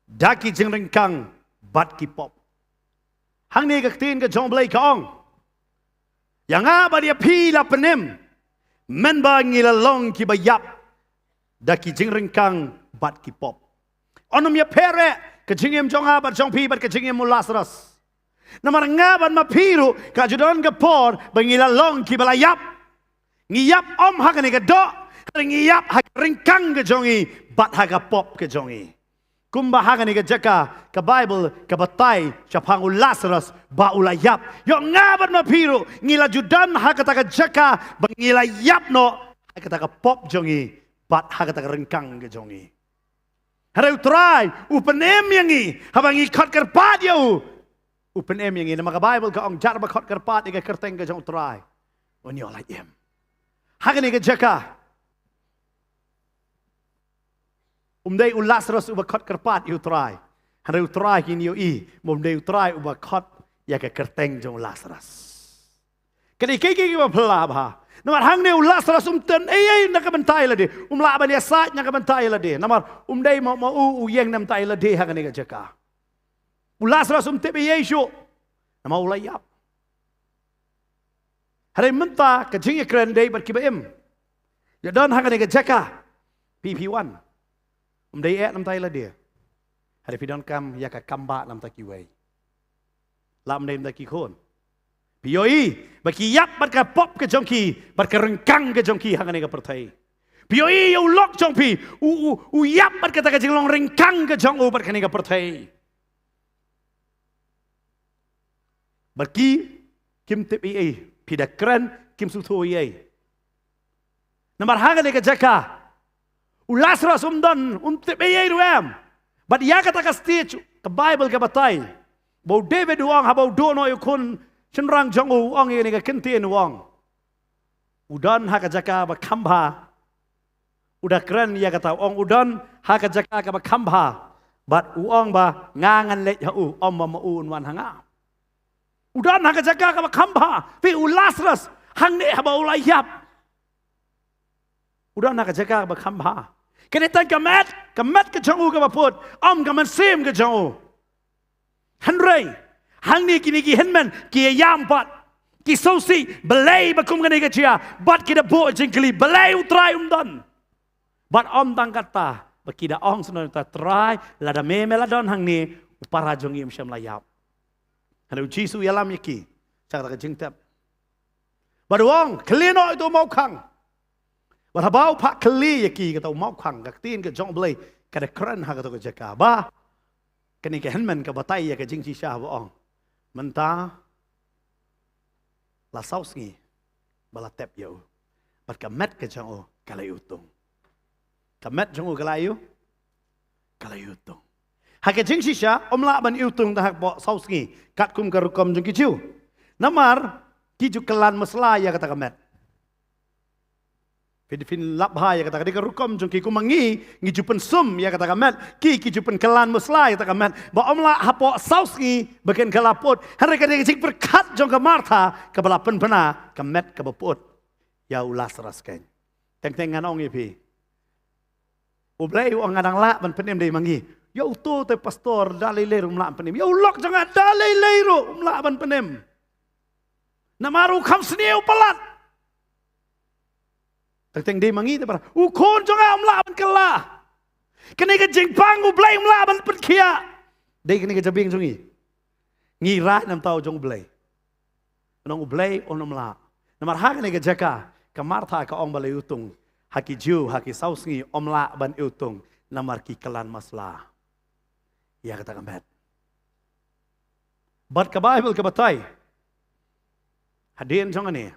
da ki jingryngkang bad ki pop. Hangne ka ktien ka jong U Blei ka ong, ïa nga bad ïa phi la pynim, mynba ngi la long kiba ïap da ki jingryngkang bad ki pop. Yn ym ïapher eh ka jingim jong nga bad jong phi bad ka jingim u Lasarus. Namar nga bad ma phi ruh ka ju don ka por ba ngi la long kiba la ïap. Ngi ïap ym ha kane ka doh, hynrei ngi ïap ha ka ryngkang ka jong ngi bad ha ka pop ka jong ngi. Kumba ha kane ka jaka ka Baibl ka batai shaphang u Lasarus ba u la ïap. Ïoh nga bad ma phi ruh ngi la ju don ha kata ka jaka ba ngi la ïap noh ha kata ka pop jong ngi bad ha kata ka ryngkang ka jong ngi. Hynrei U Trai u pynim ïa ngi haba ngi khot kyrpad ïa u. U pynim ïa ngi namar ka Baibl ka ong jar ba khot kyrpad ïa ka kyrteng ka jong U Trai, un ïoh lait im. Ha kane ka jaka um dei u Lasarus uba khot kyrpad ïa U Trai, hynrei U Trai, kin ïohi, um dei U Trai uba khot ïa ka kyrteng jong u Lasarus. Kane ka dei ka ba phylla bha. Namar hangne u Lasarus um tip ei ei na ka bynta ïa lade, um lah ban ïasaid na ka bynta ïa lade. Namar um dei ma u, u ïeng na ka bynta ïa lade ha kane ka jaka. U Lasarus um tip ei ei shuh namar u la ïap. Hynrei mynta ka jingïakren dei bad kiba im. Ïa don ha kane ka jaka, phi phi wan. Um dei eh na ka bynta ïa lade, hynrei phi donkam ïa ka kam ba na ka bynta kiwei. Lah um dei na ka bynta ki khun. Phi ïohi ba ki ïap bad ka pop ka jong ki bad ka ryngkang ka jong ki ha kane ka pyrthei. Phi ïohi ïa u lok jong phi, u, u, u ïap bad kata ka jinglong ryngkang ka jong u bad kane ka pyrthei. Bad ki, kim tip ei ei, phi da kren, kim sngewthuh ei ei. Namar ha kane ka jaka u Lasarus um don, um tip ei ei ruh em. Bad ïa kata ka stage ka Baibl ka batai ba u David u ong haba u duh noh ïa u khun shynrang jong u, u ong ïa kane ka kyntien, u ong, u don ha ka jaka ba kham bha. U da kren ïa kata, u ong, u don ha ka jaka kaba kham bha. Bad u ong ba nga ngan leit ha u, ym ba ma u un wan ha nga. U don ha ka jaka kaba kham bha. Phi, u Lasarus hangne haba u la ïap, u don ha ka jaka kaba kham bha. Kane tang ka met, ka met ka jong u kaba pud, ym ka mynsiem ka jong u. Hynrei hangne kine ki hynmen ki ïam pat, ki sngewsih balei ba kum kane ka jia, bad ki da buh jingkylli balei U Trai um don. Bad ym tang kata, ba ki da ong sngewbha, Trai, lada me me la don hangne, u para jong ngi um shym la ïap. Hynrei u Jisu u ïalam ïa ki sha kata ka jingtep. Bad u ong, khlieh noh ïa uto u mawkhang. Bad haba u phah khlieh ïa ki, kata u mawkhang, ka ktien ka jong U Blei ka da kren ha kato ka jaka ba kane ka hynmen ka batai ïa ka jingshisha ba ong, mynta la saw sngi ba la tep ïa u. Bad ka met ka jong u ka la iwtung. Ka met jong u ka la iw, ka la iwtung. Ha ka jingshisha ym lah ban iwtung da hapoh saw sngi katkum ka rukom jong ki Jiw. Namar ki ju kylla masla ïa kata ka met. Phin, phin lap bha ïa kata ka dei ka rukom jong ki, kum ma ngi, ngi ju pynsum ïa kata ka met, ki, ki ju pynkylla masla ïa kata ka met. Ba ym lah hapoh saw sngi ba kin kylla put. Hynrei ka dei ka jingpyrkhat jong ka Martha kaba la pynbna ka met kaba put ïa u Lasarus kein. Teng teng ngan ong ïa phi, U Blei u ong nga dang lah ban pynim dei ma ngi. Ïa uto te pastor da lei lei ruh um lah ban pynim. Ïa u lok jong nga da lei lei ruh um lah ban pynim. Namar u kham sniew palat. Teng teng dei ma ngi te para. U khun jong nga um lah ban kylla. Kane ka jingpang U Blei um lah ban pynkhiah. Dei kane ka jabieng jong ngi. Ngi rai na ka bynta jong U Blei. Nong U Blei un ym lah. Namar ha kane ka jaka ka Martha ka ong ba la iwtung. Ha ki Jiw, ha ki saw sngi ym lah ban iwtung. Namar ki kylla masla ïa kata ka met. Bad ka Baibl ka batai hadien jong kane,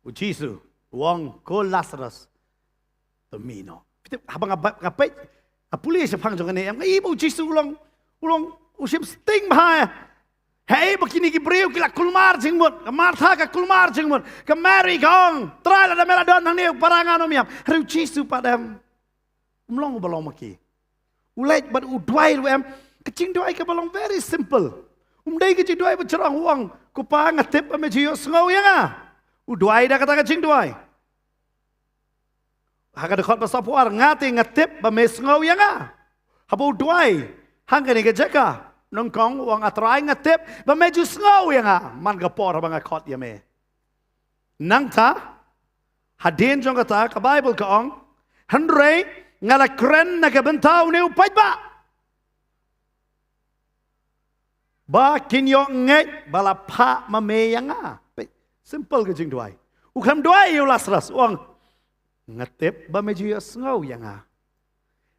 u Jisu u ong, ko Lasarus, to mih noh. Phi tip, haba nga ba, nga peit, nga pule shaphang jong kane, em, nga i ba u Jisu u long, u long, u shim sting bha. Hei, ba kine ki briew ki la kulmar jingmut, ka Martha ka kulmar jingmut, ka Mary ka ong, Trai, lada me la don hangne, u para ngan um ïap. Hynrei u Jisu pat em, um long uba long ma ki. U leit bad u duwai ruh em. Ka jingduwai kaba long very simple. Um dei ka jingduwai ba jrong, u ong, ko Pa, nga tip ba me ju ïohsngew ïa nga. U duwai da kata ka jingduwai. Ha ka dkhot ba sawphew ar, nga te nga tip ba me sngew ïa nga haba u duwai ha kane ka jaka. Nyngkong u ong, A Trai, nga tip ba me ju sngew ïa nga man ka por haba nga khot ïa me. Nangta hadien jong kata ka Baibl ka ong, hynrei nga la kren na ka bynta une u paidbah, ba kin ïoh ngeit ba la phah ma me ïa nga. Simple ka jingduwai. U khlem duwai ïa u Lasarus, u ong, nga tip ba me ju ïohsngew ïa nga.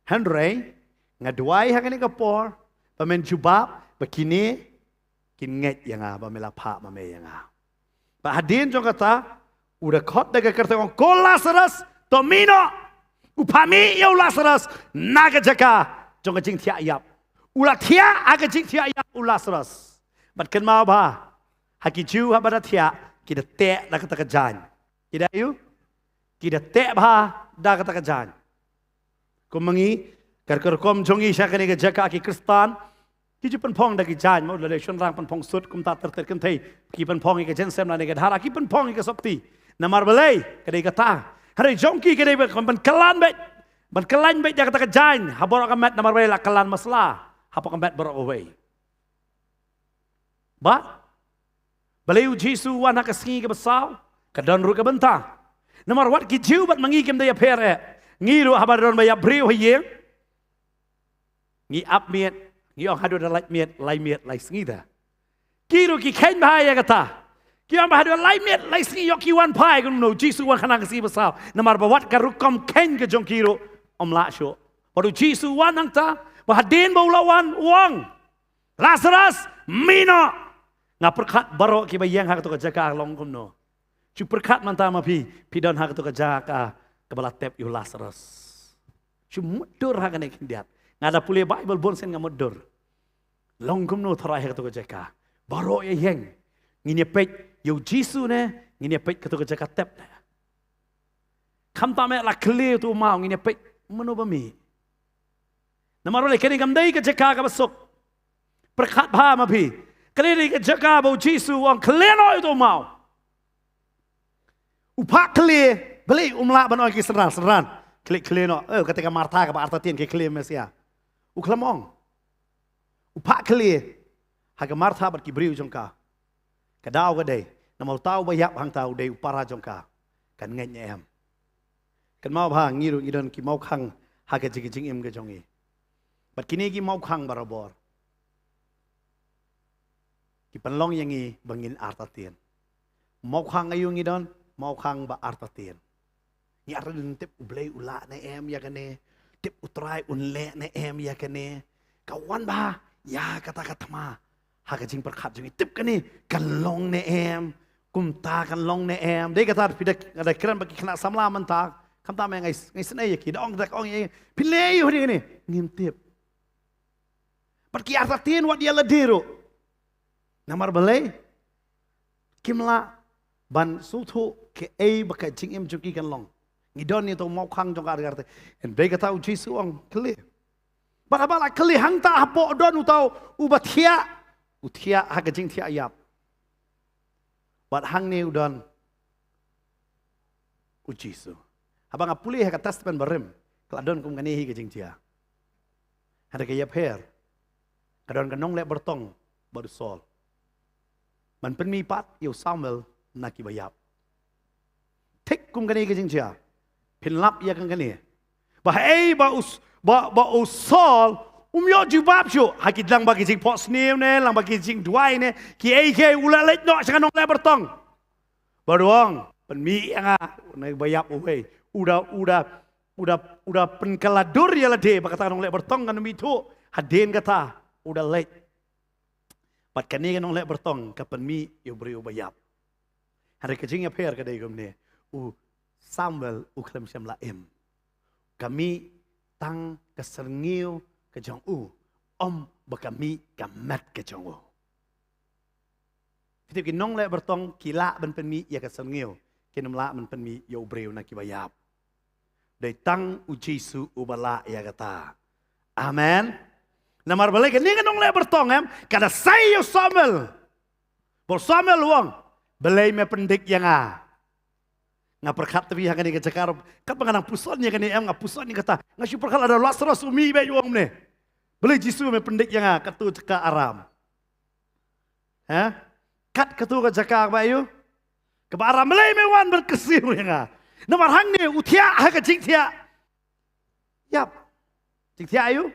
Hynrei nga duwai ha kane ka por ba men jubab, ba kine kin ngeit ïa nga ba me la phah ma me ïa nga. Ba hadien jong kata u da khot da ka kyrteng, ong, ko Lasarus, to mih noh. U phah mih ïa u Lasarus na ka jaka jong ka jingthiah ïap. U la thiah ha ka jingthiah ïap u Lasarus. Bad kynmaw bha, ha ki Jiw haba da thiah, ki da teh da kata ka jaiñ. Ki da ïu, ki da teh bha da kata ka jaiñ. Kum ma ngi, ka rukom jong ngi sha kane ka jaka ki Khristan, ki ju pynphong da ki jaiñ, mo, lada shynrang pynphong suit, kumta ter ter kynthei ki pynphong ïa ka jaiñsem lane ka dhara, ki pynphong ïa ka sopti. Namar balei? Ka dei kata. Hynrei jong ki ka dei ban kylla beit, ban kylla beit ïa kata ka jaiñ ha baroh ka met, namar balei? La kylla masla hapoh ka met baroh kawei. Bad balei u Jisu u wan ha ka sngi kaba saw? Ka don ruh ka bynta. Namar wat ki Jiw bad ma ngi kim da ïapher eh. Ngi ruh haba don ba ïap briew ha ïing, ngi ap miet, ngi ong haduh da lait miet, lai miet, lai sngi da. Ki ruh ki kheiñ bha ïa kata. Ki ong ba haduh lai miet, lai sngi ïoh ki wan phai, kumno u Jisu u wan khnang ka sngi ba saw. Namar ba wat ka rukom kheiñ ka jong ki ruh ym lah shuh. Bad u Jisu u wan hangta, ba hadien ba u la wan, u ong, Lasarus, mih noh. Nga pyrkhat baroh kiba ïeng ha kato ka jaka long kumno. Shu pyrkhat mynta ma phi, phi don ha kato ka jaka kaba la tep ïa u Lasarus. Shu mutdur ha kane khyndiat. Nga da pule Baibl bun sien nga mutdur. Long kumno tharai ha kato ka jaka. Baroh ïa ïeng. Ngin ïa peit ïa u Jisu ne, ngin ïa peit kato ka jaka tep ne. Khamtam eh la khlieh uto u maw, ngin ïa peit mano ba mih. Namar balei? Kane kam dei ka jaka kaba suk. Pyrkhat bha ma phi. Kane dei ka jaka ba u Jisu u ong khlieh noh ïa uto u maw. U phah khlieh, balei um lah ban ong ïa ki synran, synran, khlieh, khlieh noh. Eh, kata ka Martha kaba artatien, khlieh, khlieh Messia. U khlem ong. U phah khlieh ha ka Martha bad ki briew jong ka. Ka daw ka dei, namar uta uba ïap hangta u dei u para jong ka. Kan ngeit ne em? Kynmaw bha, ngi ruh ngi don ki mawkhang ha ka jing, jingim ka jong ngi. Bad kine ki mawkhang barabor ki pynlong ïa ngi ba ngin artatien. Mawkhang aïu ngi don? Mawkhang ba artatien. Ngi artatien tip U Blei u lah ne em ïa kane, tip U Trai un leh ne em ïa kane. Ka wan bha ïa kata ka thma ha ka jingpyrkhat jong ngi, tip kane kan long ne em, kumta kan long ne em. Dei kata phi da, da kren bad ki khynnah samla mynta, khamtam eh nga, nga isynei ïa ki, da ong, da ong ïa ki, phi leh aïu ha kane? Ngim tip. Bad ki artatien wat ïa lade ruh. Namar balei? Kim lah ban sngewthuh kaei ba ka jingim jong ki kan long. Ngi don ïa uto u mawkhang jong ka artatien. Hynrei kata u Jisu u ong khlieh. Bad haba la khlieh hangta hapoh don uto uba thiah, u thiah ha ka jingthiah ïap. Bad hangne u don u Jisu. Haba nga pule ha ka Testament Barim, ka la don kum kane hi ka jingjia. Hynrei ka ïapher, ka don ka nongleh byrtong bad u Saul ban pynmih pat ïa u Samuel na kiba ïap. Thik kum kane ka jingjia, phin lap ïa kane. Ba haei ba u S-, ba, ba u Saul um ïoh jubab shuh ha ki, lyngba ki jingphohsniew ne, lyngba ki jingduwai ne, kiei kiei, u la leit noh sha ka nongleh byrtong. Bad u ong, pynmih ïa nga na kiba ïap uwei. U da, u da, u da, u da pynkylla dur ïa lade ba kata ka nongleh byrtong kan ym ithuh. Hadien kata u da leit. Bad kane ka nongleh byrtong ka pynmih ïa u briew uba ïap. Hynrei ka jingïapher ka dei kumne, u Samuel u khlem shym la im. Ka mih tang ka syrngiew ka jong u, ym ba ka mih ka met ka jong u. Phi tip, ki nongleh byrtong ki lah ban pynmih ïa ka syrngiew, kin ym lah ban pynmih ïa u briew na kiba ïap. Dei tang u Jisu uba lah ïa kata. Amen. Namar balei? Kane ka nongleh byrtong, em, ka da sei ïa u Samuel. Ba u Samuel u ong, balei me pyndik ïa nga? Nga pyrkhat te phi ha kane ka jaka, katba nga nang puson ïa kane em, nga puson ïa kata. Nga shu pyrkhat lada u Lasaros u mih beit u ong kumne, balei Jisu me pyndik ïa nga, kato jaka aram. Ha? Kat kato ka jaka kaba ïoh, kaba aram, balei me wan ban kyrsiew ïa nga. Namar hangne u thiah ha ka jingthiah ïap. Jingthiah ïoh.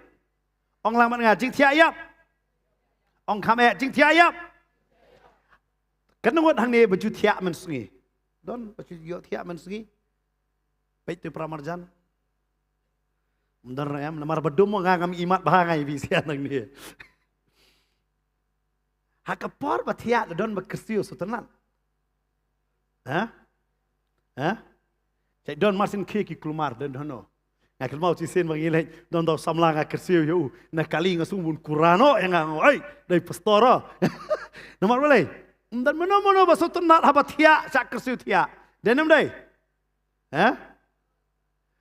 Ong lang bad nga, jingthiah ïap. Ong kham eh, jingthiah ïap. Kynnoh ngut hangne ba ju thiah mynsngi? Don ba ju ïoh thiah mynsngi? Peit tu para marjan. Ym don em, namar ba dum nga ngam imat bha nga ïa phi sha nangne. Ha ka por ba thiah la don ba kyrsiew sutynat? Ha? Ha? Cha don marsien khie ki kulmar, don, don no. Nga kynmaw shisien ba ngi leit don da u samla, nga kyrsiew ïa u na kali, nga sngew bun kura noh ïa nga, nga ong, "Oi, dei pastor oh." Namar balei? Ym don mano mano ba sutynat haba thiah, sha kyrsiew thiah. Dei ne ym dei? Ha?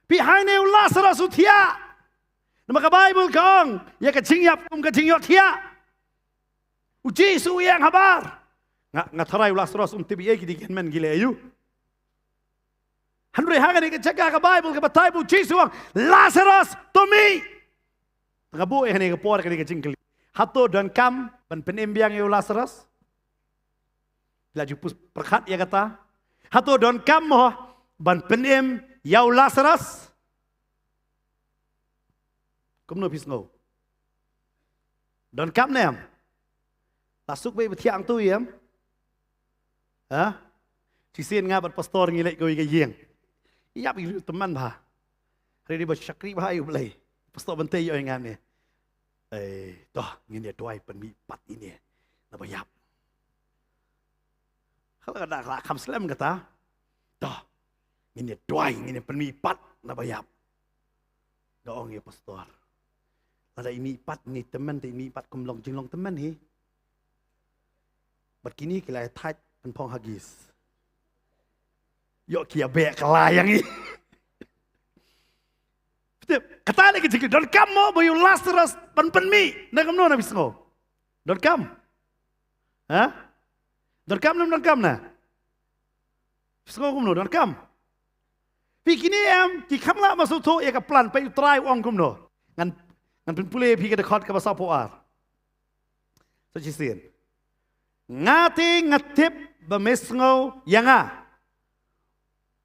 Phi, hangne u Lasaros u thiah. Namar ka Baibl ka ong ïa ka jingïap kum ka jingïohthiah. U Jisu u ïeng habar. Nga, nga tharai u Lasaros um tip ei ei, ki dei ki hynmen ki leh aïu. Hynrei ha kane ka jaka ka Baibl ka batai ba u Jisu u ong, "Lasaros, to mih." Nga buh ïa kane ka por, kane ka jingkylli. Hato donkam ban pynim biang ïa u Lasaros? La ju pyrkhat ïa kata? Hato donkam mo ban pynim ïa u Lasaros? Kumno phi sngew? Donkam ne em? La suk beit ba thiah hangto em? Ha? Shisien nga bad pastor ngi leit kawei ka ïing. Ïap ïa u tymmen bha. Hynrei dei ba shakri bha ïa u Blei. Pastor Bynta ïoh ïa nga ne, "Eh, to, ngin ïa duwai pynmih pat ïa ine naba ïap." Khala ka dak la kham slem kata. "To, ngin ïa duwai, ngin ïa pynmih pat naba ïap." Nga ong ïa pastor, "Lada i mih pat ine i tymmen, te i mih pat kum long jinglong tymmen hi. Bad kine ki la ïa thait pynphong hagis. Ïoh ki ïa beh kylla ïa ngi." Phi tip, kata ne ka jingkylli, donkam mo ba ïa u Lasaros ban pynmih? Na kumno na phi sngew? Donkam? Ha? Donkam ne ym donkam na? Phi sngew kumno, donkam? Phi, kine em ki kham lah ban sngewthuh ïa ka plan, peit u Trai u ong kumno. Ngan, ngan pynpule phi ka dkhot kaba sawphew ar. Sa shisien. Nga te nga tip ba me sngew ïa nga.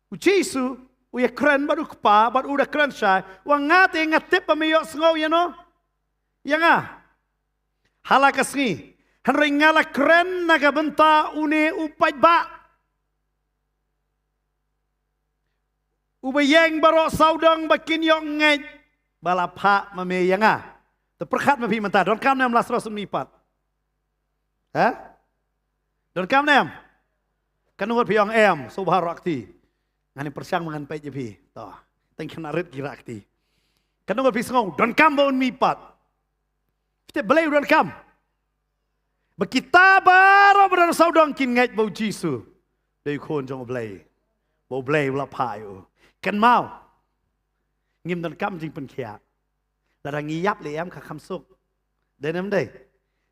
U Jisu u ïakren bad u Kpa, bad u da kren shai, u ong, nga te nga tip ba me ïohsngew ïano? Ïa nga. Ha la ka sngi. Hynrei nga la kren na ka bynta une u paidbah. Uba ïeng baroh sawdong ba kin ïoh ngeit ba la phah ma me ïa nga. Te pyrkhat ma phi mynta, donkam ne em Lasaros un mih pat? Ha? Donkam ne em? Katno ngut phi ong em, sngewbha rah kti. Ngan ym pyrshang ba ngan peit ïa phi. To, tang khynnah rit ki rah kti. Katno ngut phi sngew donkam ba un mih pat? Phi tip balei u donkam? Ba kita baroh ba don sawdong kin ngeit ba u Jisu dei u Khun jong u Blei. Ba u Blei u la phah ïa u. Kynmaw. Ngim donkam jingpynkhiah. Lada ngi ïap lei em ka kham suk. Dei ne ym dei?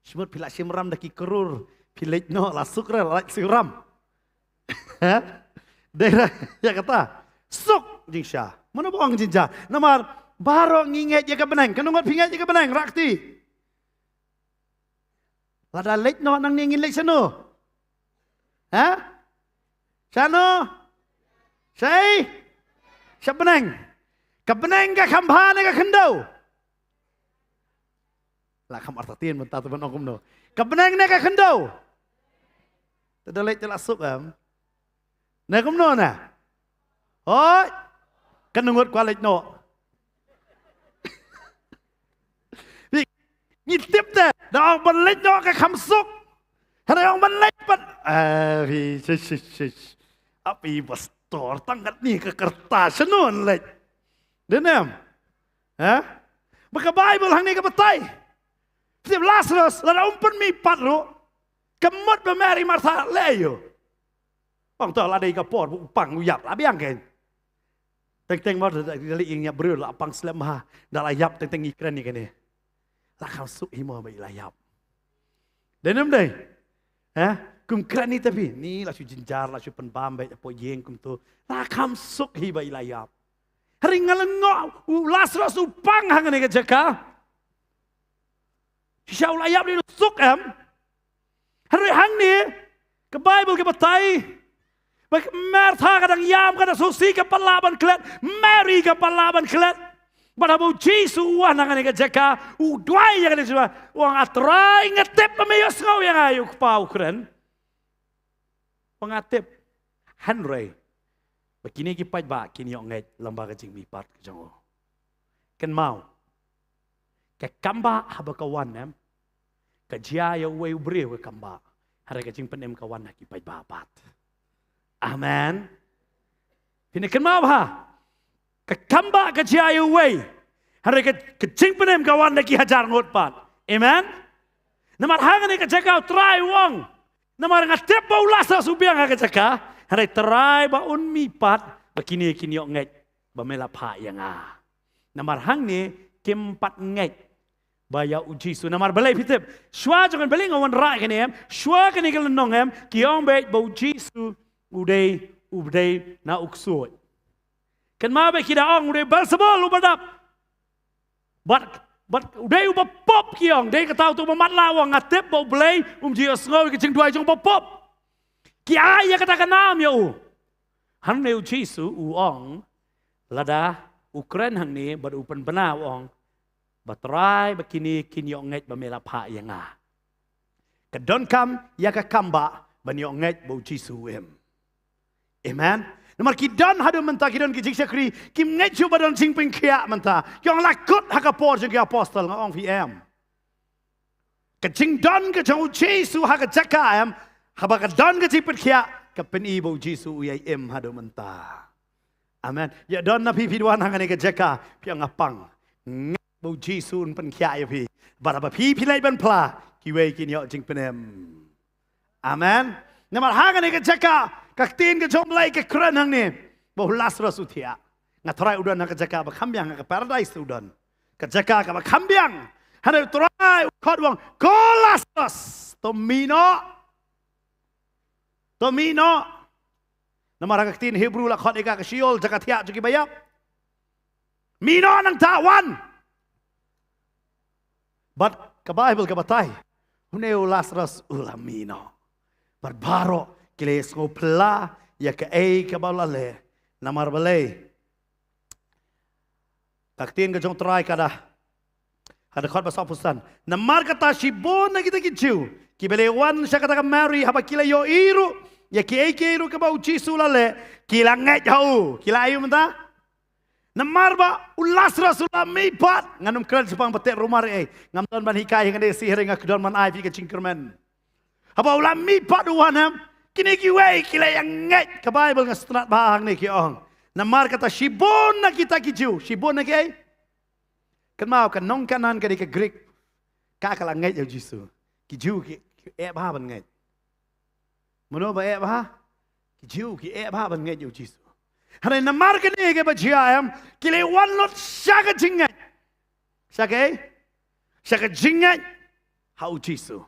Shimut phi la shim ram da ki klur, phi leit noh la suk re, la lait suk ram. Ha? Dei re ïa kata. Suk jingshisha. Mano ba ong jingshisha? Namar baroh ngi ngeit ïa ka bneng. Katno ngut phi ngeit ïa ka bneng, rah kti. Lada leit noh nangne ngin leit shano? Ha? Shano? Shaei? Sha bneng. Ka bneng ka kham bha ne ka khyndew? La kham artatien mynta te ban ong kumno. Ka bneng ne ka khyndew? Te da leit te la suk em. Ne kumno ne? Hooid. Katno ngut kwah leit noh? Phi, ngi tip te, da ong ban leit noh ka kham suk. Hynrei ong ban leit pat. Ah, phi, shish, shish, shish. Api pastor, tang katne ka kyrta, shano yn leit? Dei ne em? Ha? Ba ka Baibl hangne ka batai. Phi tip Lasaros, lada um pynmih pat ruh, ka mut ba Mary Martha leh aïu? Ong to la dei ka por ba u pang u ïap la biang kein. Teng teng mar da lei ïing ïap briew la pang slem ha. Da la ïap teng teng ngi kren ïa kane. La kham suk hi mo ba i la ïap. Dei ne ym dei? Ha? Kum kren ïa phi, ni la shu jynjar, la shu pynbam beit hapoh ïing kumto. La kham suk hi ba i la ïap. Hynrei nga lyngngoh, u Lasarus u pang hangne ka jaka. Shisha u la ïap lei, u suk em. Hynrei hangne, ka Baibl ka batai ba ka Martha ka dang ïam, ka dang sngewsih, ka pat lah ban klet. Mary ka pat lah ban klet. Bad haba u Jisu u wan hangne ka jaka, u duwai ïa kane ka jaka, u ong, A Trai, nga tip ba me ïohsngew ïa nga, ïa u kpa u kren. Ba nga tip. Hynrei ba kine ki paidbah kin ïoh ngeit lyngba ka jingmihpat ka jong u. Kynmaw, ka kambah haba ka wan, em, ka jia ïa uwei u briew ka kambah. Hynrei ka jingpynim ka wan na ki paidbah pat. Amen. Phi ïa kynmaw bha. Ka kambah ka jia ïa uwei. Hynrei ka, ka jingpynim ka wan na ki hajar ngut pat. Amen. Namar hangne ka jaka u Trai u ong, namar nga tip ba u Lasarus u biang ha ka jaka. Hynrei Trai, ba un mihpat, ba kine kin ïoh ngeit ba me la phah ïa nga. Namar hangne kim pat ngeit ba ïa u Jisu. Namar balei phi tip? Shuwa jong kane, balei nga wanrah ïa kane, em, shuwa kane ka lynnong, em, ki ong beit ba u Jisu u dei, u dei na u ksuid. Kynmaw beit, ki da ong u dei Beelzebul uba dap. Bad, bad u dei uba pop, ki ong. Dei kata uto uba matlah u ong, nga tip ba U Blei um ju ïohsngew ïa ka jingduwai jong uba pop. Ki ai ïa kata ka nam ïa u. Hangne u Jisu u ong, lada u kren hangne bad u pynbna, u ong, Ba Trai, ba kine kin ïoh ngeit ba me la phah ïa nga. Ka donkam ïa ka kambah ban ïoh ngeit ba u Jisu u im. Amen. Namar ki don haduh mynta, ki don ki jingshakri, kim ngeit shuh ba don jingpynkhiah mynta. Ki ong la kut ha ka por jong ki apostol, nga ong phi, em. Ka jingdon ka jong u Jisu ha ka jaka, em, haba ka don ka jingpynkhiah, ka pyni ba u Jisu u ïai im haduh mynta. Amen. Ïa don na phi, phi wan hangne ka jaka, phi ong nga pang. Ngeit ba u Jisu un pynkhiah ïa phi. Bad haba phi, phi leit ban phla, kiwei kin ïoh jingpynim. Amen. Namar hangne ka jaka, ka ktien ka jong U Blei ka kren hangne ba u Lasarus u thiah. Nga Trai, u don ha ka jaka ba kham biang, ha ka paradise u don. Ka jaka kaba kham biang. Hynrei u Trai u khot, u ong, ko Lasarus, to mih noh. To mih noh. Namar ha ka ktien Hebru la khot ïa ka ka Sheol, jaka thiah jong kiba ïap. Mih noh nangta, wan. Bad ka Baibl ka batai, une u Lasarus u la mih noh. Bad baroh ki la sngewphylla ïa kaei kaba u la leh. Namar balei? Ka ktien ka jong U Trai ka da, ha ka dkhot ba sawphew san. Namar kata shibun na kita ki Jiw kiba la wan sha kata ka Mari, haba ki la ïohi ruh ïa kiei kiei ruh kaba u Jisu u la leh, ki la ngeit ha u. Ki la ïohi mynta. Namar ba u Lasarus u la mihpat. Ngan ym kren shaphang ba teh rumar ei. Ngam don ban hikai hangne shi, hynrei nga kdon ban ai phi ka jingkyrmen. Haba u la mihpat u wan, em, kine kiwei ki la ïa ngeit. Ka Baibl nga sngewtynnat bha hangne, ki ong, namar kata shibun na kita ki Jiw. Shibun na kiei? Kynmaw, ka nong Kanaan ka dei ka Grik. Ka, ka la ngeit ïa u Jisu. Ki Jiw ki, ki eh bha ban ngeit. Mano ba eh bha? Ki Jiw ki eh bha ban ngeit ïa u Jisu. Hynrei namar kane kaba jia, em, ki la wan lut sha ka jingngeit. Sha kaei? Sha ka jingngeit ha u Jisu.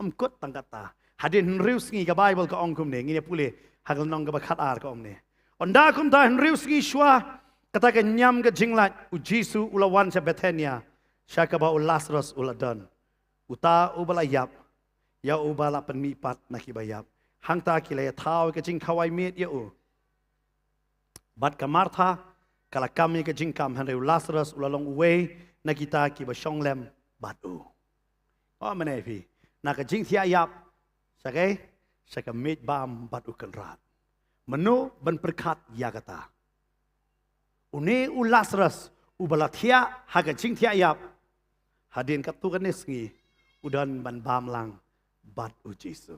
Ym kut tang kata. Hadien hynriew sngi, ka Baibl ka ong kumne, ngin ïa pule ha ka lynnong kaba khatar, ka ong ne, ynda kumta hynriew sngi shuwa kata ka niam ka jinglait, u Jisu u la wan sha Bethania, sha kaba u Lasarus u la don, uta uba la ïap, ïa uba la pynmihpat na kiba ïap. Hangta ki la ïa thaw ïa ka jingkhawai miet ïa u. Bad ka Martha ka la kam ïa ka jingkam, hynrei u Lasarus u la long uwei na kita kiba shong lem bad u. Oh, mynne phi, na ka jingthiah ïap, sha kaei? Sha ka miej bam bad u kynrad. Mano ban pyrkhat ïa kata? Une u Lasarus uba la thiah ha ka jingthiah ïap, hadien katto katne sngi u don ban bam lang bad u Jisu.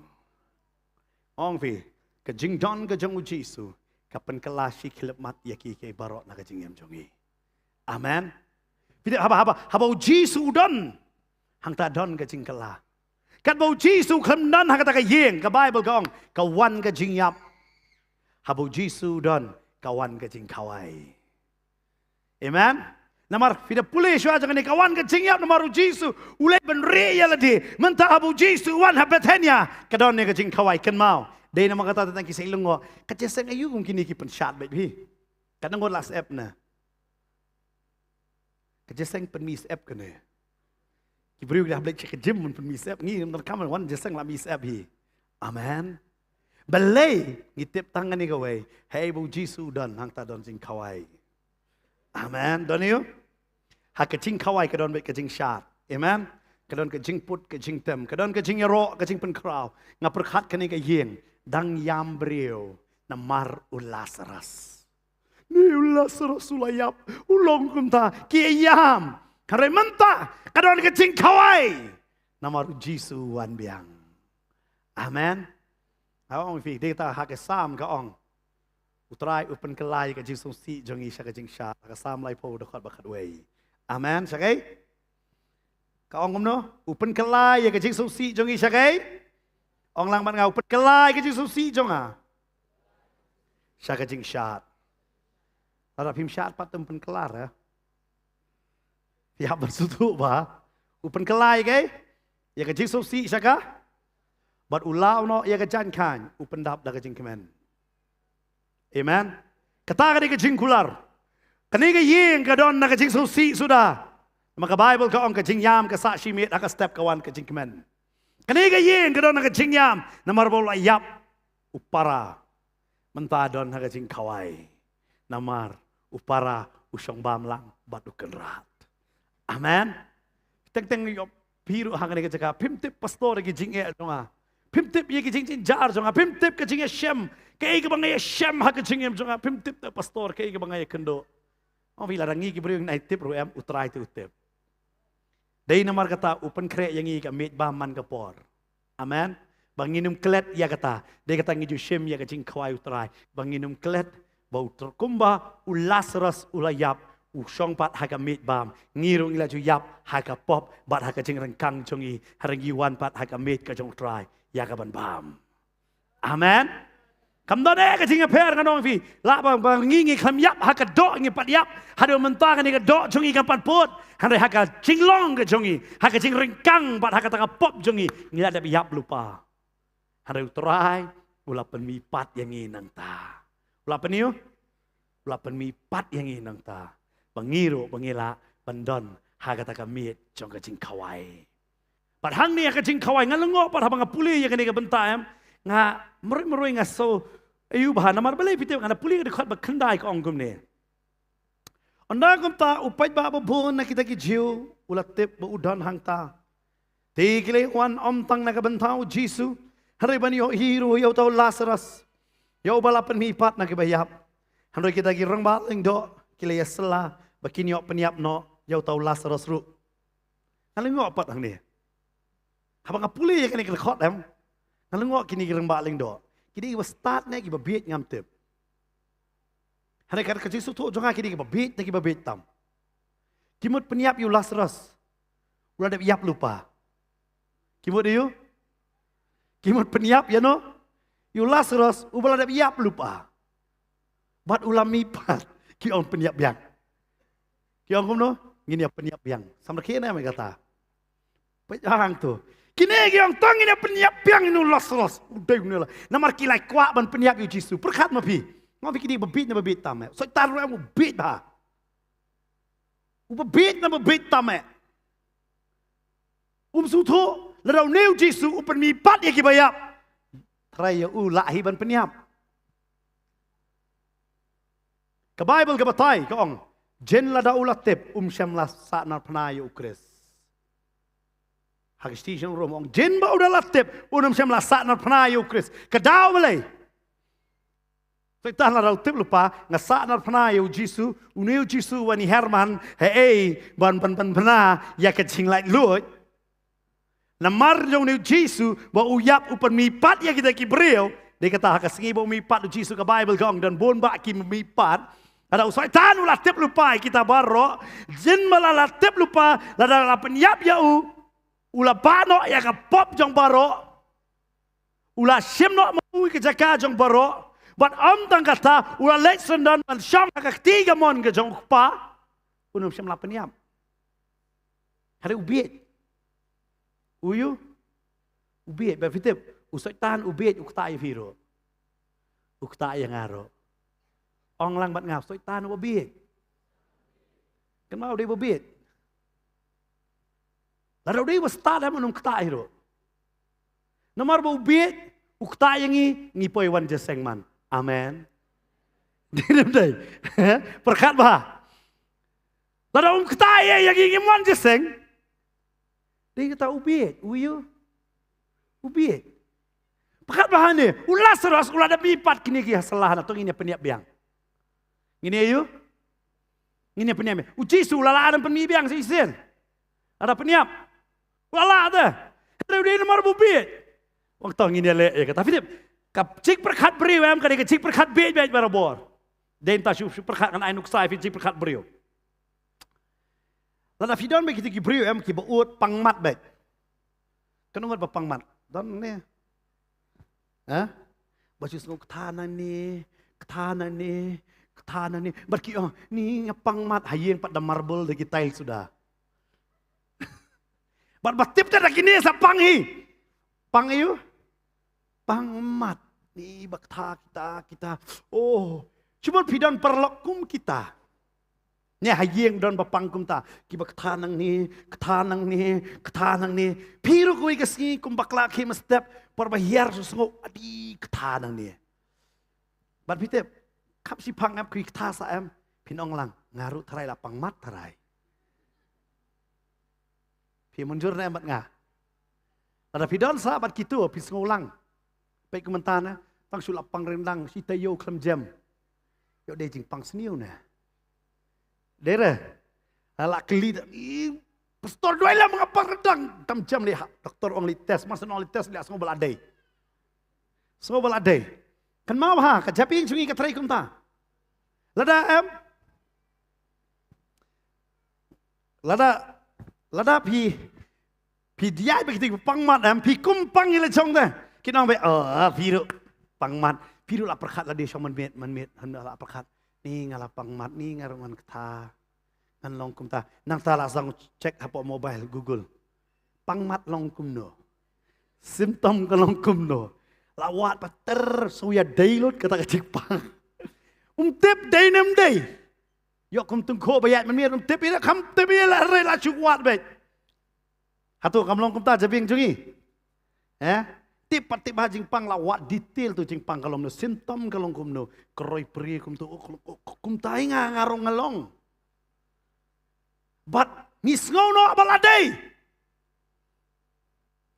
Ong phi, ka jingdon ka jong u Jisu ka pynkylla shi khyllipmat ïa kiei kiei baroh na ka jingim jong ngi. Amen. Phi tip, haba, haba, haba u Jisu u don, hangta don ka jingkylla. Katba u Jisu khlem don ha kata ka ïing, ka Baibl ka ong, ka wan ka jingïap. Haba u Jisu u don, ka wan ka jingkhawai. Amen. Namar phi da pule shuwa jong kane, ka wan ka jingïap namar u Jisu u leit ban rieh ïa lade. Mynta haba u Jisu u wan ha Bethania, ka don ïa ka jingkhawai. Kynmaw, dei namar kata tang ki sa lyngngoh, ka jingïaseng aïu kum kine ki pynshad beit phi. Ka nang ngon la sep na. Ka jingïaseng pynmih sep kane. Ki briew ki da hap leit sha ka gym ban pynmih sep, ngi ngim donkam ban wan jingïaseng la mih sep hi. Amen. Balei? Ngi tip tang kane kawei, hei ba u Jisu u don, hangta don jingkhawai. Amen. Don ïa u? Ha ka jingkhawai ka don beit ka jingshad. Amen. Ka don ka jingput ka jingtem, ka don ka jingïaroh ka jingpynkhraw. Nga pyrkhat kane ka ïing dang ïam briew namar u Lasarus. Ni u Lasarus u la ïap, u long kumta, ki ïam. Hynrei mynta ka don ka jingkhawai namar u Jisu u wan biang. Amen. Nga ong ïa phi, dei ta ha ka Salm ka ong, U Trai u pynkylla ïa ka jingsngewsih jong ngi sha ka jingshad. Ha ka Salm laiphew dkhot ba khatwei. Amen. Sha kaei? Ka ong kumno? U pynkylla ïa ka jingsngewsih jong ngi sha kaei? Ong lang bad nga, u pynkylla ïa ka jingsngewsih jong nga sha ka jingshad. Lada phim shad pat te um pynkylla, eh? Ïa, ban sngewthuh ba u pynkylla ïa kaei? Ïa ka jingsngewsih sha ka. Bad u law noh ïa ka jaiñ khaiñ, u pyndap da ka jingkmen. Amen. Kata ka dei ka jingkular. Kane ka ïing ka don na ka jingsngewsih suda. Namar ka Baibl ka ong, ka jingïam ka sah shimet, ha ka step ka wan ka jingkmen. Kane ka ïing ka don na ka jingïam namar ba u la ïap u para. Mynta don ha ka jingkhawai namar u para u shong bam lang bad u kynrad. Amen. Teng teng ïoh phi ruh ha kane ka jaka, phim tip pastor ïa ki jingeh jong nga. Phim tip ïa ki jingjynjar jong nga. Phim tip ka jingïashem, kaei kaba nga ïashem ha ka jingim jong nga. Phim tip te pastor kaei kaba nga ïakynduh. Ong phi, lada ngi ki briew ngi nai tip ruh em, U Trai te u tip. Dei namar kata u pynkhreh ïa ngi ka miej bam man ka por. Amen. Ba ngin ym klet ïa kata. Dei kata ngi ju shim ïa ka jingkhawai U Trai. Ba ngin ym klet ba u tr-, kumba u Lasarus u la ïap, u shong pat ha ka miej bam. Ngi ruh ngi la ju ïap ha ka pop bad ha ka jingryngkang jong ngi. Hynrei ngi wan pat ha ka miej ka jong U Trai ïa ka ban bam. Amen. Kam don eh ka jingïapher, ngan ong ïa phi. Lah ba, ba ngi ngi khlem ïap ha ka doh, ngi pat ïap. Haduh mynta kane ka doh jong ngi kam pat put. Hynrei ha ka jinglong ka jong ngi, ha ka jingryngkang bad ha kata ka pop jong ngi, ngi la dep ïap lypa. Hynrei U Trai u la pynmihpat ïa ngi nangta. U la pyn-, u la pynmihpat ïa ngi nangta. Ba ngi ruh ba ngi lah ban don ha kata ka miej jong ka jingkhawai. Bad hangne ha ka jingkhawai, nga lyngngoh pat haba nga pule ïa kane ka bynta, em, nga marwei marwei nga sngew aiu bha, namar balei phi tip, nga da pule ka dkhot ba khyndai, ka ong kumne. Ynda kumta u paidbah ba bun na kita ki Jiw u la tip ba u don hangta. Te ki la wan ym tang na ka bynta u Jisu, hynrei ban ïohi ruh ïa uta u Lasarus, ïa uba la pynmihpat na kiba ïap. Hynrei kita ki rangbah lyngdoh ki la ïasylla ba kin ïoh pynïap noh ïa uta u Lasarus ruh. Nga lyngngoh pat hangne. Haba nga pule ïa kane ka dkhot, em, nga lyngngoh kine ki rangbah lyngdoh, ki dei kiba stad ne kiba bieit ngam tip. Hynrei ka, ka jingsngewthuh jong nga, ki dei kiba bieit ne kiba bieit tam. Ki mut pynïap ïa u Lasarus, u la dep ïap lypa. Ki mut ïa u, ki mut pynïap ïa uno, ïa u Lasarus uba la dep ïap lypa. Bad u la mihpat. Ki ong pynïap biang. Ki ong kumno? Ngin ïa pynïap biang. Samla ki ne me kata. Peit hangto. Kine ki ong tang ngin ïa pynïap biang ïa u Lasarus. U dei une la. Namar ki la kwah ban pynïap ïa u Jisu. Pyrkhat ma phi. Nga ong phi, ki dei ba bieit ne ba bieit tam, eh? Soitan ruh em u bieit bha. U ba bieit ne ba bieit tam, eh? Um sngewthuh lada une u Jisu u pynmihpat ïa kiba ïap, trai ïa u lah hi ban pynïap. Ka Baibl ka batai, ka ong, jin lada u la tip, um shym la sahnarphna ïa u Khrist. Ha ka shithi sha ki Rom ong, jin ba u da la tip, um shym la sahnarphna ïa u Khrist. Ka daw balei? Soitan lada u tip lypa nga sahnarphna ïa u Jisu, une u Jisu uba ngi herman, haei ban pynpynphna ïa ka jinglaitluid. Namar jong une u Jisu ba u ïap, u pynmihpat ïa kita ki briew. Dei kata ha ka sngi ba u mihpat u Jisu, ka Baibl ka ong don bun bah ki mihpat. Lada u Soitan u la tip lypa ïa kita baroh, jin ba la, la tip lypa lada la pynïap ïa u, u la bah noh ïa ka pop jong baroh. U la shim noh ma u ïa ka jaka jong baroh. Bad ym tang kata, u la leit syndon ban shong ha ka kti kamon ka jong u Kpa. Un ym shym la pynïap. Hynrei u bieit. U ïoh? U bieit. Bad phi tip, u Soitan u bieit, u ktah ïa phi ruh. U ktah ïa nga ruh. Ong lang bad nga, Soitan uba bieit. Kynmaw, u dei uba bieit. Lada u dei uba stad em, un ym ktah hi ruh. Namar ba u bieit, u ktah ïa ngi, ngi poi wan jingïaseng man. Amen. Dei ne ym dei? Pyrkhat bha. Lada um ktah ïa ngi, ngim wan jingïaseng. Dei kata u bieit, u ïoh? U bieit. Pyrkhat bha hangne, u Lasaros u la da mih pat kine ki ha sla, na to ngin ïa pynïap biang. Ngin ïa ïoh? Ngin ïa pynïap biang. U Jisu u la lah ban pynmih biang shisien. Lada pynïap. U la lah te. Hynrei u dei namar ba u bieit. Wan to ngin ïa leh ïa kata. Phi tip, ka jingpyrkhat briew em, ka dei ka jingpyrkhat bieit bieit barabor. Dei nta shu, shu pyrkhat, ngan ai nuksa ïa phi jingpyrkhat briew. Lada phi don bad kita ki briew em, kiba ud pang mat bad. Katno ngut ba pang mat? Don ne? Ha? Ba shu sngew kata nangne, kata nangne, kata nangne. Bad ki ong, ni nga pang mat, ha ïing pat da marble, da ki tile suda. Bad ba tip te da kine sa pang hi. Pang ïa u? Pang mat. Ni ba kata kita, kita. Oh. Shu bun phi don paralok kum kita. Ne ha ïing don ba pang kumta. Kiba kata nangne, kata nangne, kata nangne. Phi ruh kawei ka sngi kum bakla khie mynstep. Por ba hiar shu sngew, adi kata nangne. Bad phi tip, khap shiphang em, kata sa em. Phin ong lang, nga ruh tharai la pang mat tharai. Phi mynjur ne em bad nga? Lada phi don sa bad kito, phi sngew lang. Peit kumta ne, tang shu la pang ryndang, shi taïew khlem jem. Ïoh dei jingpang sniew ne. Dei re. La kylli da, "Ih, pastor, duwai lem nga pang ryndang." Tam jem lei ha, doktor ong lei test, mar shu ong lei test lei sngew ba la dei. Sngew ba la dei. Kynmaw bha, ka jabieng jong ngi ka trei kumta. Lada em, Lada, lada phi, phi diah bad kita kiba pang mat em, phi kum pang ïa la jong te. Kin ong bad, oh, phi ruh pang mat, phi ruh la pyrkhat lade shong mynmiet, mynmiet, hynda la pyrkhat. Ni nga la pang mat, ni nga ruh ngan kata. Ngan long kumta. Nangta la sdang check hapoh mobile, Google. Pang mat long kumno. Symptom ka long kumno. La wad pater, shu ïa dei lut kata ka jingpang. Um tip dei ne ym dei. Ïoh kum tyngkhuh ba ïaid mynmiet, um tip ïa, kham tip ïa la re la shu wad bad. Hato kam long kumta jabieng jong ngi? Eh? Tip pat tip ha jingpang la wad detail to jingpang ka long kumno, symptom ka long kumno, ka roi prie kumto, kumta hi nga, nga ruh nga long. Bad ngi sngew noh ba la dei.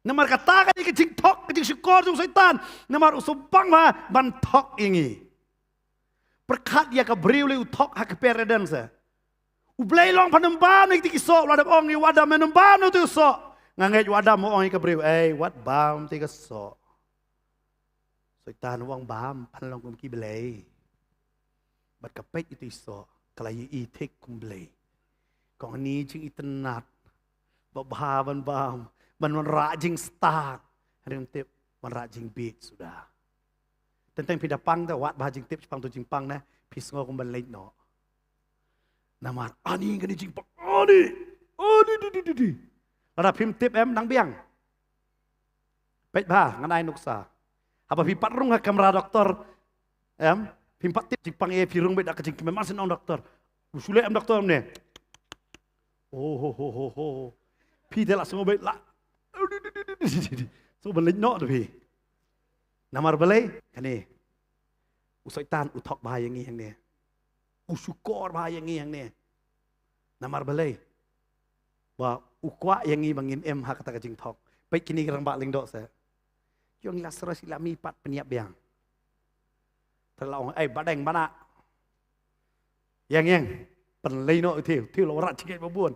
Namar kata ka dei ka jingthok, ka jingshukor jong u Soitan. Namar u sngewbang bha ban thok ïa ngi. Pyrkhat ïa ka briew lei u thok ha ka paradise. U Blei long phan ym bam ïa kito ki soh, u la dep ong ïa u Adam, men ym bam ïa uto u soh. Nga ngeit u Adam u ong ïa ka briew, ei, wat bam ïa kito ki soh. Soitan u ong bam, phan long kum ki blei. Bad ka peit ïa kito ki soh, ka la ïohi thik kum blei. Ka ong ni jingitynnad, ba bha ban bam, ban wanrah jingstad, hynrei ym tip, wanrah jingbieit suda. Teng teng phi da pang te, wat bha jingtip shaphang to jingpang ne, phi sngew kum ban leit noh. Namar ani kane jingpang, ani, ani di di di di. Lada phim tip em nang biang. Peit bha, ngan ai nuksa. Haba phi pat rung ha kamra doktor, em, phim pat tip jingpang ei, phi rung beit da ka jingkmen, mar shu ong doktor. U shu leh em doktor em ne. Oh, ho, ho, ho, ho. Phi te la sngew beit la. Sngew ban leit noh te phi. Namar balei, kane. U Soitan u thok bha ïa ngi hangne. U shukor bha ïa ngi hangne. Namar balei. Ba u kwah ïa ngi ba ngin im ha kata ka jingthok. Peit kine ki rangbah lyngdoh se. Ïong Lasaros i la mih pat pynïap biang. Te la ong, ei, badeng bana. Ïeng, ïeng. Pynleit noh ïa u, te u la wanrah jingngeit ba bun.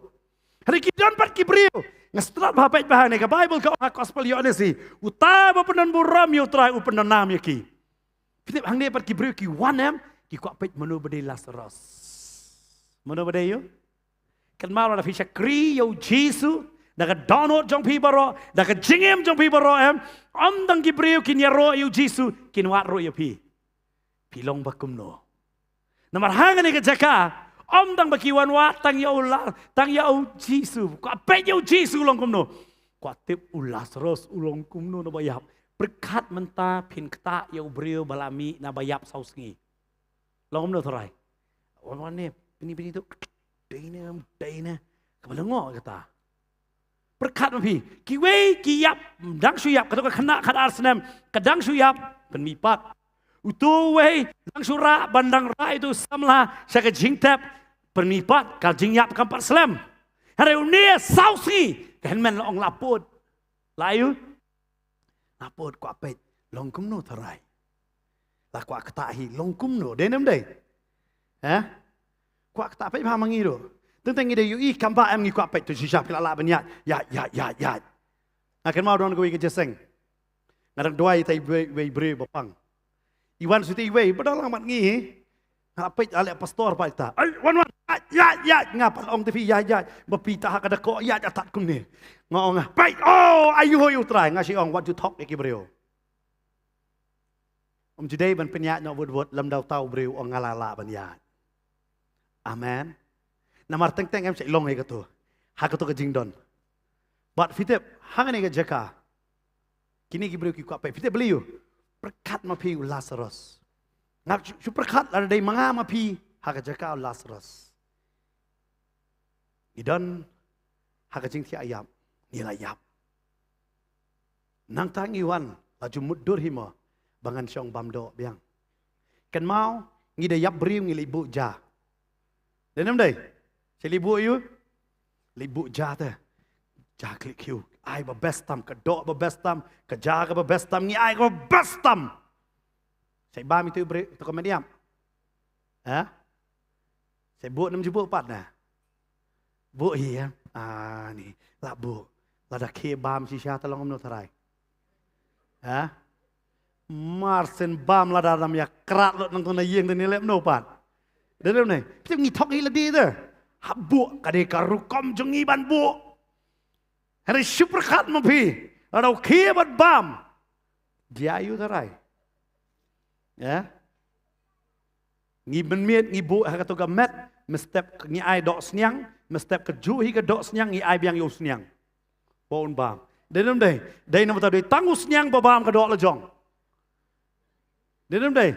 Hynrei ki don pat ki briew. Nga sngewthuh bha, peit bha hangne ka Baibl ka ong ha gospel Ïoannis hi. Uta uba pyndonburom ïa u Trai u pyndonnam ïa ki. Phi tip hangne pat ki briew ki wan em, ki kwah peit mano ba dei Lasaros. Mano ba dei ïa u? Kynmaw lada phi shakri ïa u Jisu, da ka dohnud jong phi baroh, da ka jingim jong phi baroh em, ym tang ki briew kin ïaroh ïa u Jisu, kin wad ruh ïa phi. Phi long ba kumno? Namar hangne ka jaka, Ym tang ba ki wan wad tang ïa u La-, tang ïa u Jisu. Kwah peit ïa u Jisu u long kumno. Kwah tip u Lasarus u long kumno naba ïap. Pyrkhat mynta phin ktah ïa u briew ba la mih naba ïap saw sngi. Long kumno tharai. Wan wan ne, pini pini tu. Dei ne, dei ne. Kaba lyngngoh kata. Pyrkhat ma phi, kiwei ki ïap, dang shu ïap, kato ka khynnah khatar snem, ka dang shu ïap, pynmih pat. Uto uwei, dang shu rah, ban dang rah ïa uto u samla, sha ka jingtep, pynmih pat, ka jingïap kam pat slem. Hynrei une saw sngi, ka hynmen la ong la pud. La ïoh? La pud, kwah peit, long kumno tharai. La kwah ktah hi, long kumno, dei ne ym dei? Ha? Kwah ktah peit bha ma ngi ruh. Teng teng ngi dei ïohi kam ba em ngi kwah peit tu shisha phi la lah ban ïaid, ïaid, ïaid, ïaid, ïaid. Nga kynmaw don kawei ka jingïaseng. Nga dang duwai ïa iwei, iwei briew ba pang. I wan shuh ïa iwei, ba dang lang mat ngi. Nga la peit ale pastor pat ïa kata. Ai, wan, wan, ïaid, ïaid, ïaid. Nga pat la ong te phi, ïaid, ïaid. Ba phi ktah ha ka dakok, ïaid, ïaid tad kumne. Nga ong nga, peit, oh, aïu hoi u Trai, nga shu ong wat ju thok ïa ki briew. Ym ju dei ban pynïaid noh wut wut lymda uta u briew u ong nga la lah ban ïaid. Amen. Namar teng teng em shu long ïa kato. Ha kato ka jingdon. Bad phi tip, hangne ka jaka. Kine ki briew ki kwah peit. Phi tip balei ïoh? Pyrkhat ma phi u Lasarus. Nga shu, shu pyrkhat lada dei ma nga ma phi ha ka jaka u Lasarus. Ngi don ha ka jingthiah ïap, ngi la ïap. Nangta ngi wan, la ju mutdur hi mo, ba ngan shong bam doh biang. Kynmaw, ngi da ïap briew ngi leit buh ja. Dei ne ym dei? Shi leit buh ïu? Leit buh ja te. Ja klik ïu. Ai ba best tam, ka doh ba best tam, ka ja ka ba best tam, ngi ai ka ba best tam. Shi bam ïa uto u briew, uto ka met ïap. Ha? Shi buh ne ym ju buh pat na. Buh hi, ha? Ah, ni. La buh. Lada khie bam shisha te long kumno tharai. Ha? Mar shen bam lada lam ïa krat lut nangto na ïing te ne leh kumno pat. Dei ne ym dei? Phi tip ngi thok hi lade te. Hap buh, ka dei ka rukom jong ngi ban buh. Hynrei shu pyrkhat ma phi. Lada u khie bad bam. Jia ïu tharai. Ya? Ngi mynmiet ngi buh ha kato ka met, mynstep ngi ai doh sniang, mynstep kajuh hi ka doh sniang ngi ai biang ïa u sniang. Ba un bam. Dei ne ym dei? Dei namar ta dei tang u sniang ba bam ka doh la jong. Dei ne ym dei?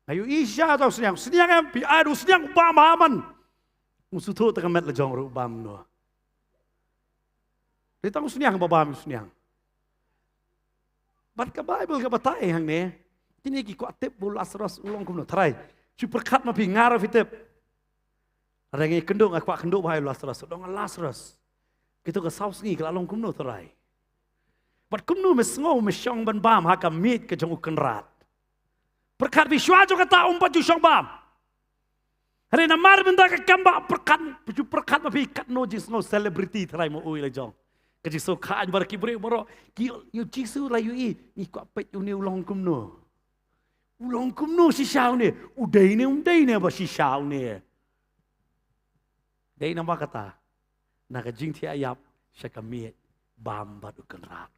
Nga ïohi shisha ta u sniang, sniang em, phi ai da u sniang u bam ha man. Un shu thuh ta ka met la jong ruh u bam noh. Dei tang u sniang ba bam u sniang. Bad ka Baibl ka batai hangne. Kine ki kwah tip ba u Lasarus u long kumno tharai. Shu pyrkhat ma phi nga ruh phi tip. Hynrei nga kynduh nga kwah kynduh ba ha u Lasarus. U dang Lasarus. Kito ka saw sngi ka la long kumno tharai. Bad kumno me sngew me shong ban bam ha ka miej ka jong u Kynrad. Pyrkhat phi shuwa jong kata um pat ju shong bam. Hynrei namar mynta ka kam ba pyrkhat, ju pyrkhat ma phi katno jingsngew celebrity tharai ma u ïa la jong. Ka jingsngew kha aiñ baroh ki briew baroh ki ïoh Jisu la ïohi, ngi kwah peit une u long kumno. U long kumno shisha une, u dei ne um dei ne ba shisha une. Dei namar kata, na ka jingthiah ïap sha ka miej bam bad u Kynrad.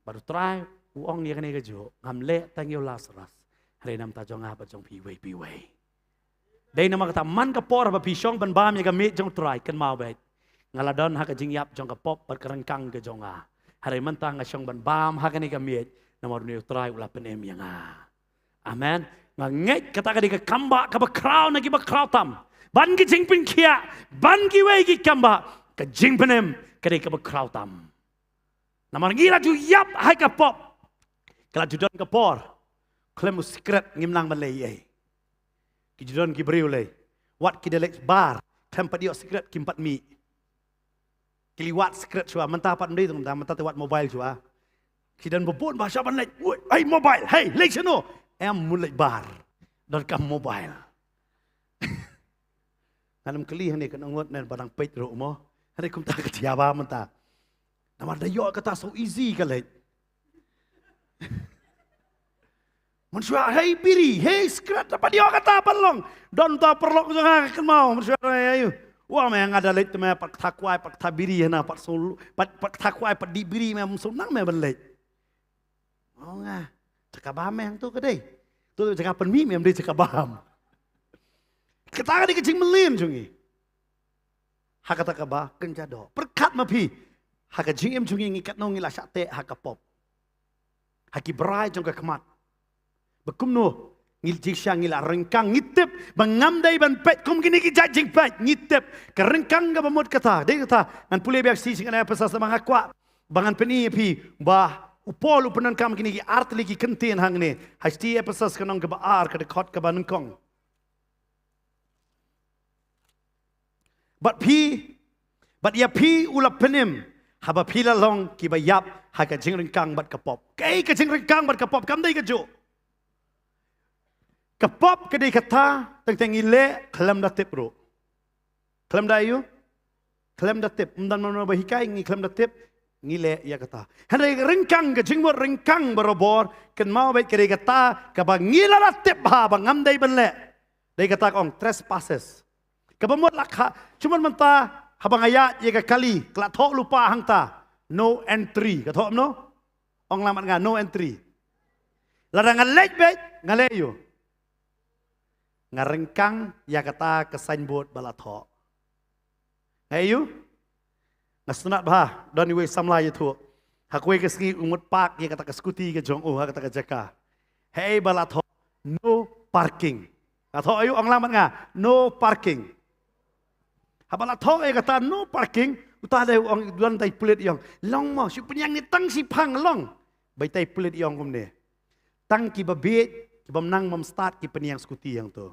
Bad u Trai u ong ïa kane kajuh, ngam leh tang ïa u Lasarus, hynrei namar ta jong nga bad jong phi iwei pa iwei. Dei namar kata man ka por ba phi shong ban bam ïa ka miej jong u Trai, kynmaw beit. Nga la don ha ka jingïap jong ka pop bad ka ryngkang ka jong nga. Hynrei mynta nga shong ban bam ha kane ka miej, namar une u Trai u la pynim ïa nga. Amen. Nga ngeit kata ka dei ka kam ba kaba khraw na kiba khraw tam. Ban ki jingpynkhiah, ban kiwei ki kam ba, ka jingpynim ka dei kaba khraw tam. Namar ngi la ju ïap ha ka pop. Ka la ju don ka por. Khlem u sikret ngim nang ban leh ei. Ki ju don ki briew lei. Wat ki da leit bar. Khlem pat ïoh sikret kim pat mih. Ki leit wad sikret shuwa, mynta pat ym dei tang mynta, mynta te wad mobile shuwa. Ki don ba bun ba shah ban leit, woi, hei mobile, hei, leit shano? Em, mut leit bar. Donkam mobile. Ngan ym kylli hangne ka nongot nen ba dang peit ruh mo. Hangne kumta ka jia ba mynta. Namar da ïoh kata so easy ka leit. Mynshuwa, hei biri, hei sikret, da pat ïoh kata pat long. Don ta paralok jong nga ka kynmaw, mynshuwa, hei, hei. Wa me nga da leit te me pat kata kwai, pat kata biri hana, pat so, pat, pat kata kwai, pat dih biri me, so nang me ban leit. Oh nga, jaka bam me hangto ka dei. To jaka pynmih me, ym dei jaka bam. Kata ka dei ka jingmlien jong ngi ha kata kaba kynja doh. Pyrkhat ma phi, ha ka jingim jong ngi, ngi katno ngi la shah teh ha ka pop, ha ki brai jong ka khmat. Ba kumno ngi jingshisha ngi la ryngkang, ngi tip ba ngam dei ban peit kum kine ki jait jingpeit, ngi tip ka ryngkang kaba mut kata. Dei kata, ngan pule biang shi sha kane Ephesus, ba nga kwah ba ngan pyni ïa phi ba u Paul u pyndonkam kine ki artylli ki kyntien hangne ha shi Ephesus ka lynnong kaba ar, ka dkhot kaba nyngkong. Bad phi, bad ïa phi u la pynim haba phi la long kiba ïap ha ka jingryngkang bad ka pop. Kaei ka jingryngkang bad ka pop? Kam dei kajuh. Ka pop ka dei kata teng teng ngi leh khlem da tip ruh. Khlem da ïoh, khlem da tip. Ym don mano ba hikai ngi, khlem da tip ngi leh ïa kata. Hynrei ryngkang, ka jingmut ryngkang barabor, kynmaw beit, ka dei kata kaba ngi la da tip bha ba ngam dei ban leh. Dei kata ka ong trespasses. Kaba mut la kha, shu mut mynta haba nga ïaid ïa ka kali, ka la thoh lypa hangta no entry, ka thoh kumno? Ong lang bad nga, no entry. Lada nga leit beit, nga leh ïoh, nga ryngkang ïa kata ka signboard ba la thoh. Nga ïoh, nga sngewtynnat bha, don iwei i samla ïathuh, ha kawei ka sngi u mut park ïa kata ka scooty ka jong u ha kata ka jaka. Hei ba la thoh no parking. Nga thoh, ïoh, ong lang bad nga, no parking. Haba la thoh ïa kata no parking, uta dei u ong, don tai pulit i ong, long mo, shu pynïang ne tang shiphang long. Ba itai pulit i ong kumne, tang kiba bieit, ki bym nang bym start ki pynïang scooty hangto.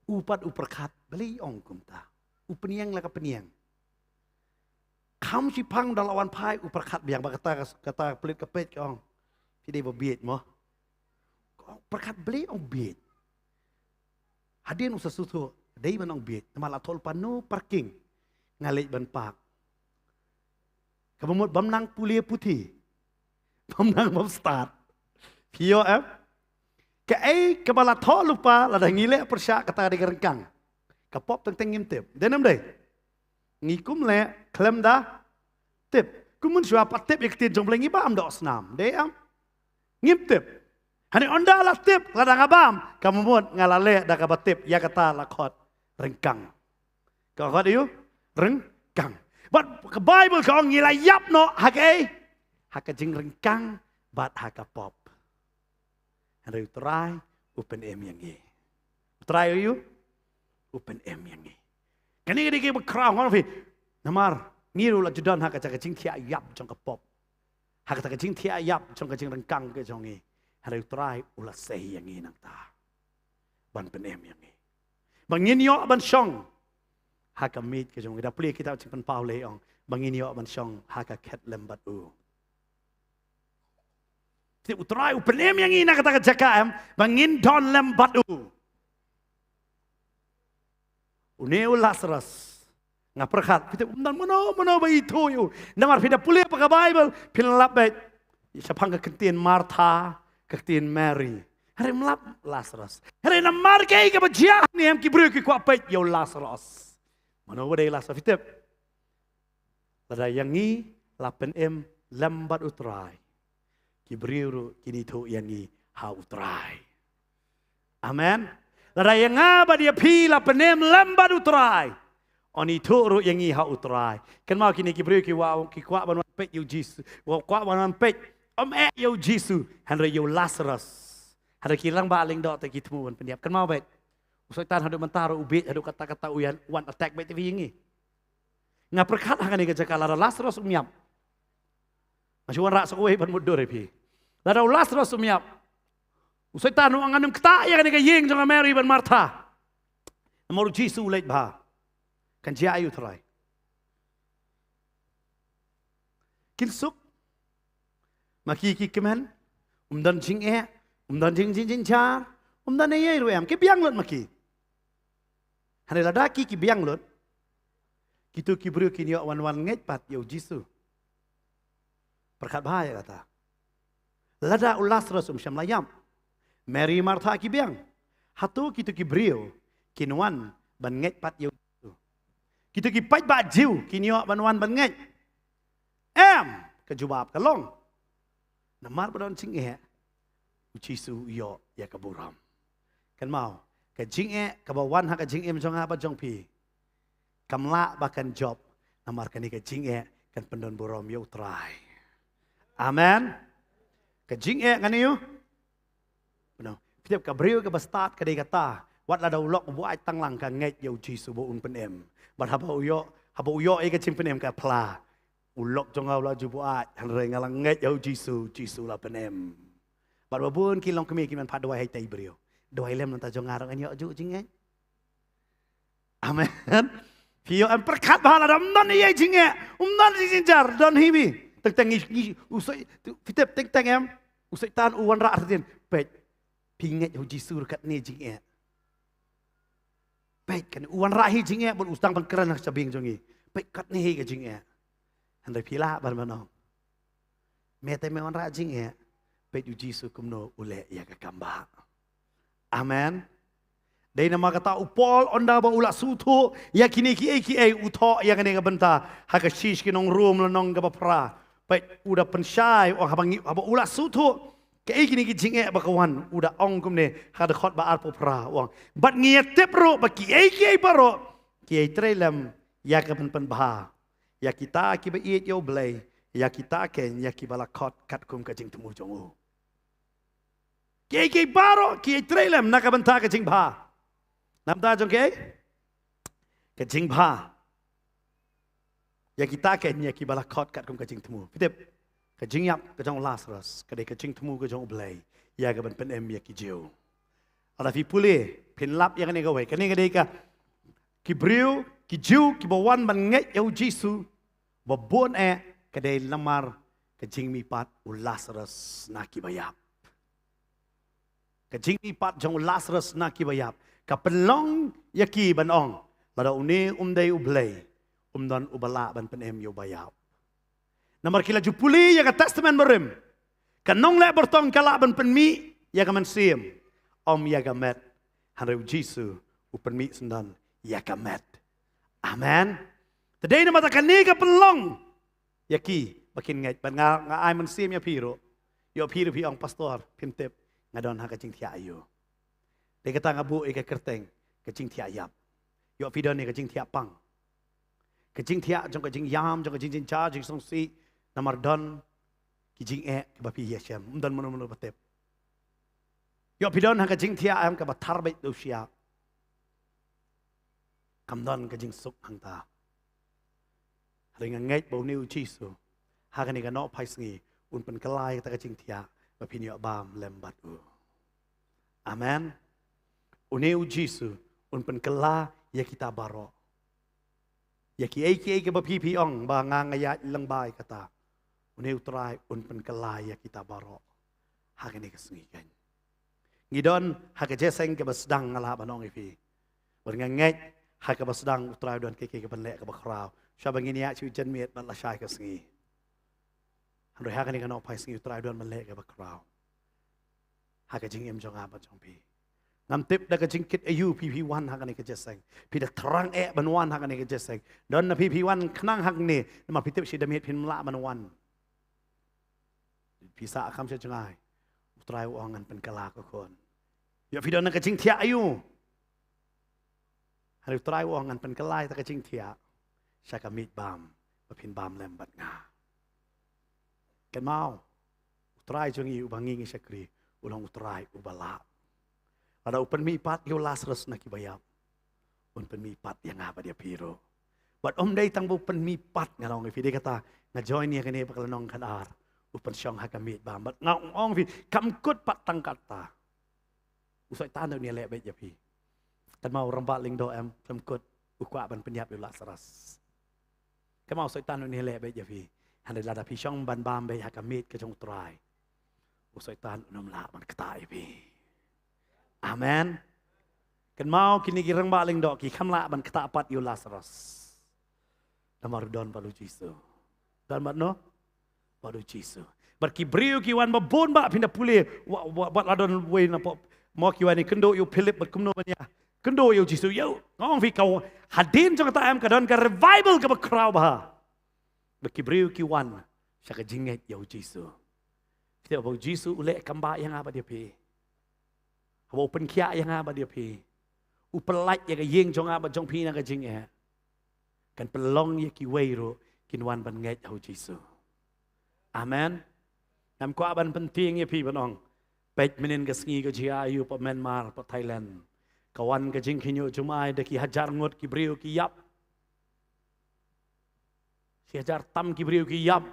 U pat u pyrkhat, balei i ong kumta? U pynïang la ka pynïang. Kham shiphang da la wan phai, u pyrkhat biang ba kata, kata pulit ka peit ka ong, phi dei ba bieit mo. Ka ong pyrkhat, balei ong bieit? Hadien u sa sngewthuh, dei ban ong bieit, namar la thoh lypa no parking. Nga leit ban park. Kaba mut bym nang pule puthi, bym nang bym start. Phi ïoh em? Kaei kaba la thoh lypa, lada ngi leh pyrshah, kata dei ka ryngkang. Ka pop teng teng ngim tip. Dei ne ym dei? Ngi kum leh khlem da tip. Kum mynshuwa pat tip ïa ka ktien jong U Blei ngi bam doh snam. Dei em? Ngim tip. Hynrei ynda la tip, lada nga bam, ka mut nga la leh da kaba tip, ïa kata la khot ryngkang. Ka khot ïa u ryngkang. Bad ka Baibl ka ong ngi la ïap noh ha kaei? Ha ka jingryngkang bad ha ka pop. Hynrei U Trai u pynim ïa ngi. U Trai u, u pynim ïa ngi. Kane ka dei kaba khraw, nga ong phi. Namar ngi ruh la ju don ha kata ka jingthiah ïap jong ka pop, ha kata ka jingthiah ïap jong ka jingryngkang ka jong ngi. Hynrei U Trai u la sei ïa ngi nangta ban pynim ïa ngi, ba ngin ïoh ban shong ha ka miej ka jong ngi. Da pule kitab Jingpynpaw lei ong ba ngin ïoh ban shong ha ka khetlem bad u. Te U Trai u pynim ïa ngi na kata ka jaka em, ba ngin don lem bad u. Une u Lasarus, nga pyrkhat, phi tip, ym don mano mano ba ithuh ïa u. Namar phi da pule pa ka Baibl, phin lap beit shaphang ka ktien Martha, ka ktien Mary. Hynrei ym lap Lasarus. Hynrei namar kaei kaba jia hangne em, ki briew ki kwah peit ïa u Lasarus. Mano ba dei Lasarus, phi tip? Lada ïa ngi la pynim lem bad U Trai, ki briew ruh kin ithuh ïa ngi ha U Trai. Amen. Lada ïa nga bad ïa phi la pynim lem bad U Trai, yn ithuh ruh ïa ngi ha U Trai. Kynmaw kine ki briew ki wa, ki kwah ban wan peit ïa U Jisu, wa kwah ban wan peit, ym eh ïa U Jisu, hynrei ïa u Lasarus. Hynrei ki lang ba lyngdoh te ki thmu ban pynïap. Kynmaw beit. U Soitan haduh mynta ruh u bieit, haduh katta katta u ïa wan attack beit te phi ïa ngi. Nga pyrkhat ha kane ka jaka, lada Lasarus um ïap, nga shu wanrah sa kawei ban mutdur ïa phi. Lada u Lasarus um ïap, u Soitan u ong ngan ym ktah ïa kane ka ïing jong ka Mary bad Martha. Namar U Jisu u leit bha. Kan jia aïu, Trai? Kin suk ma ki ki kmen, um don jingeh, um don jing, jing, jingjynjar, um don ei ei ruh em, ki biang lut ma ki. Hynrei lada ki ki biang lut, kito ki briew kin ïoh wan wan ngeit pat ïa U Jisu. Pyrkhat bha ïa kata. Lada u Lasarus um shym la ïap, Mary, Martha ki biang, hato kito ki briew kin wan ban ngeit pat ïa U Jisu? Kito ki paidbah Jiw kin ïoh ban wan ban ngeit? Em, ka jubab ka long, namar ba don jingeh, U Jisu u ïoh ïa ka burom. Kynmaw, Ka jingeh kaba wan ha ka jingim jong nga bad jong phi kam lah ba kan jop, namar kane ka jingeh kan pyndon burom ïa U Trai. Amen. Ka jingeh ngan ïoh. Phi tip, ka briew kaba stad ka dei kata, wat lada u lok u buaid tang lang, ka ngeit ïa U Jisu ba un pynim. Bad haba u ïoh, haba u ïoh ïa ka jingpynim ka phla. U lok jong nga u la ju buaid, hynrei nga la ngeit ïa U Jisu, U Jisu u la pynim. Bad ba bun ki longkmie ki man pat duwai ha itei i briew. Duwai lem nangta jong nga ruh ngan ïoh ju jingngeit. Amen. Phi ïoh em? Pyrkhat bha, lada ym don ei ei jingeh, ym don ei ei jingjynjar, don hi phi. Teng teng ngi, ngi, u soi, phi tip teng teng em? U Soitan u wanrah ruh, peit. Phi ngeit ha U Jisu ruh katne jingeh. Peit, kan u wanrah hi jingeh, bad u sdang ban kren ha ka jabieng jong ngi. Peit, katne hi ka jingeh. Hynrei phi lah ban ong, me te me wanrah jingeh, peit U Jisu kumno u leh ïa ka kam bah. Amen. Dei namar kata u Paul, ynda ba u la sngewthuh ïa kine kiei kiei, u thoh ïa kane ka bynta ha ka shithi sha ki nong Rom lynnong kaba phra. Peit, u da pynshai, u ong haba ngi, haba u la sngewthuh kaei kine ki jingeh ba ka wan, u da ong kumne ha ka dkhot ba arphew phra, u ong, bad ngi ïa tip ruh ba kiei kiei baroh ki ïai trei lem ïa ka ban pynbha ïa kita kiba ïeit ïa U Blei, ïa kita kein ïa kiba la khot katkum ka jingthmu jong u. Kiei kiei baroh ki ïai trei lem na ka bynta ka jingbha. Na bynta jong kiei? Ka jingbha. Ïa kita kein ïa kiba la khot katkum ka jingthmu. Phi tip, ka jingïap ka jong u Lasarus ka dei ka jingthmu ka jong U Blei ïa ka ban pynim ïa ki Jiw. Lada phi pule, phin lap ïa kane kawei, kane ka dei ka, ki briew, ki Jiw kiba wan ban ngeit ïa U Jisu, ba bun eh ka dei namar ka jingmihpat u Lasarus na kiba ïap. Ka jingmihpat jong u Lasarus na kiba ïap ka pynlong ïa ki ban ong, lada une um dei U Blei, um don uba lah ban pynim ïa uba ïap. Namar ki la ju pule ïa ka Testament Barim, ka nongleh byrtong ka lah ban pynmih ïa ka mynsiem, ym ïa ka met. Hynrei U Jisu u pynmih syndon ïa ka met. Amen. Te dei namar kane ka pynlong ïa ki ba kin ngeit. Bad nga, nga ai mynsiem ïa phi ruh. Ïoh phi ruh phi ong, pastor, phim tip nga don ha ka jingthiah aïu. Dei kata nga buh ïa ka kyrteng ka jingthiah ïap. Ïoh phi don ïa ka jingthiah pang, ka jingthiah jong ka jingïam, jong ka jingjynjar, jingsngewsih, namar don ki jingeh kiba phi ïashem, ym don mano mano ba tip. Ïoh phi don ha ka jingthiah em kaba thar beit dewshiah. Kam don ka jingsuk hangta. Hynrei nga ngeit ba une U Jisu ha kane ka nohphai sngi un pynkylla ïa kata ka jingthiah ba phin ïoh bam lem bad u. Amen. Une U Jisu un pynkylla ïa kita baroh. Ïa kiei kiei kiba phi phi ong ba nga nga ïaid lyngba ïa kata, une U Trai un pynkylla ïa kita baroh ha kane ka sngi kein. Ngi don ha ka jingïaseng kaba sdang, nga lah ban ong ïa phi. Bad nga ngeit ha kaba sdang U Trai u don kiei kiei kiban leh kaba khraw. Shwa ba ngin ïaid sha u janmiet bad lashai ka sngi. Hynrei ha kane ka nohphai sngi U Trai u don ban leh kaba khraw ha ka jingim jong nga bad jong phi. Ngam tip da ka jingkit aïu phi phi wan ha kane ka jingïaseng. Phi da thrang eh ban wan ha kane ka jingïaseng. Don na phi phi wan khnang hangne, namar phi tip shi da miet phin ym lah ban wan. Phi sah kham sha jngai. U Trai u ong ngan pynkylla ko khun. Ïoh phi don na ka jingthiah aïu. Hynrei U Trai u ong ngan pynkylla ïa kata ka jingthiah sha ka miet bam ba phin bam lem bad nga. Kynmaw, U Trai jong ngi uba ngi ngi shakri u long U Trai uba lah. Lada u pynmihpat ïa u Lasarus na kiba ïap, un pynmihpat ïa nga bad ïa phi ruh. Bad ym dei tang ba u pynmihpat, nga ong ïa phi, dei kata nga join ïa kane ba ka lynnong khatar, u pynshong ha ka miet bam. Bad nga ong ïa phi, kam kut pat tang katta. U Soitan un ïaleh beit ïa phi. Kynmaw u rangbah lyngdoh em, phim kut u kwah ban pynïap ïa u Lasarus. Kynmaw u Soitan un ïaleh beit ïa phi. Hynrei lada phi shong ban bam beit ha ka miet ka jong U Trai, u Soitan un ym lah ban ktah ïa phi. Amen. Kynmaw kine ki rangbah lyngdoh ki kham lah ban ktah pat ïa u Lasarus. Namar u don bad u Jisu. Don bad no? Bad u Jisu. Bad ki briew ki wan ba bun ba phin da pule, wa, wa, wat la don wei na pop. Mo ki wan ïakynduh ïa u Philip bad kumno ban ïa kynduh ïa u Jisu. Ïa u, nga ong phi, ka hadien jong kata em ka don ka revival kaba khraw bha. Bad ki briew ki wan sha ka jingngeit ïa u Jisu. Phi tip ba u Jisu u leh kam bah ïa nga bad ïa phi. Haba u pynkhiah ïa nga bad ïa phi, u pyllait ïa ka ïing jong nga bad jong phi na ka jingeh, kan pynlong ïa kiwei ruh kin wan ban ngeit ha u Jisu. Amen. Ngam kwah ban pyntieng ïa phi ban ong, peit mynnin ka sngi ka jia aiu pat Myanmar, pat Thailand. Ka wan ka jingkhynñiuh jumai, da ki hajar ngut ki briew ki ïap. Shi hajar tam ki briew ki ïap.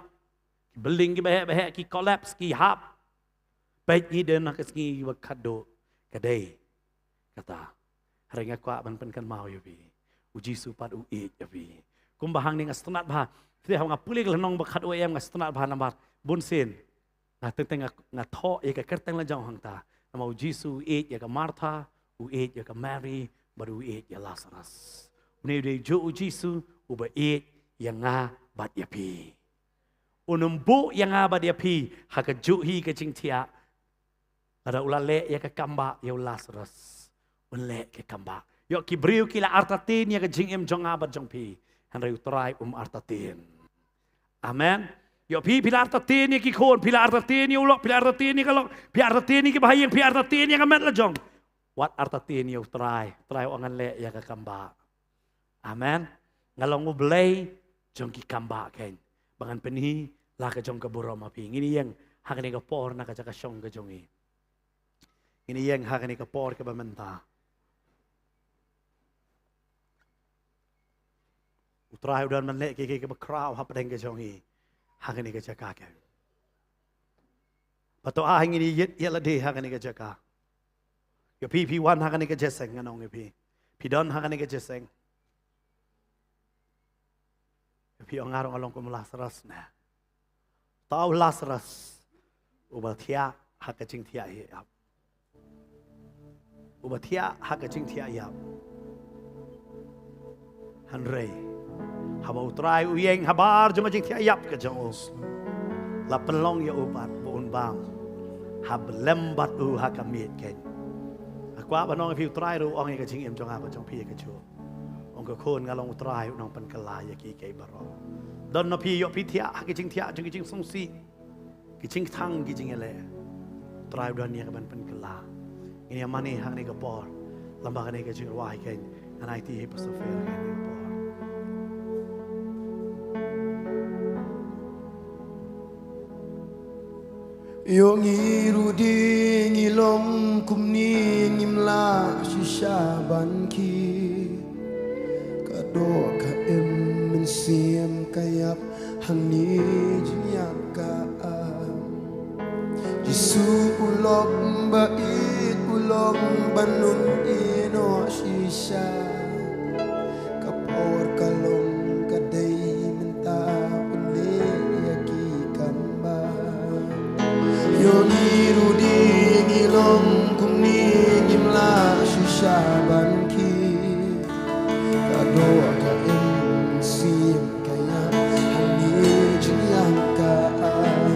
Ki building kiba heh ba heh ki collapse, ki hap. Peit ngi don ha ka sngi ba khatduh. Ka dei kata. Hynrei nga kwah ban pynkynmaw ïa phi, u Jisu pat u ïeit ïa phi. Kumba hangne nga sngewtynnat bha. Phi te, haba nga pule ka lynnong ba khatduh em, nga sngewtynnat bha namar bunsien nga teng teng nga, nga thoh ïa ka kyrteng la jong hangta. Namar u Jisu u ïeit ïa ka Martha, u ïeit ïa ka Mary, bad u ïeit ïa Lazarus. Une u dei juh u Jisu uba ïeit ïa nga bad ïa phi. Un ym buh ïa nga bad ïa phi ha kajuh hi ka jingthiah. Lada u la leh ïa ka kambah ïa u Lazarus, un leh ka kambah. Ïoh ki briew ki la artatien ïa ka jingim jong nga bad jong phi, hynrei u Trai um artatien. Amen. Ïoh phi, phi la artatien ïa ki khun, phi la artatien ïa u lok, phi la artatien ïa ka lok, phi artatien ïa ki bahaïing, phi artatien ïa ka met la jong. Wat artatien ïa u Trai. Trai u ong ngan leh ïa ka kambah. Amen. Nga long u Blei jong ki kambah kein, ba ngan pynhi la ka jong ka burom ha phi. Ngin ïeng ha kane ka por na ka jaka shong ka jong ngi. Ngin ïeng ha kane ka por kaba mynta. U Trai u don ban leh kiei kiei kiba khraw hapdeng ka jong ngi ha kane ka jaka kein. Bad to ai ngin ïeit ïa lade ha kane ka jaka. Ïa phi, phi wan ha kane ka jingïaseng, ngan ong ïa phi. Phi don ha kane ka jingïaseng. Ïa phi ong nga ruh nga long kum u Lazarus ne. Uta u Lazarus uba thiah ha ka jingthiah ïap. Uba thiah ha ka jingthiah ïap. Hynrei haba u Trai u ïeng habar jong ka jingthiah ïap ka jong u, la pynlong ïa u pat ba un bam hap lem bad u ha ka miej kein. Nga kwah ban ong ïa phi, u Trai ruh u ong ïa ka jingim jong nga bad jong phi ïa kajuh. Ong ka khun, nga long u Trai u nongpynkylla ïa kiei kiei baroh. Don na phi, ïoh phi thiah ha ki jingthiah jong ki jingsngewsih, ki jingkthang, ki jingïaleh. U Trai u don ïa ka ban pynkylla. Ngin ïa mane ha kane ka por, lem bad kane ka jingrwai kein. Ngan aiti ïa phi Pastor Phil ha kane ka por. Ïoh ngi ruh de ngi long kumne, ngim lah shisha ban kiew. Ka doh ka im mynsiem ka ïap, hangne jingïap ka am. Jisu u lok ba ïeit u long ban ym ïeh noh shisha. Ka por ka long ka dei mynta, pynleit ïa ki kambah. Ïoh ngi ruh de ngi long kumne, ngim lah shisha ban kiew. Ka doh ka im mynsiem ka ïap, hangne jingïap ka am.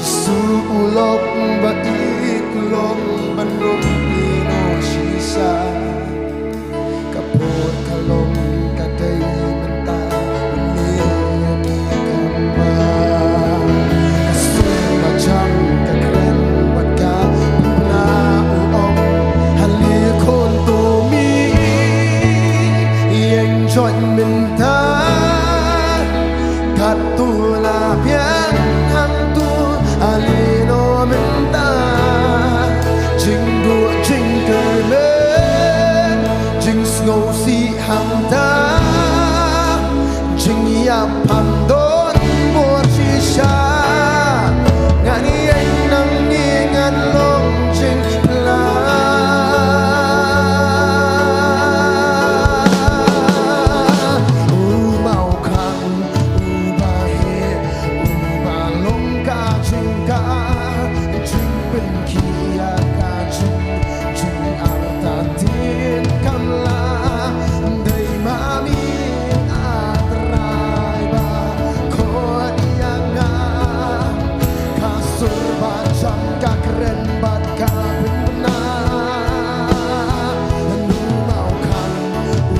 Jisu u lok ba ïeit u long ban ym ïeh noh shisha. Ka por ka long ka dei mynta, pynleit ïa ki kambah. Ka sur ba jam ka kren bad ka pynbna, u ong, ha le khun, to mih, ïeng joit mynta. Katto la biang hangto, ale noh mynta. Jingduh jingkyrmen, jingsngewsih hangta, jingïap pham don bor shisha. Ngan ïeng nangne ngan long jingpyllait. U mawkhang uba heh, uba long ka jingkah, jingpynkhia ka jing, jingartatien kam lah. Dei ma me, A Trai, ba khot ïa nga. Ka sur ba jam ka kren bad ka pynbna. U mawkhang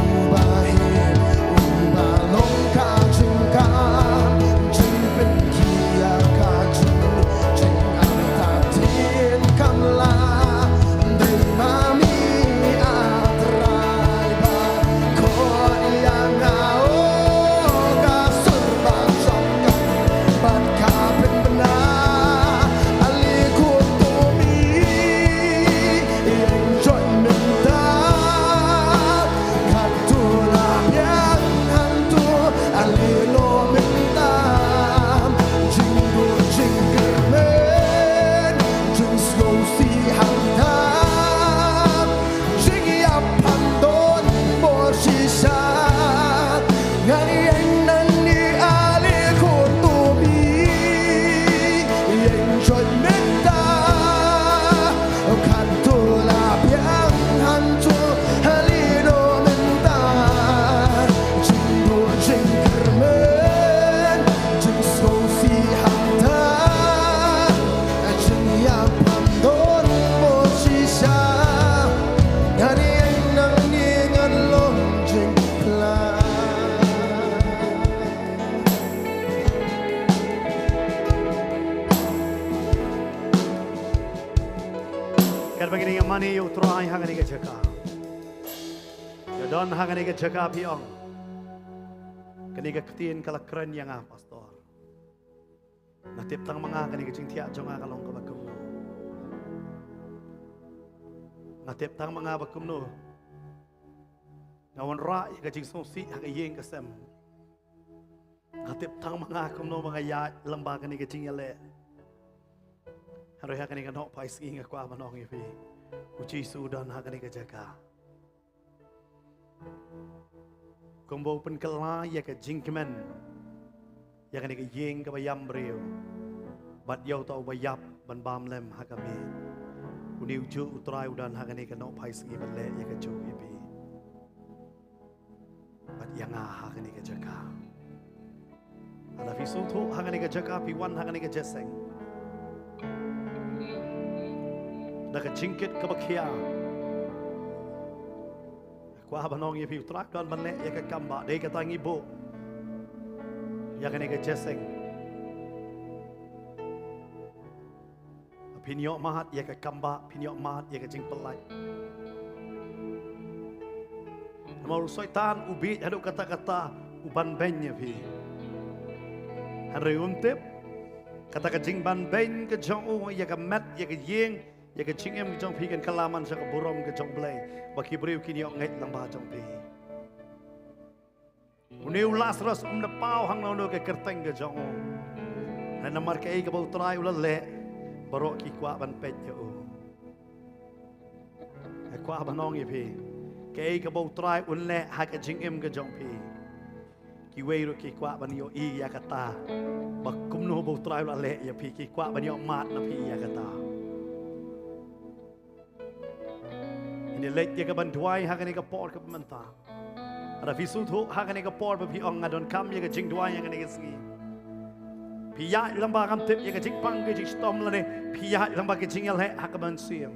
uba heh, uba long ka jingkah, jingpynkhia ka jing, jingartatien kam lah. Katba ngi ïa mane ïa u Trai ha kane ka jaka. Ïa don ha kane ka jaka phi ong. Kane ka ktien ka la kren ïa nga, Pastor. Nga tip tang ma nga kane ka jingthiah jong nga ka long kaba kumno. Nga tip tang ma nga ba kumno nga wanrah ïa ka jingsngewsih ha ka ïing ka sem. Nga tip tang ma nga kumno ba nga ïaid lem bad kane ka jingïaleh. Hynrei ha kane ka nohphai sngi nga kwah ban ong ïa phi, u Jisu u don ha kane ka jaka. Kumba u pynkylla ïa ka jingkmen ïa kane ka ïing kaba ïam briew, bad ïa uta uba ïap ban bam lem ha ka miej, une u juh u Trai u don ha kane ka nohphai sngi ban leh ïa kajuh ïa phi bad ïa nga ha kane ka jaka. Lada phi sngewthuh ha kane ka jaka, phi wan ha kane ka jingïaseng da ka jingkit kaba khia. Kwah ban ong ïa phi, u Trai u don ban leh ïa ka kam ba dei kata ngi buh ïa kane ka jingïaseng. Phin ïoh mad ïa ka kam ba, phin ïoh mad ïa ka jingpyllait. Namar u Soitan u bieit haduh katta katta u banbeiñ ïa phi. Hynrei um tip kata ka jingbanbeiñ ka jong u ïa ka met, ïa ka ïing, ïa ka jingim ka jong phi kan kylla man sha ka burom ka jong U Blei, ba ki briew kin ïoh ngeit lyngba jong phi. Une u Lasarus um da paw hangno hangno ka kyrteng ka jong u. Hynrei namar kaei kaba u Trai u la leh, baroh ki kwah ban peit ïa u. Nga kwah ban ong ïa phi, kaei kaba u Trai un leh ha ka jingim ka jong phi, kiwei ruh ki kwah ban ïohi ïa kata. Ba kumno ba u Trai u la leh ïa phi, ki kwah ban ïoh mad na phi ïa kata. Ngin ïa leit ïa ka ban duwai ha kane ka por kaba mynta. Lada phi sngewthuh ha kane ka por ba phi ong, nga donkam ïa ka jingduwai ha kane ka sngi. Phi ïaid lyngba, ngam tip, ïa ka jingpang, ka jingshitom lane phi ïaid lyngba ka jingïaleh ha ka mynsiem.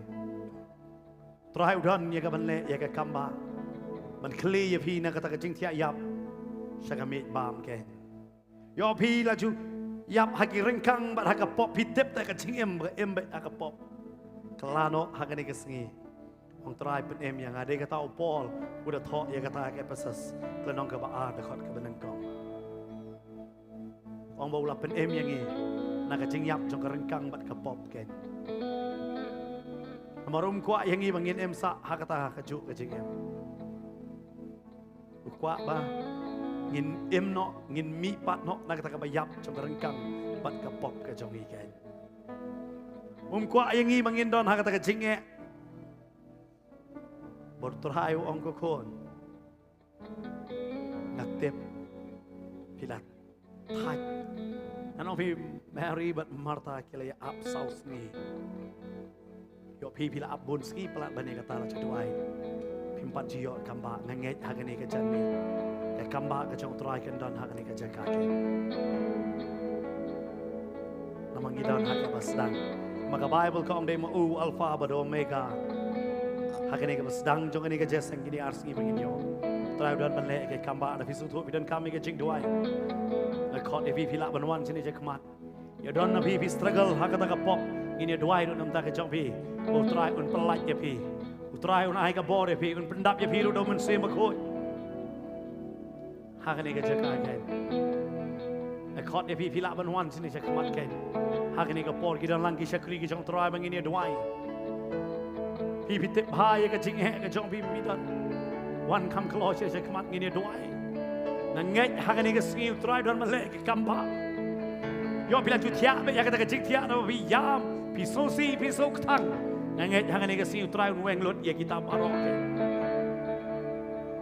Trai u don ïa ka ban leh ïa ka kam ba ban khlieh ïa phi na kata ka jingthiah ïap sha ka miej bam keiñ. Ïoh phi la ju ïap ha ki ryngkang bad ha ka pop, phi tip te ka jingim ba im bad ha ka pop. Kylla noh ha kane ka sngi. Ong, Trai, pynim ïa nga. Dei kata u Paul u da thoh ïa kata ha ka Ephesus, ka lynnong kaba ar, dkhot kaba nyngkong. Ong ba u la pynim ïa ngi na ka jingïap jong ka ryngkang bad ka pop keiñ. Namar um kwah ïa ngi ba ngin im sah ha kata kajuh ka jingim. U kwah ba ngin im noh, ngin mihpat noh na kata kaba ïap jong ka ryngkang bad ka pop ka jong ngi keiñ. Um kwah ïa ngi ba ngin don ha kata ka jingeh. Bad u Trai u ong, ko khun, nga tip phi la thait. Ngan ong phi, Mary bad Martha ki la ïa ap saw sngi. Ïoh phi, phi la ap bun sngi palat ban ïa kata, la ju duwai. Phim pat ju ïoh kam ba. Nga ngeit ha kane ka janmiet ka kam ba ka jong u Trai kan don ha kane ka jaka keiñ. Namar ngi don ha kaba sdang. Ma ka Baibl ka ong, dei ma u Alpha bad Omega. Ha kane kaba sdang jong kane ka jingïaseng, kine ar sngi ba ngin ïoh, u Trai u don ban leh ïa ka kam ba. Lada phi sngewthuh, phi donkam ïa ka jingduwai, nga khot ïa phi, phi lah ban wan shane sha khmat. Ïa don na phi, phi struggle ha kata ka pop, ngin ïa duwai ruh na ka bynta ka jong phi. U Trai un pyllait ïa phi. U Trai un ai ka bor ïa phi, un pyndap ïa phi ruh da u Mynsiem Bakhuid. Ha kane ka jaka keiñ. Nga khot ïa phi, phi lah ban wan shane sha khmat keiñ. Ha kane ka por ki don lang ki shakri ki jong u Trai ba ngin ïa duwai. Phi, phi tip bha ïa ka jingeh ka jong phi, phi don. Wan kham khlo sha, sha khmat, ngin ïa duwai. Nga ngeit ha kane ka sngi u Trai don ban leh ïa ka kam ba. Ïoh phi la ju thiah beit ïa kata ka jingthiah, naba phi ïam, phi sngewsih, phi sngewkthang. Nga ngeit ha kane ka sngi u Trai un weng lut ïa kita baroh.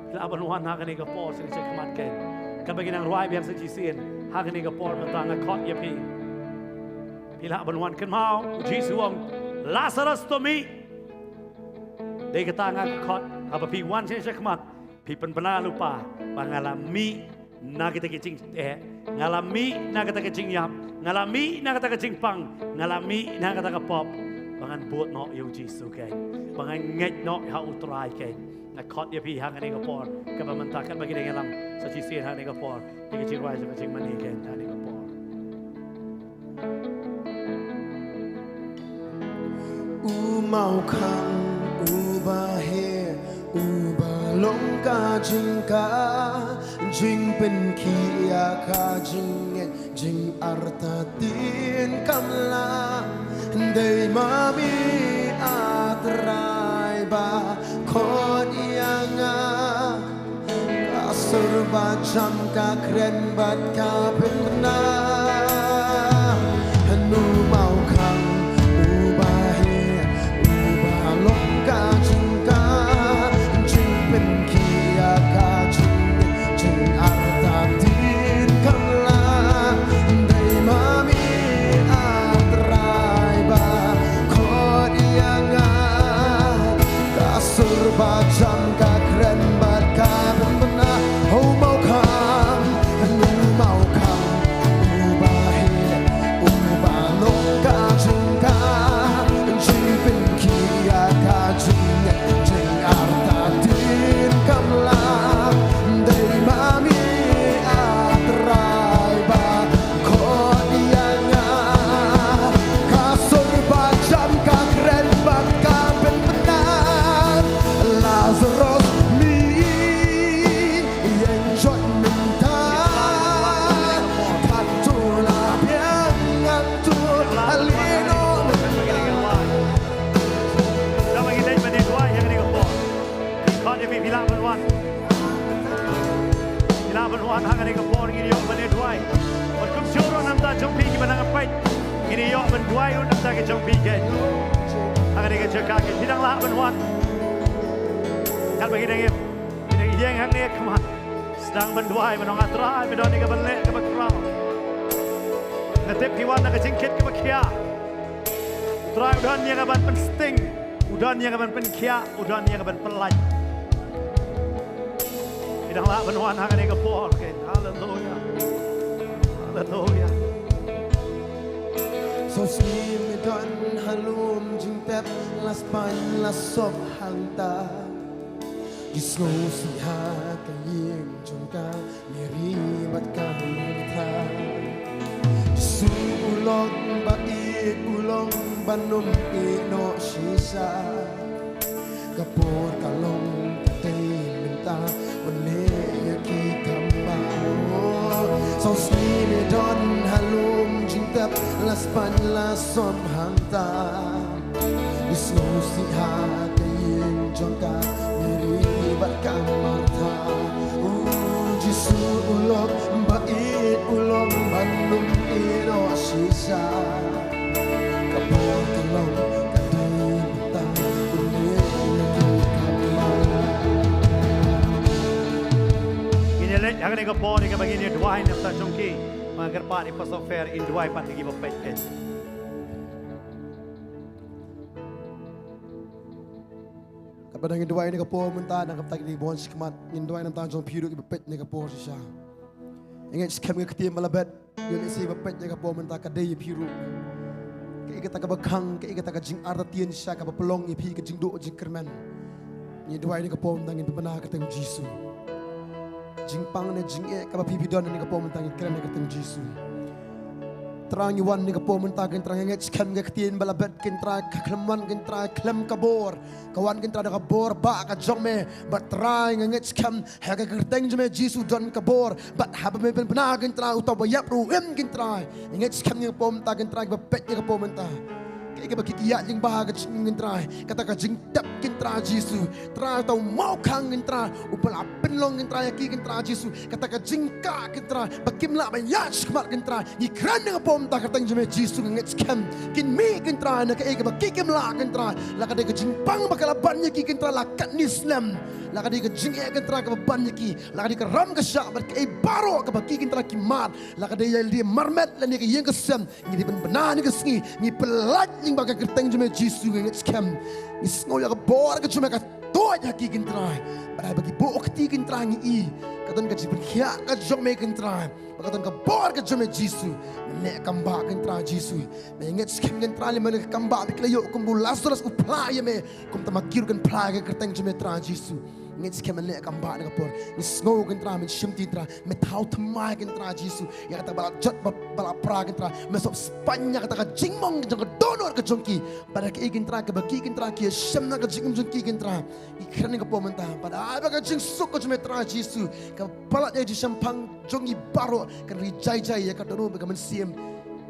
Phi lah ban wan ha kane ka por shane sha khmat keiñ. Katba ngi nang rwai biang sa shisien ha kane ka por mynta, nga khot ïa phi. Phi lah ban wan, kynmaw, u Jisu u ong, Lasarus, to mih. Dei kata nga khot, haba phi wan shane sha khmat, phi pynbna lypa ba nga la mih na kita ki jingteh, nga la mih na kata ka jingïap, nga la mih na kata ka jingpang, nga la mih na kata ka pop, ba ngan bud noh ïa u Jisu keiñ, ba ngan ngeit noh ha u Trai keiñ. Nga khot ïa phi ha kane ka por kaba mynta, katba ngi dang ïalam sa shisien ha kane ka por ïa ka jingrwai jong ka jingmane keiñ ha kane ka por. U Mawkhang, u ba heh, u ba long ka jingkah, jingpynkhih ïa ka jingngeit, jingartatien kam lah. Dei ma me, A Trai, ba khot ïa nga. Ka sur ba jam, ka kren bad ka pynbna. U Mawkhang, u ba heh, u ba long ka jingkah, jingpynkhih ïa ka jingngeit, jingartatien kam lah. Dei ma me, A Trai, ba khot ïa nga. Ka sur ba jam, ka kren bad ka pynbna. U Mawkhang, u Mawkhang, u ba heh, u ba long ka jingkah, jingpynkhih ïa ka jingngeit, jingartatien kam lah. Dei ma me, A Trai, ba khot ïa nga. Ka sur ba jam, ka kren bad ka pynbna. Lazarus, me ïeng jot mynta. Katto la biang, katto la lino mynta. Sngewbha ngi leit ban ïa duwai ha kane ka por. Khot ïa phi, phi lah ban wan. Phi lah ban wan ha kane ka por, ngin ïoh ban ïa duwai. Bad kumjuh ruh na bynta jong phi kiba nang peit, ngin ïoh ban duwai ruh na bynta ka jong phi keiñ. Ha kane ka jaka keiñ, phi dang lah ban wan. Katba ngi dang im, ngi dang ïeng hangne, khmat. Sdang ban duwai, ban ong, A Trai, me don ïa kaban leh kaba khraw. Nga tip phi wan na ka jingkit kaba khia. Trai, u don ïa kaban pynsting, u don ïa kaban pynkhiah, u don ïa kaban pynlait. Phi dang lah ban wan ha kane ka por keiñ. Haleluya. Haleluya. Saw sngi me don ha lum jingtep, la spah la sop hangta. Ngi sngewsih ha ka ïing jong ka Mary bad ka Martha. Jisu u long ba ïeit, u long ban ym ïehnoh shisha. Ka por ka long ka dei mynta ban leh ïa ki kamai. Saw sngi me don ha lum jingtep, la spah la sop hangta. Ngi sngewsih ha ka ïing jong ka Mary bad ka Martha. U Jisu u long ba ïeit, u long ban ym ïehnoh shisha. Ka por ka long ka dei mynta ban leh ïa ki kamai. Ngin ïa leit ha kane ka por ïa kaba ngin ïa duwai na bynta jong ki. Nga kyrpad ïa Pastor Fer in duwai pat ïa kiba peit keiñ. Katba ngin duwai na ka por mynta, na ka bynta kine ki bun shakhmat, ngin duwai na ka bynta jong phi ruh kiba peit na ka por shisha. Ngeit skhem ka ktien ba la bet, ïoh lehse ba peit na ka por mynta ka dei ïa phi ruh. Kaei kata kaba khang, kaei kata ka jingartatien shisha kaba pynlong ïa phi ka jingduh jingkyrmen. Ngin duwai na ka por mynta, ngin pynbna ha ka kyrteng Jisu. Jingpang ne jingeh kaba phi phi don na ka por mynta, ngin kren ha ka kyrteng Jisu. Trai, ngi wan na ka por mynta, kynrad nga ngeit skhem ka ktien ba la bet, kynrad ka khlem wan, kynrad khlem ka bor. Ka wan, kynrad da ka bor ba ka jong me. Bad Trai, nga ngeit skhem ha ka kyrteng jong me Jisu don ka bor. Bad haba me pynbna, kynrad uta uba ïap ruh u im, kynrad. Nga ngeit skhem na ka por mynta, kynrad kiba peit na ka por mynta, kaei kaba ki ïaid lyngba ha ka jingim, kynrad, kata ka jingtep, kynrad Jisu. Trai, uta u Mawkhang, kynrad, uba la pynlong, kynrad, ïa ki, kynrad Jisu. Kata ka jingkah, kynrad, ba kim lah ban ïaid shakhmat, kynrad. Ngi kren na ka por mynta ha ka kyrteng jong me Jisu, nga ngeit skhem kin mih, kynrad, na kaei kaba ki kim lah, kynrad. La ka dei ka jingpang ba ka la ban ïa ki, kynrad, la katne snem. La ka dei ka jingeh, kynrad, kaba ban ïa ki. La ka dei ka ram ka shah bad kaei baroh kaba ki, kynrad, ki mad. La ka dei ïa lade marmet lane ka ïing ka sem. Ngi dei ban pynbna ha kane ka sngi, ngi pyllait lyngba ka kyrteng jong me Jisu, nga ngeit skhem. Ngi sngew ïa ka bor ka jong me ka tuid ha ki, kynrad. Bad haba ki buh kti, kynrad, ngi i Ka don ka jingpynkhiah ka jong me ko Trai. Bad ka don ka bor ka jong me Jisu. Men leh kam bah ko Trai Jisu. Me ngeit skhem ko Trai lymne ka kam bah ba ki la ïoh kumba u Lasaros u phla ïa me. Kumta ma ki ruh kin phla ïa ka kyrteng jong me Trai Jisu. Ngeit skhem men leh kam bah na ka por. Ngi sngew ko Trai men shim ti Trai. Me thaw thymmai ko Trai Jisu. Ïa kata ba la jot ba, ba la pra ko Trai. Me sop spanya kata ka jingmong jong ka dohnud ka jong ki. Bad ka i ko Trai kaba ki ko Trai ki ïa shem na ka jingim jong ki ko Trai. Ngi kren ha ka por mynta, bad ai ba ka jingsuk ka jong me Trai Jisu, ka palat ïa ka jingshemphang jong ngi baroh, kan ri jai jai ïa ka dohnud bad ka mynsiem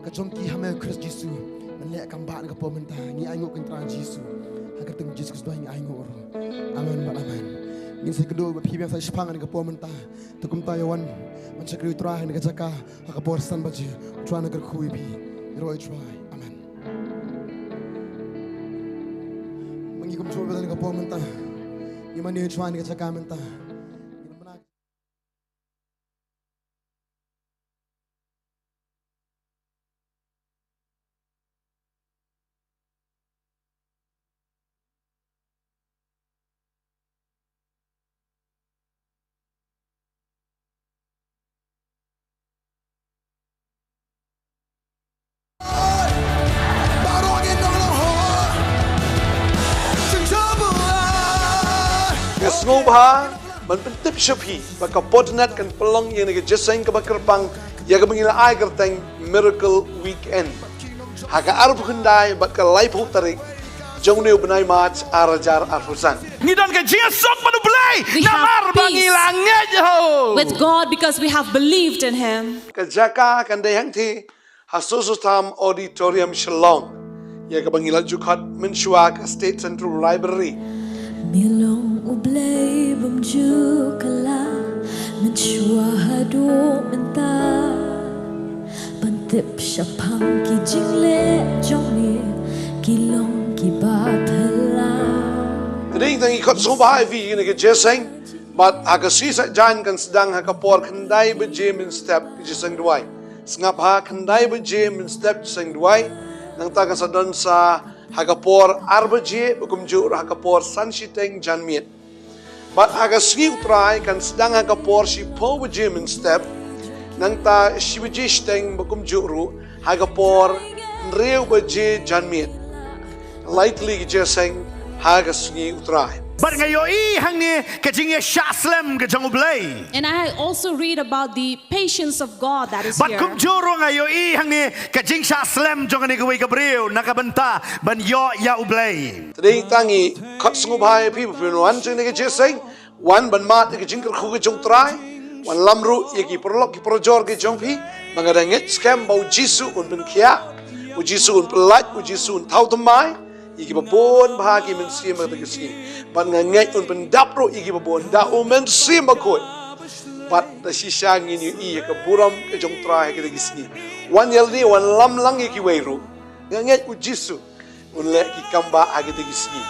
ka jong ki ha me Khrist Jisu. Men leh kam bah na ka por mynta, ngi ainguh ko Trai Jisu. Ha ka kyrteng Jisu Khrist ngi ainguh ruh. Amen bad amen. Ngin sa ïakynduh bad phi biang sa shaphang na ka por mynta. Te kumta ïa wan ban shakri u Trai ha kane ka jaka ha ka por san baje. U Trai un kyrkhu ïa phi. Ïaroh ïa u Trai. Amen. Ma ngi kumjuh bad ha kane ka por mynta. Ngi mane ïa u Trai ha kane ka jaka mynta. Nga sngewbha ban pyntip sha phi ba ka Podnet kan pynlong ïa kane ka jingïaseng kaba kyrpang ïa kaba ngi la ai kyrteng Miracle Weekend ha ka arphew khyndai bad ka laiphew tarik jong une u bnai March ar hajar arphew san. Ngi don ka jingïasuk bad U Blei namar ba ngi la ngeit ha u. With God because we have believed in him. Ka jaka kan dei hangtei ha Soso Tham Auditorium Shillong. Ïa kaba ngi la ju khot mynshuwa ka State Central Library. Me long U Blei bym ju kylla mynshuwa haduh mynta. Ban tip shaphang ki jingleh jong me ki long kiba phylla. Te dei tang ngi khot sngewbha ïa phi ïa kane ka jingïaseng. Bad ha ka sngi Saitjaiñ kan sdang ha ka por khyndai baje mynstep ka jingïaseng duwai. Sngap ha khyndai baje mynstep jingïaseng duwai. Nangta kan sa don sa ha ka por ar baje ba kumjuh ruh ha ka por san shiteng janmiet. Bad ha ka sngi U Trai kan sdang ha ka por shiphew baje mynstep. Nangta shi baje shiteng ba kumjuh ruh ha ka por hynriew baje janmiet. Lai tylli ki jingïaseng ha ka sngi U Trai. Bad nga ïohi hangne ka jingïashah slem ka jong U Blei. And I also read about the patience of God that is here. Bad kumjuh ruh nga ïohi hangne ka jingshah slem jong kane kawei ka briew na ka bynta ban ïoh ïa U Blei. Te dei tang ngi khot sngewbha ïa phi ba phin wan jong kane ka jingïaseng. Wan ban mad ïa ka jingkyrkhu ka jong U Trai. Wan lam ruh ïa ki paralok ki parajor ki jong phi. Ba nga dang ngeit skhem ba U Jisu un pynkhiah, U Jisu un pyllait, U Jisu un thaw thymmai ïa kiba bun bha ki mynsiem ha kata ka sngi. Bad nga ngeit un pyndap ruh ïa kiba bun da U Mynsiem Bakhuid. Bad da shisha ngin ïohi ïa ka burom ka jong U Trai ha kata ka sngi. Wan ïa lade, wan lam lang ïa kiwei ruh. Nga ngeit U Jisu un leh ki kam ba ha kata ka sngi.